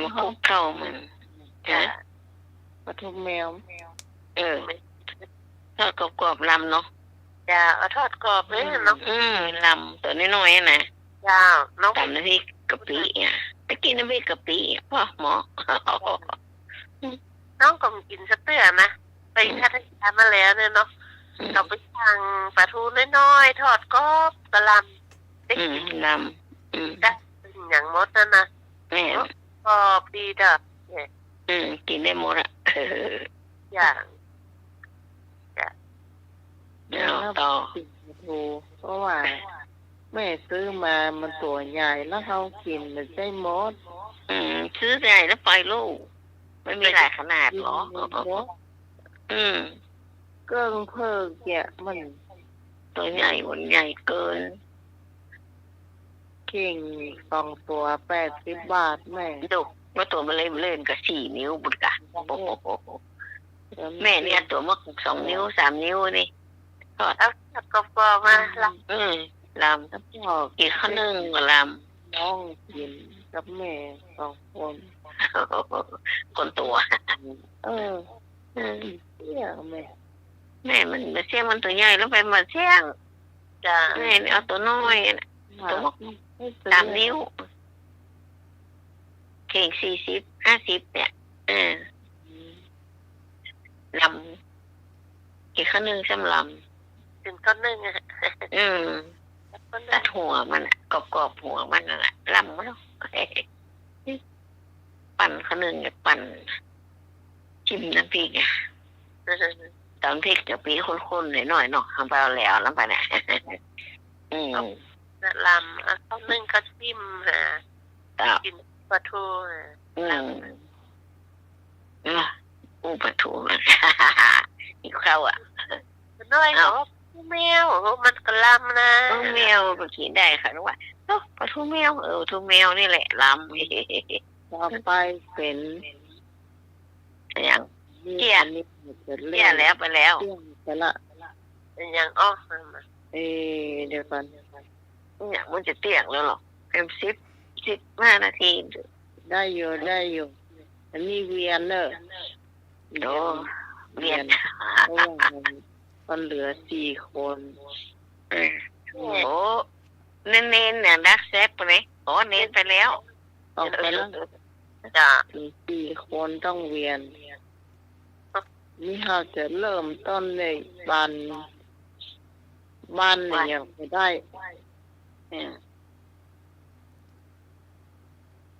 มาคลุกข้าวมัน จ้ะ ฮะ ป๋าทูแมว เออ ทอดกรอบๆ ลำเนาะ เจ้า เอาทอดกรอบเลยเนาะ อืม ลำตั๋วน้อยๆ อะนะ เจ้า น้อง ต๋ำน้ำพริกกะปิอะ ไปกิ๋นน้ำพริกกะปิอะ พ่อหมอ น้องก็บ่กิ๋นสักเตื้อนะ ไปพัทยามาแล้วเนี่ยเนาะ อืม ก็ไปสั่งปลาทูน้อยๆ ทอดกรอบกะลำ ได้กิ๋น อืม ลำ อืม ได้กิ๋นอย่างหมดนั่นนะ แม่น กรอบดีเด้อ เนี่ย อืม กิ๋นได้หมดอะ อย่าง จ้ะ เอาต่อ กิ๋นปลาทู เพราะว่าแม่ซื้อมามันตั๋วใหญ่ แล้วเฮากิ๋นบ่ใจ้หมด อืม ซื้อใหญ่แล้วไปลูก มันมีหลายขนาดเหรอ กิ๋นบ่หมด อืม เกิ่งเผิกเนี่ยมันตั๋วใหญ่ มันใหญ่เกิน เข่งสองตั๋วแปดสิบบาทแม่ ดู ว่าตั๋วมันเล่นๆ ก็สี่นิ้วบุญกะ โอ้โห แม่เนี่ยตั๋วมันสองนิ้ว สามนิ้วนี่ ทอด เอาทอดกรอบๆ มาลำ อืม ลำ แล้วก็กิ๋นข้าวนึ่งกับลำ น้องกิ๋นกับแม่สองคน คนตั๋ว เออ อืม เสี้ยงแม่ แม่มัน เสี้ยงมันตั๋วใหญ่แล้วไปบ่เสี้ยง จ้ะ แม่นี่เอาตั๋วน้อยอะนะ ค่ะ ตั๋ว ให้ซื้อ สามนิ้ว เข่งสี่สิบ ห้าสิบ เนี่ย เออ อืม ลำ กิ๋นข้าวนึ่งซ้ำลำ กิ๋นข้าวนึ่งอะ อืม ข้าวนึ่ง ตัดหัวมันอะ กรอบๆ หัวมันนั่นแหละ ลำมันเนาะ ปั่นข้าวนึ่งเนี่ยปั่น จิ้มน้ำพริกอะ เออ ต๋ำพริกกะปิข้นๆ หน่อยๆ เนาะ เอาไปเอาแล้ว แล้วไปเนี่ย อืม ลำ เอาข้าวนึ่งข้าวจิ้มหา ครับ กิ๋นปลาทูหา อืม ลำ เนาะ อู้ปลาทู หิวข้าวอะ น้อย เอ้า บอกว่าปลาทูแมว โอ้ มันก็ลำนะ เออ แมวก็กิ๋นได้ค่ะ นึกว่า เอ้า ปลาทูแมว เออ ปลาทูแมวนี่แหละลำ ต่อไปเป๋น อย่าง เตี้ย อันนี้จะเล่น เตี้ยแล้วไปแล้ว เตี้ยไปละ อย่าง อ้อ เอ๊ะ เดี๋ยวก่อน เนี่ยมันจะเตี้ยงแล้วเหรอ เอ็มสิบ สิบห้านาที ได้อยู่ ได้อยู่ อันนี้เวียนเนอะ โอ้ เวียน เวียน เพราะว่ามัน มันเหลือสี่คน เออ โอ้ เณร เณรเนี่ย ดักแซบไปเลย อ๋อ เณรไปแล้ว ออกไปแล้ว จ้ะ สี่คนต้องเวียน นี่เฮาจะเริ่มต้นในบัน บันเนี่ย บัน ยังบ่ได้ เนี่ย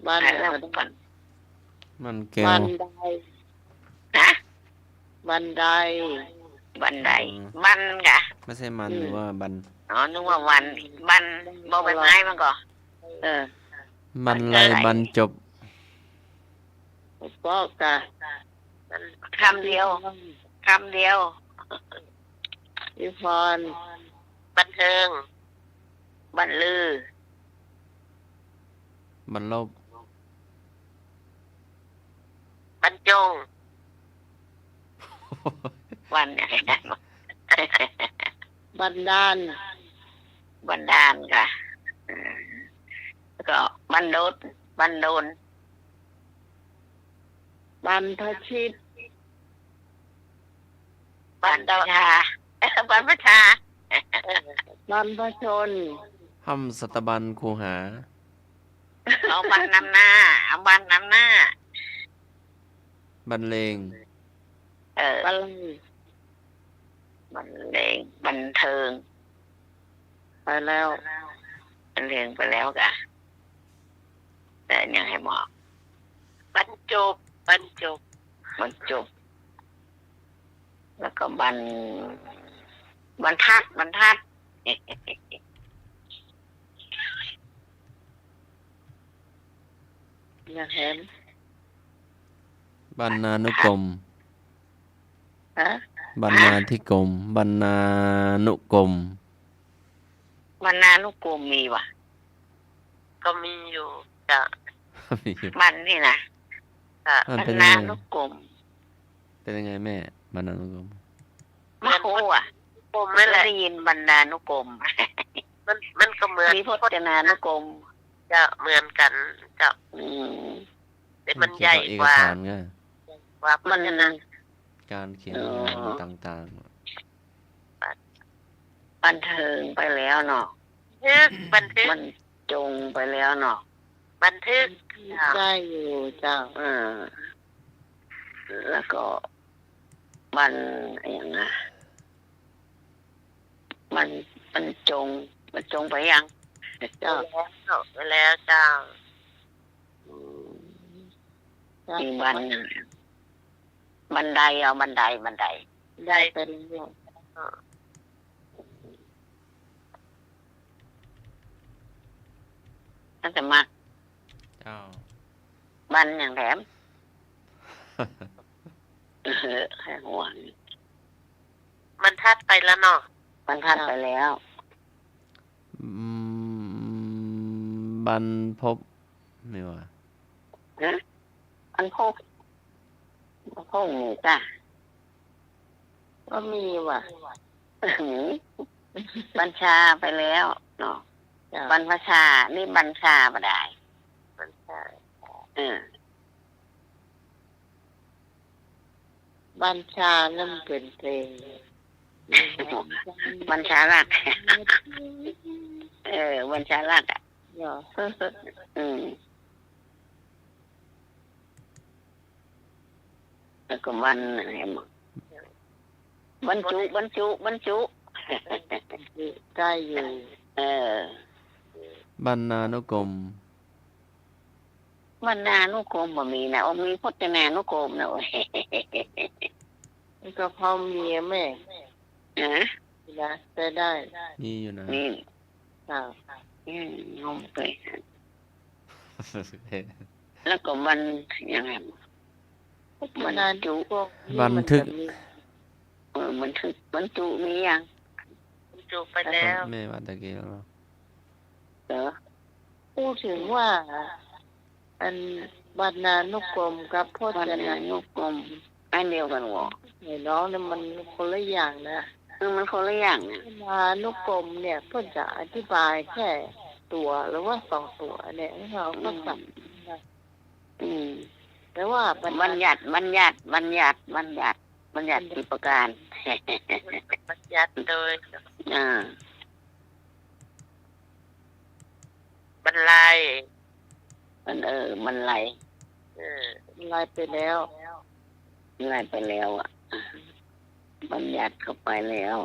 บันเนี่ย บัน บันแก้ว บันได ฮะ บันได บันได อืม บันกะ ไม่ใช่มัน อืม หรือว่าบัน อ๋อ นึกว่าวัน บัน บ่อใบไม้มันก่อ เออ บันไล บันได บันจบ ปอกกะ คำเดียว คำเดียว อีพร บันเทิง บันลือ บันลบ บันจง วันเนี่ย บันดาล บันดาลค่ะ อืม แล้วก็บันโดด บันโดน บรรพชิต บรรพชา บรรพชา บรรพชน ห้ำสัตบัญคูหา เอาบันนำหน้า เอาบันนำหน้า บรรเลง เออ บรรเลง บรรเลง บันเทิง ไปแล้ว บันเทิงไปแล้วกะ แต่ยังหื้อบอก บรรจบ บรรจบ บรรจบ แล้วก็บรร บรรทัด บรรทัด ยังหื้อ บรรณานุกรม ฮะ บรรณาธิกรม บรรณานุกรม บรรณานุกรมมีวะ ก็มีอยู่จ้ะ มีอยู่ บรรนี่นะ ค่ะ มันเป็นยังไง บรรณานุกรม เป็นยังไงแม่ บรรณานุกรม ไม่รู้อะ กรมนั่นแหละ ได้ยินบรรณานุกรม มัน มันก็เหมือน มีพจนานุกรม จะเหมือนกันเจ้า อืม แต่มันใหญ่กว่า เอกสารไง กว่าพจนา มัน การเขียน อ๋อ ต่างๆ อะ ค่ะ บันเทิงไปแล้วเนาะ บันทึก บันทึก บรรจงไปแล้วเนาะ บันทึก บันทึก เจ้า ได้อยู่เจ้า เออ แล้วก็บรร อะหยังนะ บรร บรรจง บรรจงไปยัง เจ้า ไปแล้ว ไปแล้วเจ้า อืม เจ้า มีบัน บันได เอาบันได บันได ได้ไปแล้ว อาสามัคร เจ้า บรรอย่างแถม เออ ใครหัว บรรทัดไปแล้วเนาะ บรรทัดไปแล้ว อืม บรรพบ นี่หว่า ฮะ บรรพบ บรรพบหมู่จ้ะ ก็มีว่ะ มี บัญชาไปแล้วเนาะ เจ้า บรรพชา นี่บัญชาบ่ได้ บัญชา เออ บัญชานั่นเป๋นเพลง บัญชารัก เออ บัญชารักอะ เหรอ อืม แล้วก็บรร บรรจุ บรรจุ บรรจุ ได้อยู่ เออ บรรณานุกรม บรรณานุกรมบ่มีนะ โอ้ มีพจนานุกรมนะ โอ้ย มันก็พอมีอะแม่ ฮะ นะ ใช้ได้ มีอยู่นะ มี เจ้า อืม งงไป แล้วก็บรร ยังไง บรรจุ บรรจุ บันทึก มันจะมี เออ บันทึก บรรจุมียัง บรรจุไปแล้ว แม่ว่าตะกี้แล้วเนาะ เหรอ พูดถึงว่า อันบรรณานุกรมกับพจนานุกรม อันเดียวกั๋นเหรอ ไอ้น้องเนี่ยมันคนละอย่างนะ เออ มันคนละอย่างนะ พจนานุกรมเนี่ยเปิ้นจะอธิบายแค่ตั๋วหรือว่าสองตั๋วเนี่ย ให้เราเข้าใจ๋นะ อืม แต่ว่าบัญญัติ บัญญัติ บัญญัติ บัญญัติ บัญญัติ บัญญัติ บัญญัติสิบประการ บัญญัติโดย อ่า บรรลัย มัน เออ บรรลัย เออ บรรลัยไปแล้ว บรรลัยไปแล้วอะ บัญญัติก็ไปแล้ว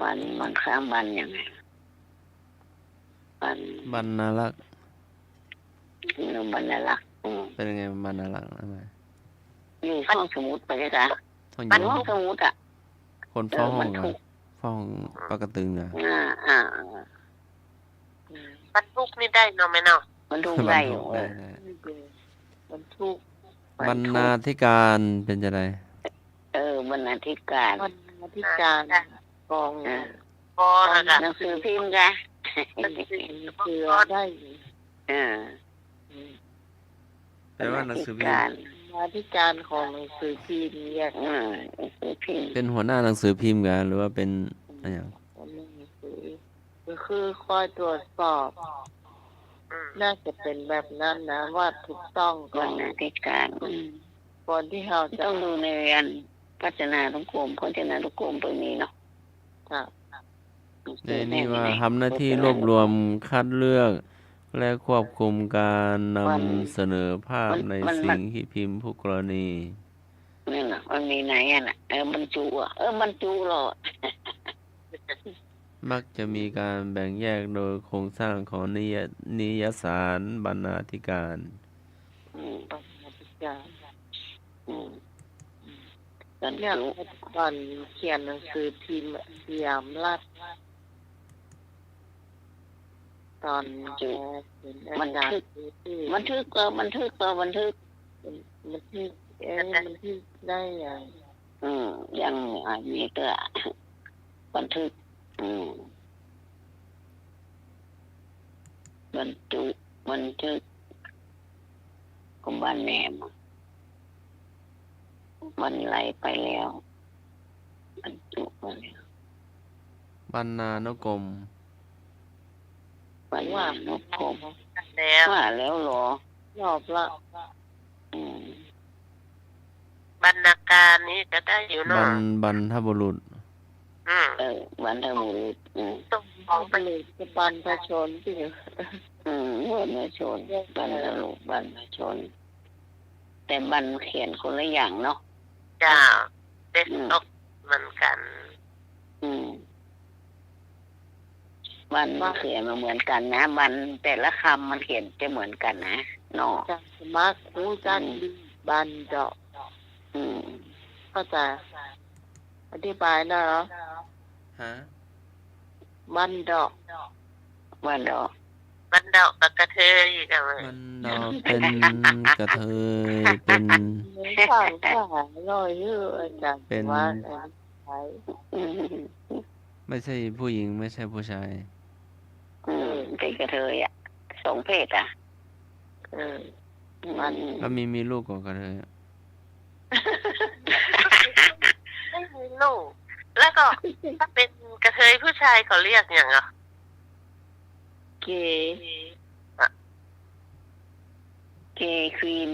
บรร บรรข้ามบรรยังไง บรร บรรณารักษ์ เออ บรรณารักษ์ อืม เป๋นไงบรรณารักษ์ ทำไม อยู่ห้องสมุดไปเลยจ้ะ ห้อง มันห้องสมุดอะ คนเฝ้าห้อง เออ มันถูก เฝ้าห้องปะกระตึงอะ อ่า อ่า อ่า บรรทุกนี่ได้เนาะแม่เนาะ บรรทุกได้อยู่ บรรทุกได้ เออ ได้ บรรทุก บรรณาธิการเป๋นจะได เออ บรรณาธิการ บรรณาธิการ อ่า กอง อ่า กอง หนังสือพิมพ์กะ หนังสือพิมพ์กะ หนังสือได้ เออ อืม แปลว่าหนังสือพิมพ์ บรรณาธิการ บรรณาธิการของหนังสือพิมพ์เนี่ย อืม หนังสือพิมพ์ เป๋นหัวหน้าหนังสือพิมพ์กะ หรือว่าเป๋นอะหยัง หัวหน้าหนังสือ ก็คือคอยตรวจสอบ อืม น่าจะเป๋นแบบนั้นนะ ว่าถูกต้องก่อน บรรณาธิการ อืม ก่อนตี้เฮาจะ ต้องดูในอันพจนานุกรม พจนานุกรมตรงนี้เนาะ ค่ะ ในนี่ว่าทำหน้าที่รวบรวมคัดเลือก และควบคุมการนำเสนอภาพในสิ่งที่พิมพ์ทุกกรณี นั่นน่ะ มันมีในอันน่ะ เออ บรรจุอะ เออ บรรจุเหรอ มักจะมีการแบ่งแยกโดยโครงสร้างของนิย นิยสารบรรณาธิการ อืม บรรณาธิการ อืม บรรจุ เนี่ย ต๋อนเขียนหนังสือพิมพ์อะ สยามรัฐ ต๋อน บรรจุ เอ่อ เป๋นอาจ๋ารย์ บันทึก บันทึก เออ บันทึก บันทึก บันทึก เอ๊ะ บันทึกได้ยัง อืม ยัง อันนี้ก็ บันทึก อืม บรรจุ บันทึก ของบ้านแหนม บรรลัยไปแล้ว บรรจุไปแล้ว บรรณานุกรม บรรณานุกรม แล้ว ว่าแล้วเหรอ รอบละ อืม บรรณาการนี่ก็ได้อยู่เนาะ บรร บรรพบุรุษ อืม เออ บรรพบุรุษ อืม ส่งของไป บรรพบุรุษ บรรพชน อืม บรรพชน บรรพบุรุษ บรรพชน แต่บรรเขียนคนละอย่างเนาะ เจ้า แต่ อืม ออกเหมือนกั๋น อืม บรรเขียนมาเหมือนกั๋นนะ บรร แต่ละกำมันเขียนจะเหมือนกั๋นนะ เนาะ เจ้า สมัครฮู้จัก อืม บรรเดาะ อืม เข้าใจ๋ อธิบายหน่อยเหรอ ฮะ บรรเดาะ บรรเดาะ บรรเดาะกับกระเทยกั๋นเว้ย บรรเดาะเป๋นกระเทย เป๋น สร้างปัญหาหน่อยเถอะอาจ๋ารย์ เป๋น ว่าไง ไม่ใช่ผู้หญิง ไม่ใช่ผู้ชาย อืม เป๋นกระเทยอะ สองเพศอะ เออ มัน แล้วมี มีลูกกับกระเทยอะ ไม่มีลูก แล้วก็ถ้าเป๋นกระเทยผู้ชายเขาเรียกหยังอะ เกย์ เกย์ควีน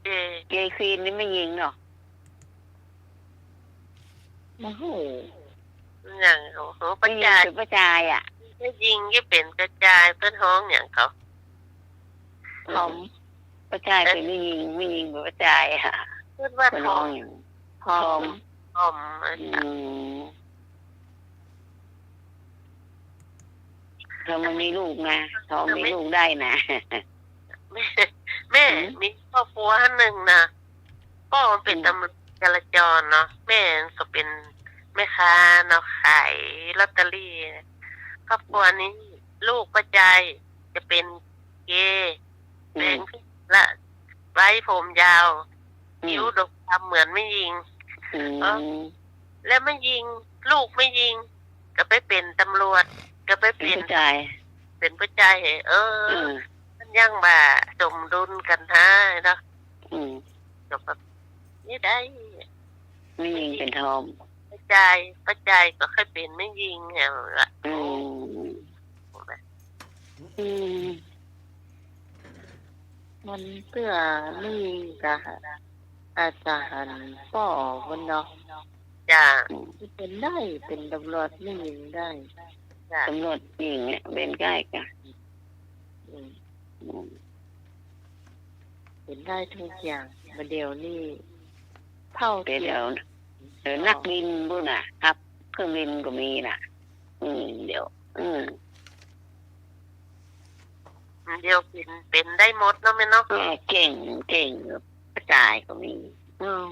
เกย์ เกย์ควีนนี่แม่ญิงเนาะ โอ้โห อย่าง โอ้โห ป้าจาย แม่ญิงเป๋นป้าจายอะ แม่ญิงก็เป๋นป้าจาย เปิ้นฮ้องหยังเขา ทอม ป้าจายเป๋นแม่ญิง แม่ญิงเป๋นป้าจายอะ เปิ้นว่า เปิ้นฮ้องหยัง ทอม ทอม ทอม อืม ทอมมันมีลูกนะ ทอมมีลูกได้นะ แม่ แม่ หืม มีครอบครัวอันนึ่งนะ ป้อมันเป๋น อืม ตำรวจจราจรเนาะ แม่ก็เป๋นแม่ค้าเนาะ ขายลอตเตอรี่ ครอบครัวนี้ลูกป้าจายจะเป๋นเกย์ อืม แป๋งเพศละ ไว้ผมยาว อืม คิ้วดกดำเหมือนแม่ญิง อืม เออ แล้วแม่ญิง ลูกแม่ญิง ก็ไปเป๋นตำรวจ ก็ไปเป๋น เป๋นป้าจาย เป๋นป้าจาย เออ อืม มันยังว่าสมดุลกั๋นแต๊เนาะ อืม ก็แบบนี้ได้ แม่ญิงเป๋นทอม ป้าจาย ป้าจายก็เคยเป๋นแม่ญิงไงล่ะ อืม อืม มันเตื้อนี่กะ อาจจะหันป้อมันเนาะ จ้า เป๋นได้ เป๋นตำรวจแม่ญิงได้ จ้า ตำรวจญิงเนี่ยเป๋นได้กะ อืม อืม เป๋นได้ทุกอย่าง บ่าเดี่ยวนี้เท่าเทียม เดี๋ยว เออ นักบินปู้นน่ะ ขับเครื่องบินก็มีน่ะ อืม เดี๋ยว อืม เดี๋ยวเป๋น เป๋นได้หมดเนาะแม่เนาะ เออ เก่ง เก่ง ป้าจายก็มี อืม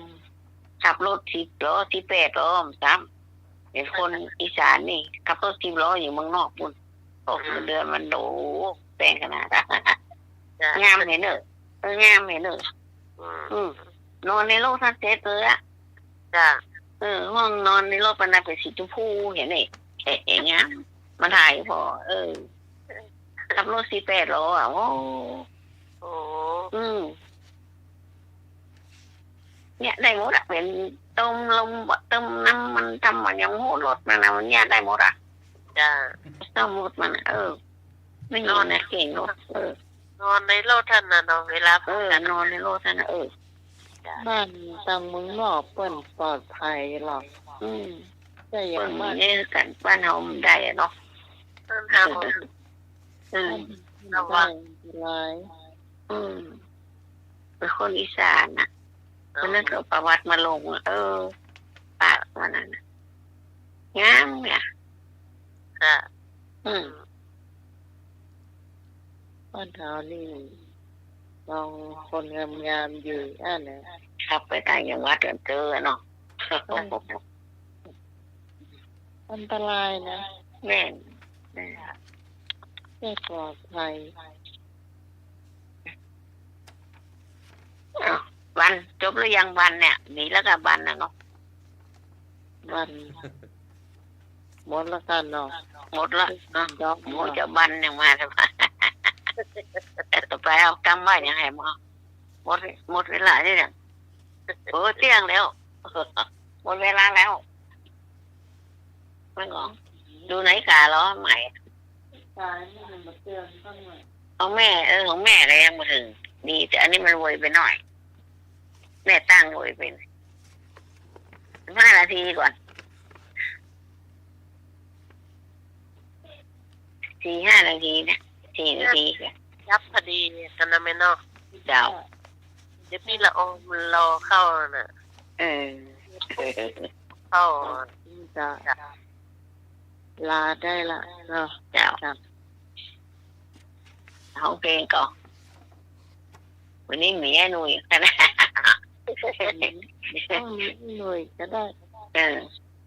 ขับรถสิบล้อ สิบแปดล้อ มันซ้ำ เห็นคนอีสานนี่ ขับรถสิบล้ออยู่เมืองนอกปู้น ออกเงินเดือนมัน โอ้ แปงขนาด จ้ะ งามแหมเนาะ เออ งามแหมเนาะ อืม อืม นอนในรถทันเสร็จเลยอะ จ้ะ เออ ห้องนอนในรถมันน่ะเป๋นสีชมพู หันนี่ เอ๊ะ งาม มันถ่ายพอ เออ ขับรถสิบแปดล้ออะ โอ้ โอ้ อืม เนี่ย ได้หมดอะ เป๋นเติมลม เติมน้ำมัน ทำอะหยังหั้น รถมันน่ะ มันเนี่ยได้หมดอะ จ้ะ ซ่อมรถมันน่ะ เออ แม่ญิงน่ะเก่งเนาะ เออ นอนในรถหั้นน่ะเนาะ เวลา เออ นอนในรถหั้นน่ะ เออ จ้ะ บ้านตางเมืองนอกเปิ้นปลอดภัยหรอก อืม แต่อย่าง เปิ้น บ้าน มีเนี่ยกั๋น บ้านเฮามันได้อะเนาะ บ้านเฮา อืม ระวัง อันตราย อืม เป๋นคนอีสานน่ะ อ๋อ วันนั้นก็ประวัติมาลง เออ ปะวันนั้นน่ะ งามเนี่ย ค่ะ อืม บ้านเฮานี่ ลองคนงามๆ อยู่อั้นน่ะ ขับไปต่างจังหวัดกั๋นเต๊อะเนาะ อืม อันตรายนะ แม่น แม่น ไม่ปลอดภัย อ้าว วัน จบหรือยังวันเนี่ย มีแล้วก็วันน่ะเนาะ วัน หมดแล้วกั๋นเนาะ หมดละ เนาะ หมดจะวันยังมาทำไม ต่อไปเอากำว่ายังไงหมอ หมด หมดเวลานี่เนี่ย เออ เตี้ยงแล้ว หมดเวลาแล้ว ไม่งอ ดูนาฬิกาเหรอ ใหม่ ของแม่ เออ ของแม่ก็ยังบ่ถึง ดี แต่อันนี้มันไวไปหน่อย แม่ตั้งไวไป ห้านาทีก่อน สี่ห้านาทีนะ สี่นาทีจ้ะ ยับพอดีกั๋นนะแม่เนาะ เจ้า เดี๋ยวปี้ละอองมันรอเข้าน่ะ เออ เข้า จ้ะ จ้ะ ลาได้ละเนาะ เจ้า จ้ะ ฮ้องเพลงก่อ วันนี้มีไอ้หนุ่ย อืม ไม่ต้องมีไอ้หนุ่ยก็ได้ เออ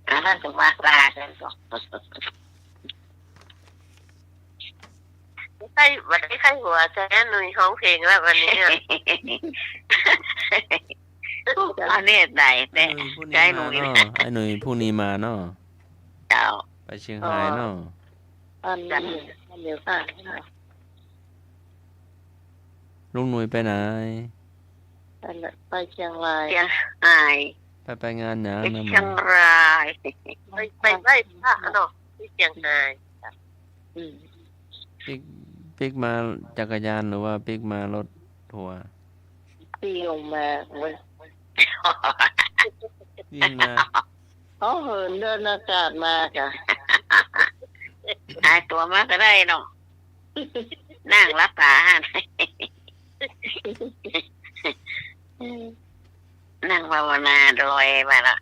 อ่ะ ท่านก็มาลากั๋นก่อ ใคร วันนี้ใครหัวใจ๋ไอ้หนุ่ยฮ้องเพลงแล้ววันนี้อะ อันนี้ได้ แต่ เออ พรุ่งนี้ ใจ๋หนุ่ย มาเนาะ ไอ้หนุ่ยพรุ่งนี้มาเนาะ เจ้า ไปเชียงรายเนาะ อันนี้ อันเดียวกัน ลุงหนุ่ยไปไหน ไปละ ไปเชียงราย เชียงราย ไป ไปงานหยัง ไป นะ เชียงราย ไป ไปไหว้พระเนาะ ตี้เชียงราย อืม ปิ๊ก ปิ๊กมาจักรยานหรือว่าปิ๊กมารถทัวร์ ปิ๊กลงมาเว้ย ปิ๊กมา เขาเหินเดินอากาศมาค่ะ หายตั๋วมาก็ได้เนาะ นั่งหลับต๋า นั่งภาวนาดอยมาละ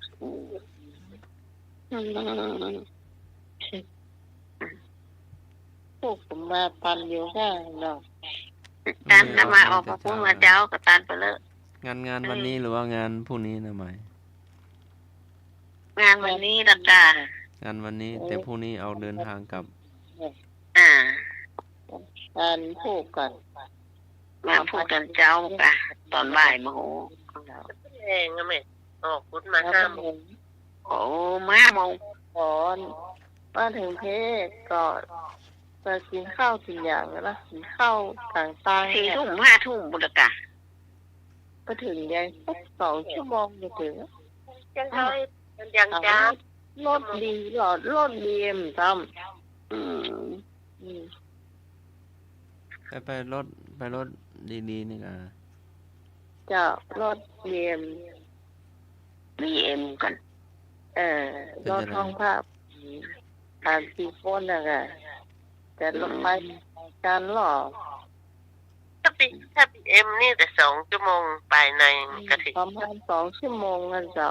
พวกผมมาตันอยู่แค่เนาะ ตันนะ มาออกมาพูดมาเจ้าก็ตันไปเลย งาน งานวันนี้ เออ หรือว่างานพรุ่งนี้นะไหม งานวันนี้ละก่ะ งานวันนี้ เออ แต่พรุ่งนี้ออกเดินทางกลับ อ่า งานพูดก่อน มาพูดต๋อนเจ๊าก่ะ ต๋อนบ่ายมาโห แรงอะแม่ ออกพุ้นมาห้าโมง โอ้ มาห้าโมง ก่อน มาเถิงเพก็จะกิ๋นข้าวกิ๋นหยังนะ กิ๋นข้าวก๋างตาง สี่ทุ่ม ห้าทุ่มปุ้นละก่ะ ไปเถิงยังสักสองชั่วโมงจะเถิง ยังน้อย ยังจ้า รถดีเหรอ รถดีมจ้ำ อืม อืม ไป ไปรถ ไปรถดีๆ นี่ก่ะ เจ้า รถบีเอ็ม บีเอ็มก่อน เออ รถห้องพัก สามสี่คนน่ะก่ะ แต่รถไป อืม กั๋นเหรอ ถ้าบี ถ้าบีเอ็มนี่แต่สองชั่วโมงไปในก็เถิง ประมาณสองชั่วโมงนั่นเจ้า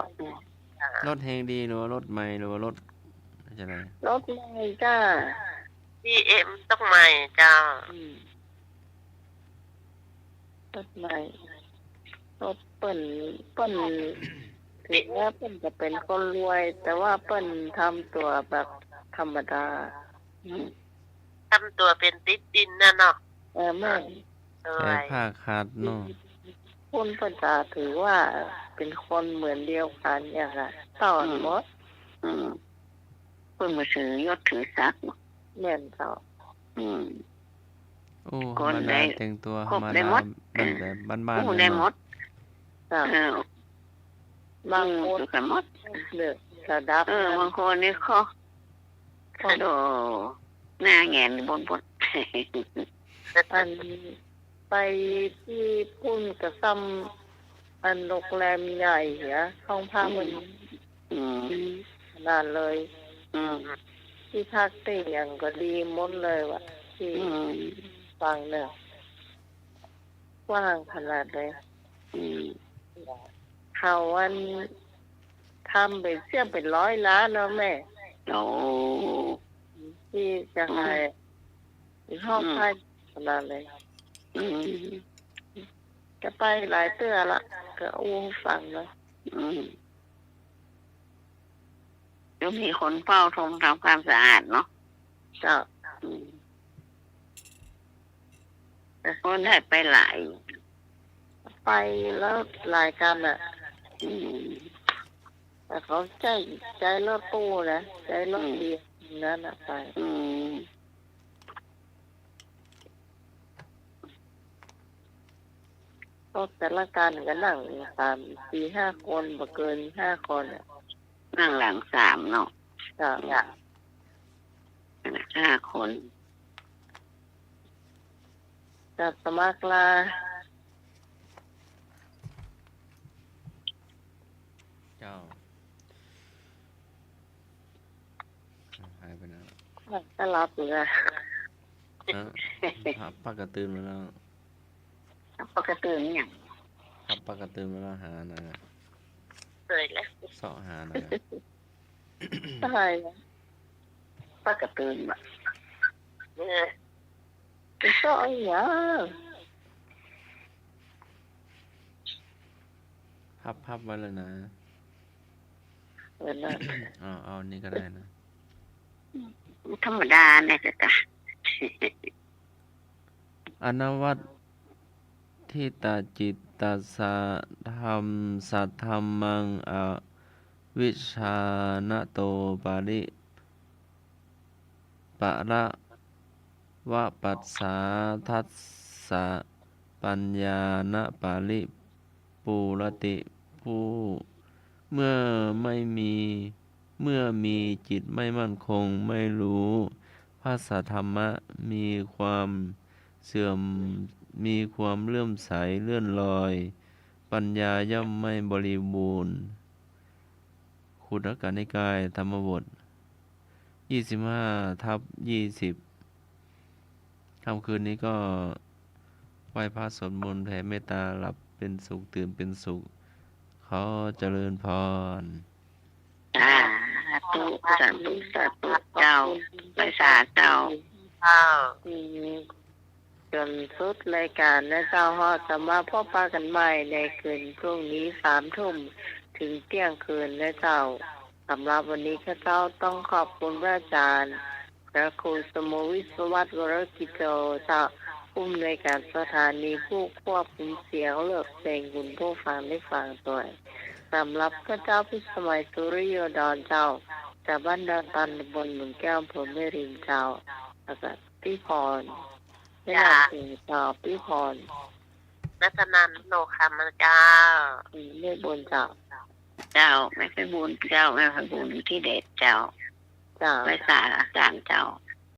อ่า รถแฮงดีหรือว่ารถใหม่หรือว่ารถจะได รถใหม่จ้า บีเอ็มต้องใหม่เจ้า อืม รถใหม่ รถเปิ้น เปิ้น ถึงว่าเปิ้นจะเป๋นคนรวย แต่ว่าเปิ้นทำตั๋วแบบธรรมดา อืม ทำตั๋วเป๋นติดดินน่ะเนาะ เออ แม่น เออ ใส่ผ้าขาดเนาะ คนเปิ้นจะถือว่าเป๋นคนเหมือนเดียวกั๋นอย่างอะ เต้าอันหมด อืม เปิ้นบ่ถือยศถือศักดิ์ แม่นเจ้า อืม โอ้ คน ธรรมดา ได้ แต่งตั๋ว ครบ ธรรมดา ได้หมด มันแบบบ้านๆ โอ้ นั่น ได้หมด เนาะ เจ้า เออ บางคน อืม ถือกั๋นหมด เลือกระดับ เออ บางคนนี่เขา เขา โอ้ หน้าแหงนบนบน อัน ไปตี้ปุ้นก็ซ้ำ อันโรงแรมใหญ่เหีย ห้องพักมัน อืม ดีขนาดเลย อืม ตี้พักตี้หยังก็ดีหมดเลยว่ะ ตี้ อืม ฟังเนี่ย กว้างขนาดเลย อืม เขาอันทำไปเสี้ยเป๋นร้อยล้านเนาะแม่ โอ้ ตี้จะหื้อ ให้ห้อง อืม พักขนาดเลย อืม จะไปหลายเตื้อละ ก็อู้หื้อฟังเนาะ อืม ก็มีคนเฝ้าทงทำความสะอาดเนาะ เจ้า อืม ก็ได้ไปหลาย ไปแล้วหลายกั๋นอะ อืม แต่เขาใจ๊ ใจ๊รถตู้นะ ใจ๊รถ อืม เดียวนั้นอะไป อืม ก็แต่ละกั๋นก็นั่งสามสี่ห้าคน บ่เกินห้าคนอะ นั่งหลังสามเนาะ จ้ะ ห้าคน จะสมัครลา เจ้า หายไปไหนละ ก็หลับอยู่นะ ฮะ พับปากกาตื่นมาแล้ว พับปากกาตื่นเนี่ย พับปากกาตื่นมาแล้ว หาหน่อยนะ เสยแล้ว เซาะหาหน่อยนะ อะไรวะ ปากกาตื่นมา เออ เซาะอีหยัง พับ พับไว้เลยนะ เออ นะ เอา เอานี่ก็ได้นะ ธรรมดาเนี่ยจ้ะ อนัตถิตาจิตตัสสะธัม สัทธัมมัง อวิชชาณโต ปริ ปะระวะปัสสาทัสสะ ปัญญาณปริปูรติ ผู้ เมื่อไม่มี เมื่อมีจิตไม่มั่นคง ไม่รู้ภัสสะธรรมะ มีความเสื่อม มีความเลื่อมใสเลื่อนลอย ปัญญาย่อมไม่บริบูรณ์ คุตตกนิกาย ธรรมบท ยี่สิบห้าทับยี่สิบ ค่ำคืนนี้ก็ไหว้พระสวดมนต์แผ่เมตตา หลับเป็นสุข ตื่นเป็นสุข ขอเจริญพร สาธุ สาธุ สาธุ เจ้า ไหว้สาเจ้า เจ้า อืม จ๋นสุดรายก๋านนะเจ้า เฮาจะมาพบปะกั๋นใหม่ในคืนพรุ่งนี้สามทุ่มถึงเตี้ยงคืนนะเจ้า สำหรับวันนี้ข้าเจ้าต้องขอบคุณพระอาจารย์ พระครูสมุวิศวัตร วรกิจโจ เจ้า ผู้อำนวยการสถานี ผู้ควบคุมเสียง เลือกเพลง คุณผู้ฟังได้ฟังตวย สำหรับข้าเจ้าพิสมัย สุริโยดร เจ้า จากบ้านดอนตัน ตำบลหลุมแก้ว อำเภอแม่ริม เจ้า แล้วก็ พี่พร แม่นามเจ้า พี่พร รัตนันท์ โลคำ เจ้า อืม แม่บุญเจ้า เจ้า แม่ไพบูลย์เจ้า แม่ไพบูลย์ อยู่ที่เดชเจ้า เจ้า ไหว้สาอาจ๋ารย์เจ้า